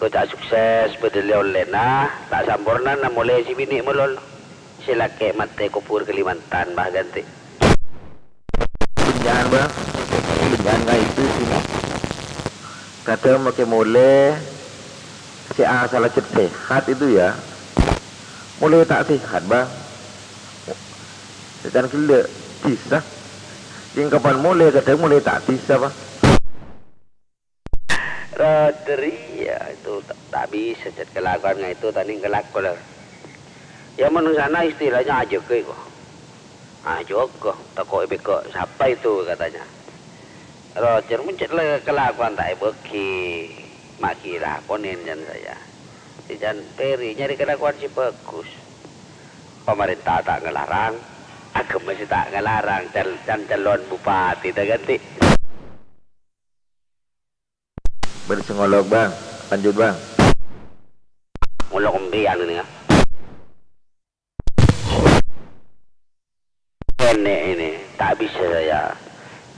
Ko ca' sukses bâdâ lè-ollèna, ta' samporna na molè sè binè' malolo. Sè lakè' matè kobhur Kalimantan, bah, ghântè. Bânnya'an, bah. Bânnya'an ka itu sini. Kadhâng makè molè sè asalla jhât sehat itu ya. Molè ta' sehat, bah. Sètan ghellâ' bisa. Sèngkapan molè, kadhâng molè ta' bisa, bah. Roger, iyâ, itu ta', ta' bisa, jhât kalakowan nga' itu ta' nèng kalako, lèr. Ya, manossana istilahnya ajâgâ iko. Ajâgâ, tako' èpèghâ' sapa itu, katanya. Roger, mon jhât la kalakowan ta' èbâghi, ma' ghi' lakonèn, can saya. Sè can pèrè nyarè kalakowan sè bhâghus. Pamarènta ta' ngalarang, aghâma sè ta' ngalarang, cal-, can calon bupati ta' ghântè. Bâdâ sè ngolok, Bang. Lanjut, Bang. Ngolok empiyan ini, ya. Nenek ini, tak bisa saya.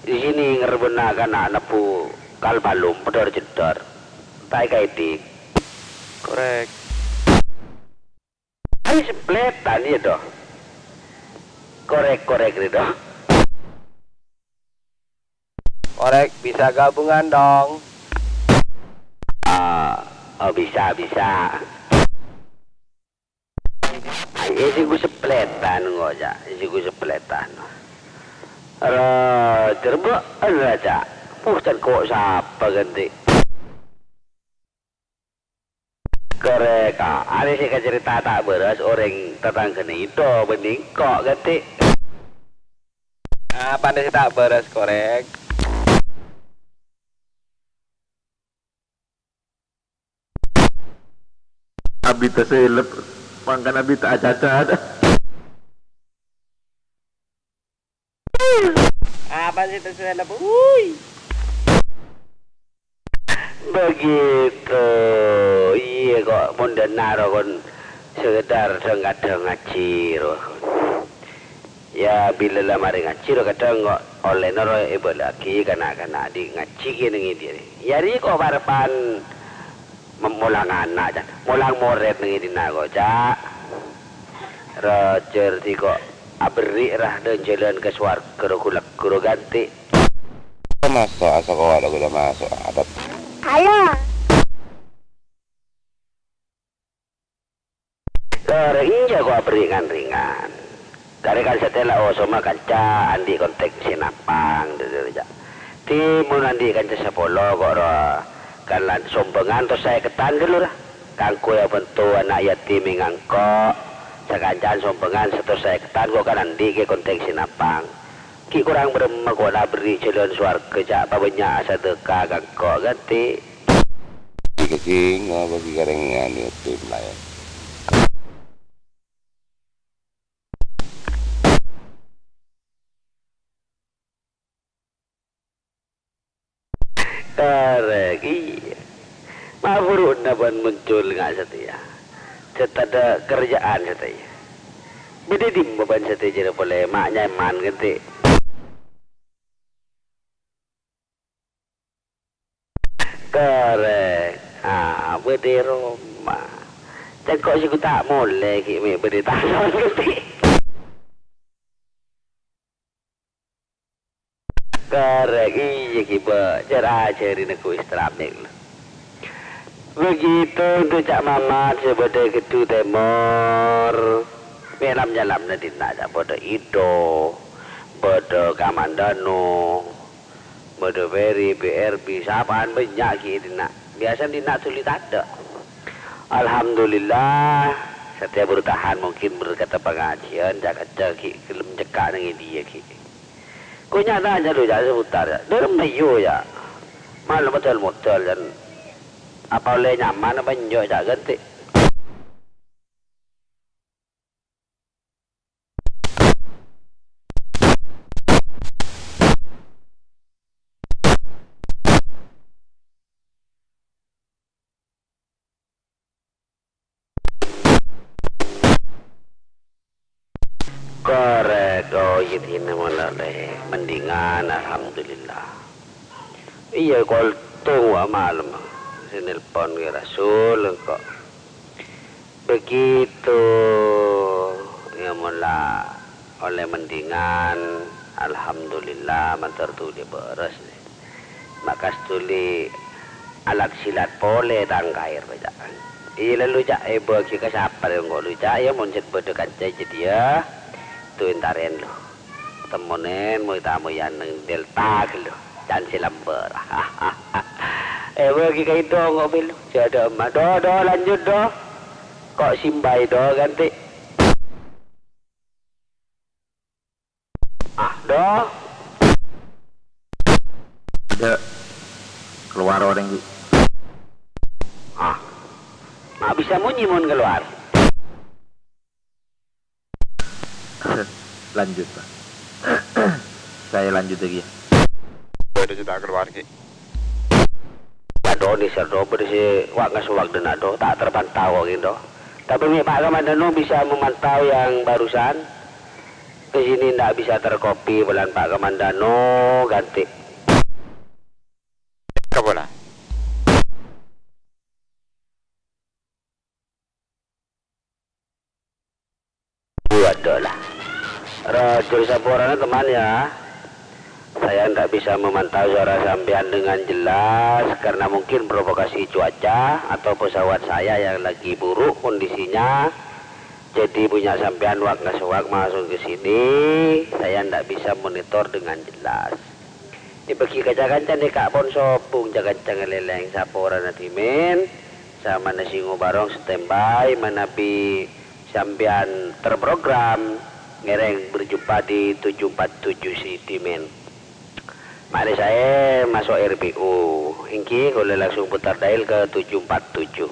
Di sini ngerebut anak-anak, nebu kal balum, pedor-jedor. Tak kaedik. Korek. Ayo sepletan, iya, doh. Korek-korek ini, doh. Korek, bisa gabungan dong. Ah, oh, bisa, bisa. Ayo, singgu sepletan, ngoca'. Singgu sepletan. Ra, cerba, raja. Puh, can ko' sapa ganti. Korek, ah, arè sè kacarèta ta' bârâs orèng tatangghâna Ito bân Ningko', ganti. Apa sè ta' bârâs, Korek? Abit taselep, mangkana abit acaca. Apa sih itu suara? Wuih. Begitu. Iyâ, ko' mon dâ' naro kon sekedar dhâng-kadhâng ngajhi, roh. Ya, bilâ la marè ngajhi, roh, kadhâng ko' ollèna, roh, èbâlâ'aghi ka na'-kana' andi' ngajhi kèya neng è dinna. Ya, rèya ko' parebbhân mem-, molang ana', can. Molang morèd neng è dinna ko', ca'. Roger ti ko' aberri' ra dhân-jhâlân ka sowarghâ, roh, ghulâ-ghulâ ganti. Maso' asakola ghulâ maso' adâp. Halo. Lorèng iyâ ko' aberri' ngan-rèngan. Karè kan satèya la osoma kanca andi' kontak sè napang, dâ-, dâ-, dâ-, ja. Ti mon andi' kanca sapolo ko' ro kalan sombhângan to saèkèdhân ghâllu ra. Kaangghuy abhânto ana' yatim è ngangko', sakanca'an sombhângan sato saèkèdhân ko' kan andi' kè kontak sè napang. Ghi' korang bârâmma ko' la aberri' jhâlân sowarghâ, ja' pabânnya' sadhâka ka engko' ganti. Kajing, oh, bagi kareng anu, tim lain. Karè, iyâ. Mabrukna bân muncul nga' satèya. Jhât tadâ' kerjaan satèya. Bâdâ è dimma bân satèya jârèya polè ma' nyèman ghânti. Karè. Ah, bâdâ è roma. Cengko' sè gu ta' molè ghi' mè' bâdâ è taon ghânti. Karè, iyâ, ghibâ, jâr-ajâri neggu' Islamik, lho. Begitu untuk Cak Mamat sè bâdâ è Gheddu Tèmor. Mè' lam-nyalamna dinna' Cak, bâdâ Ido, bâdâ Kamandano, bâdâ Ferry, B R B, sapa'an bânnya' ghi' è dinna'. Biyasana dinna' dhuli tadâ'. Alhamdulillah, satèya bertahan mungkin berkat pangajiân, ca-, ca-, ghi' ghellem cekka' neng è dhiyâ ghi'. Ko' nya-tanya lu, Cak, seputar, Cak. Dâremma iyâ, Cak. Malem modâl-modâl, Cak. Apa ollè nyaman apa enjâ', Cak, ghântè'. Korèk, oh, iyâ, dinna' molaè. Mendingan, alhamdulillah. Iyâ, koltong wa malem. Sè nelpon ghi' Rasul engko'. Begitu. Iyâ, mon la ollè mendingan, alhamdulillah, mandhâr dhuli bârâs. Ma' kas dhuli alat silat polè tang kaèr, Cak. Iyâ, la lu, Cak, èbâghi ka sapa rèya engko' lu, Cak, iyâ, mon sè bâdâ kanca è jâdiyâ, tu èntarèn lu. Temmonèn moy-tamoyan neng Delta ghâllu, can sè lambâr. Èbâghi ka Ido engko' bhâi lu. Jhâ' dâ' emma. Do, Do, lanjut, Do. Ko' simbai, Do, ghântè'. Ah, Do. Ada keluar orang, Ki. Ah, ma' bisa monyi mon kalowar. Lanjut, Pak. Saya lanjut lagi, ya. Ada cerita keluar, Ki. Aduh, ini serdo berisi wak ngeswak dan aduh, tak terpantau gitu. Tapi ini Pak Kamandano bisa memantau yang barusan. Ke sini ndak bisa terkopi, bulan Pak Kamandano ganti. Kapola. Waduh lah. Roger saporana teman ya. Saya ndak bisa memantau suara sampean dengan jelas karena mungkin provokasi cuaca atau pesawat saya yang lagi buruk kondisinya. Jadi punya sampean wak ngeswak masuk ke sini, saya ndak bisa monitor dengan jelas. Dibagi kaca-kaca nih Kak pon sobung, ca-kanca ngeleleng saporana dimen. Samana singo barong standby manabi sampean terprogram ngereng berjumpa di tujuh empat tujuh si dimen. Mari saya masuk R P U. Enggi, boleh langsung putar dial ke tujuh empat tujuh.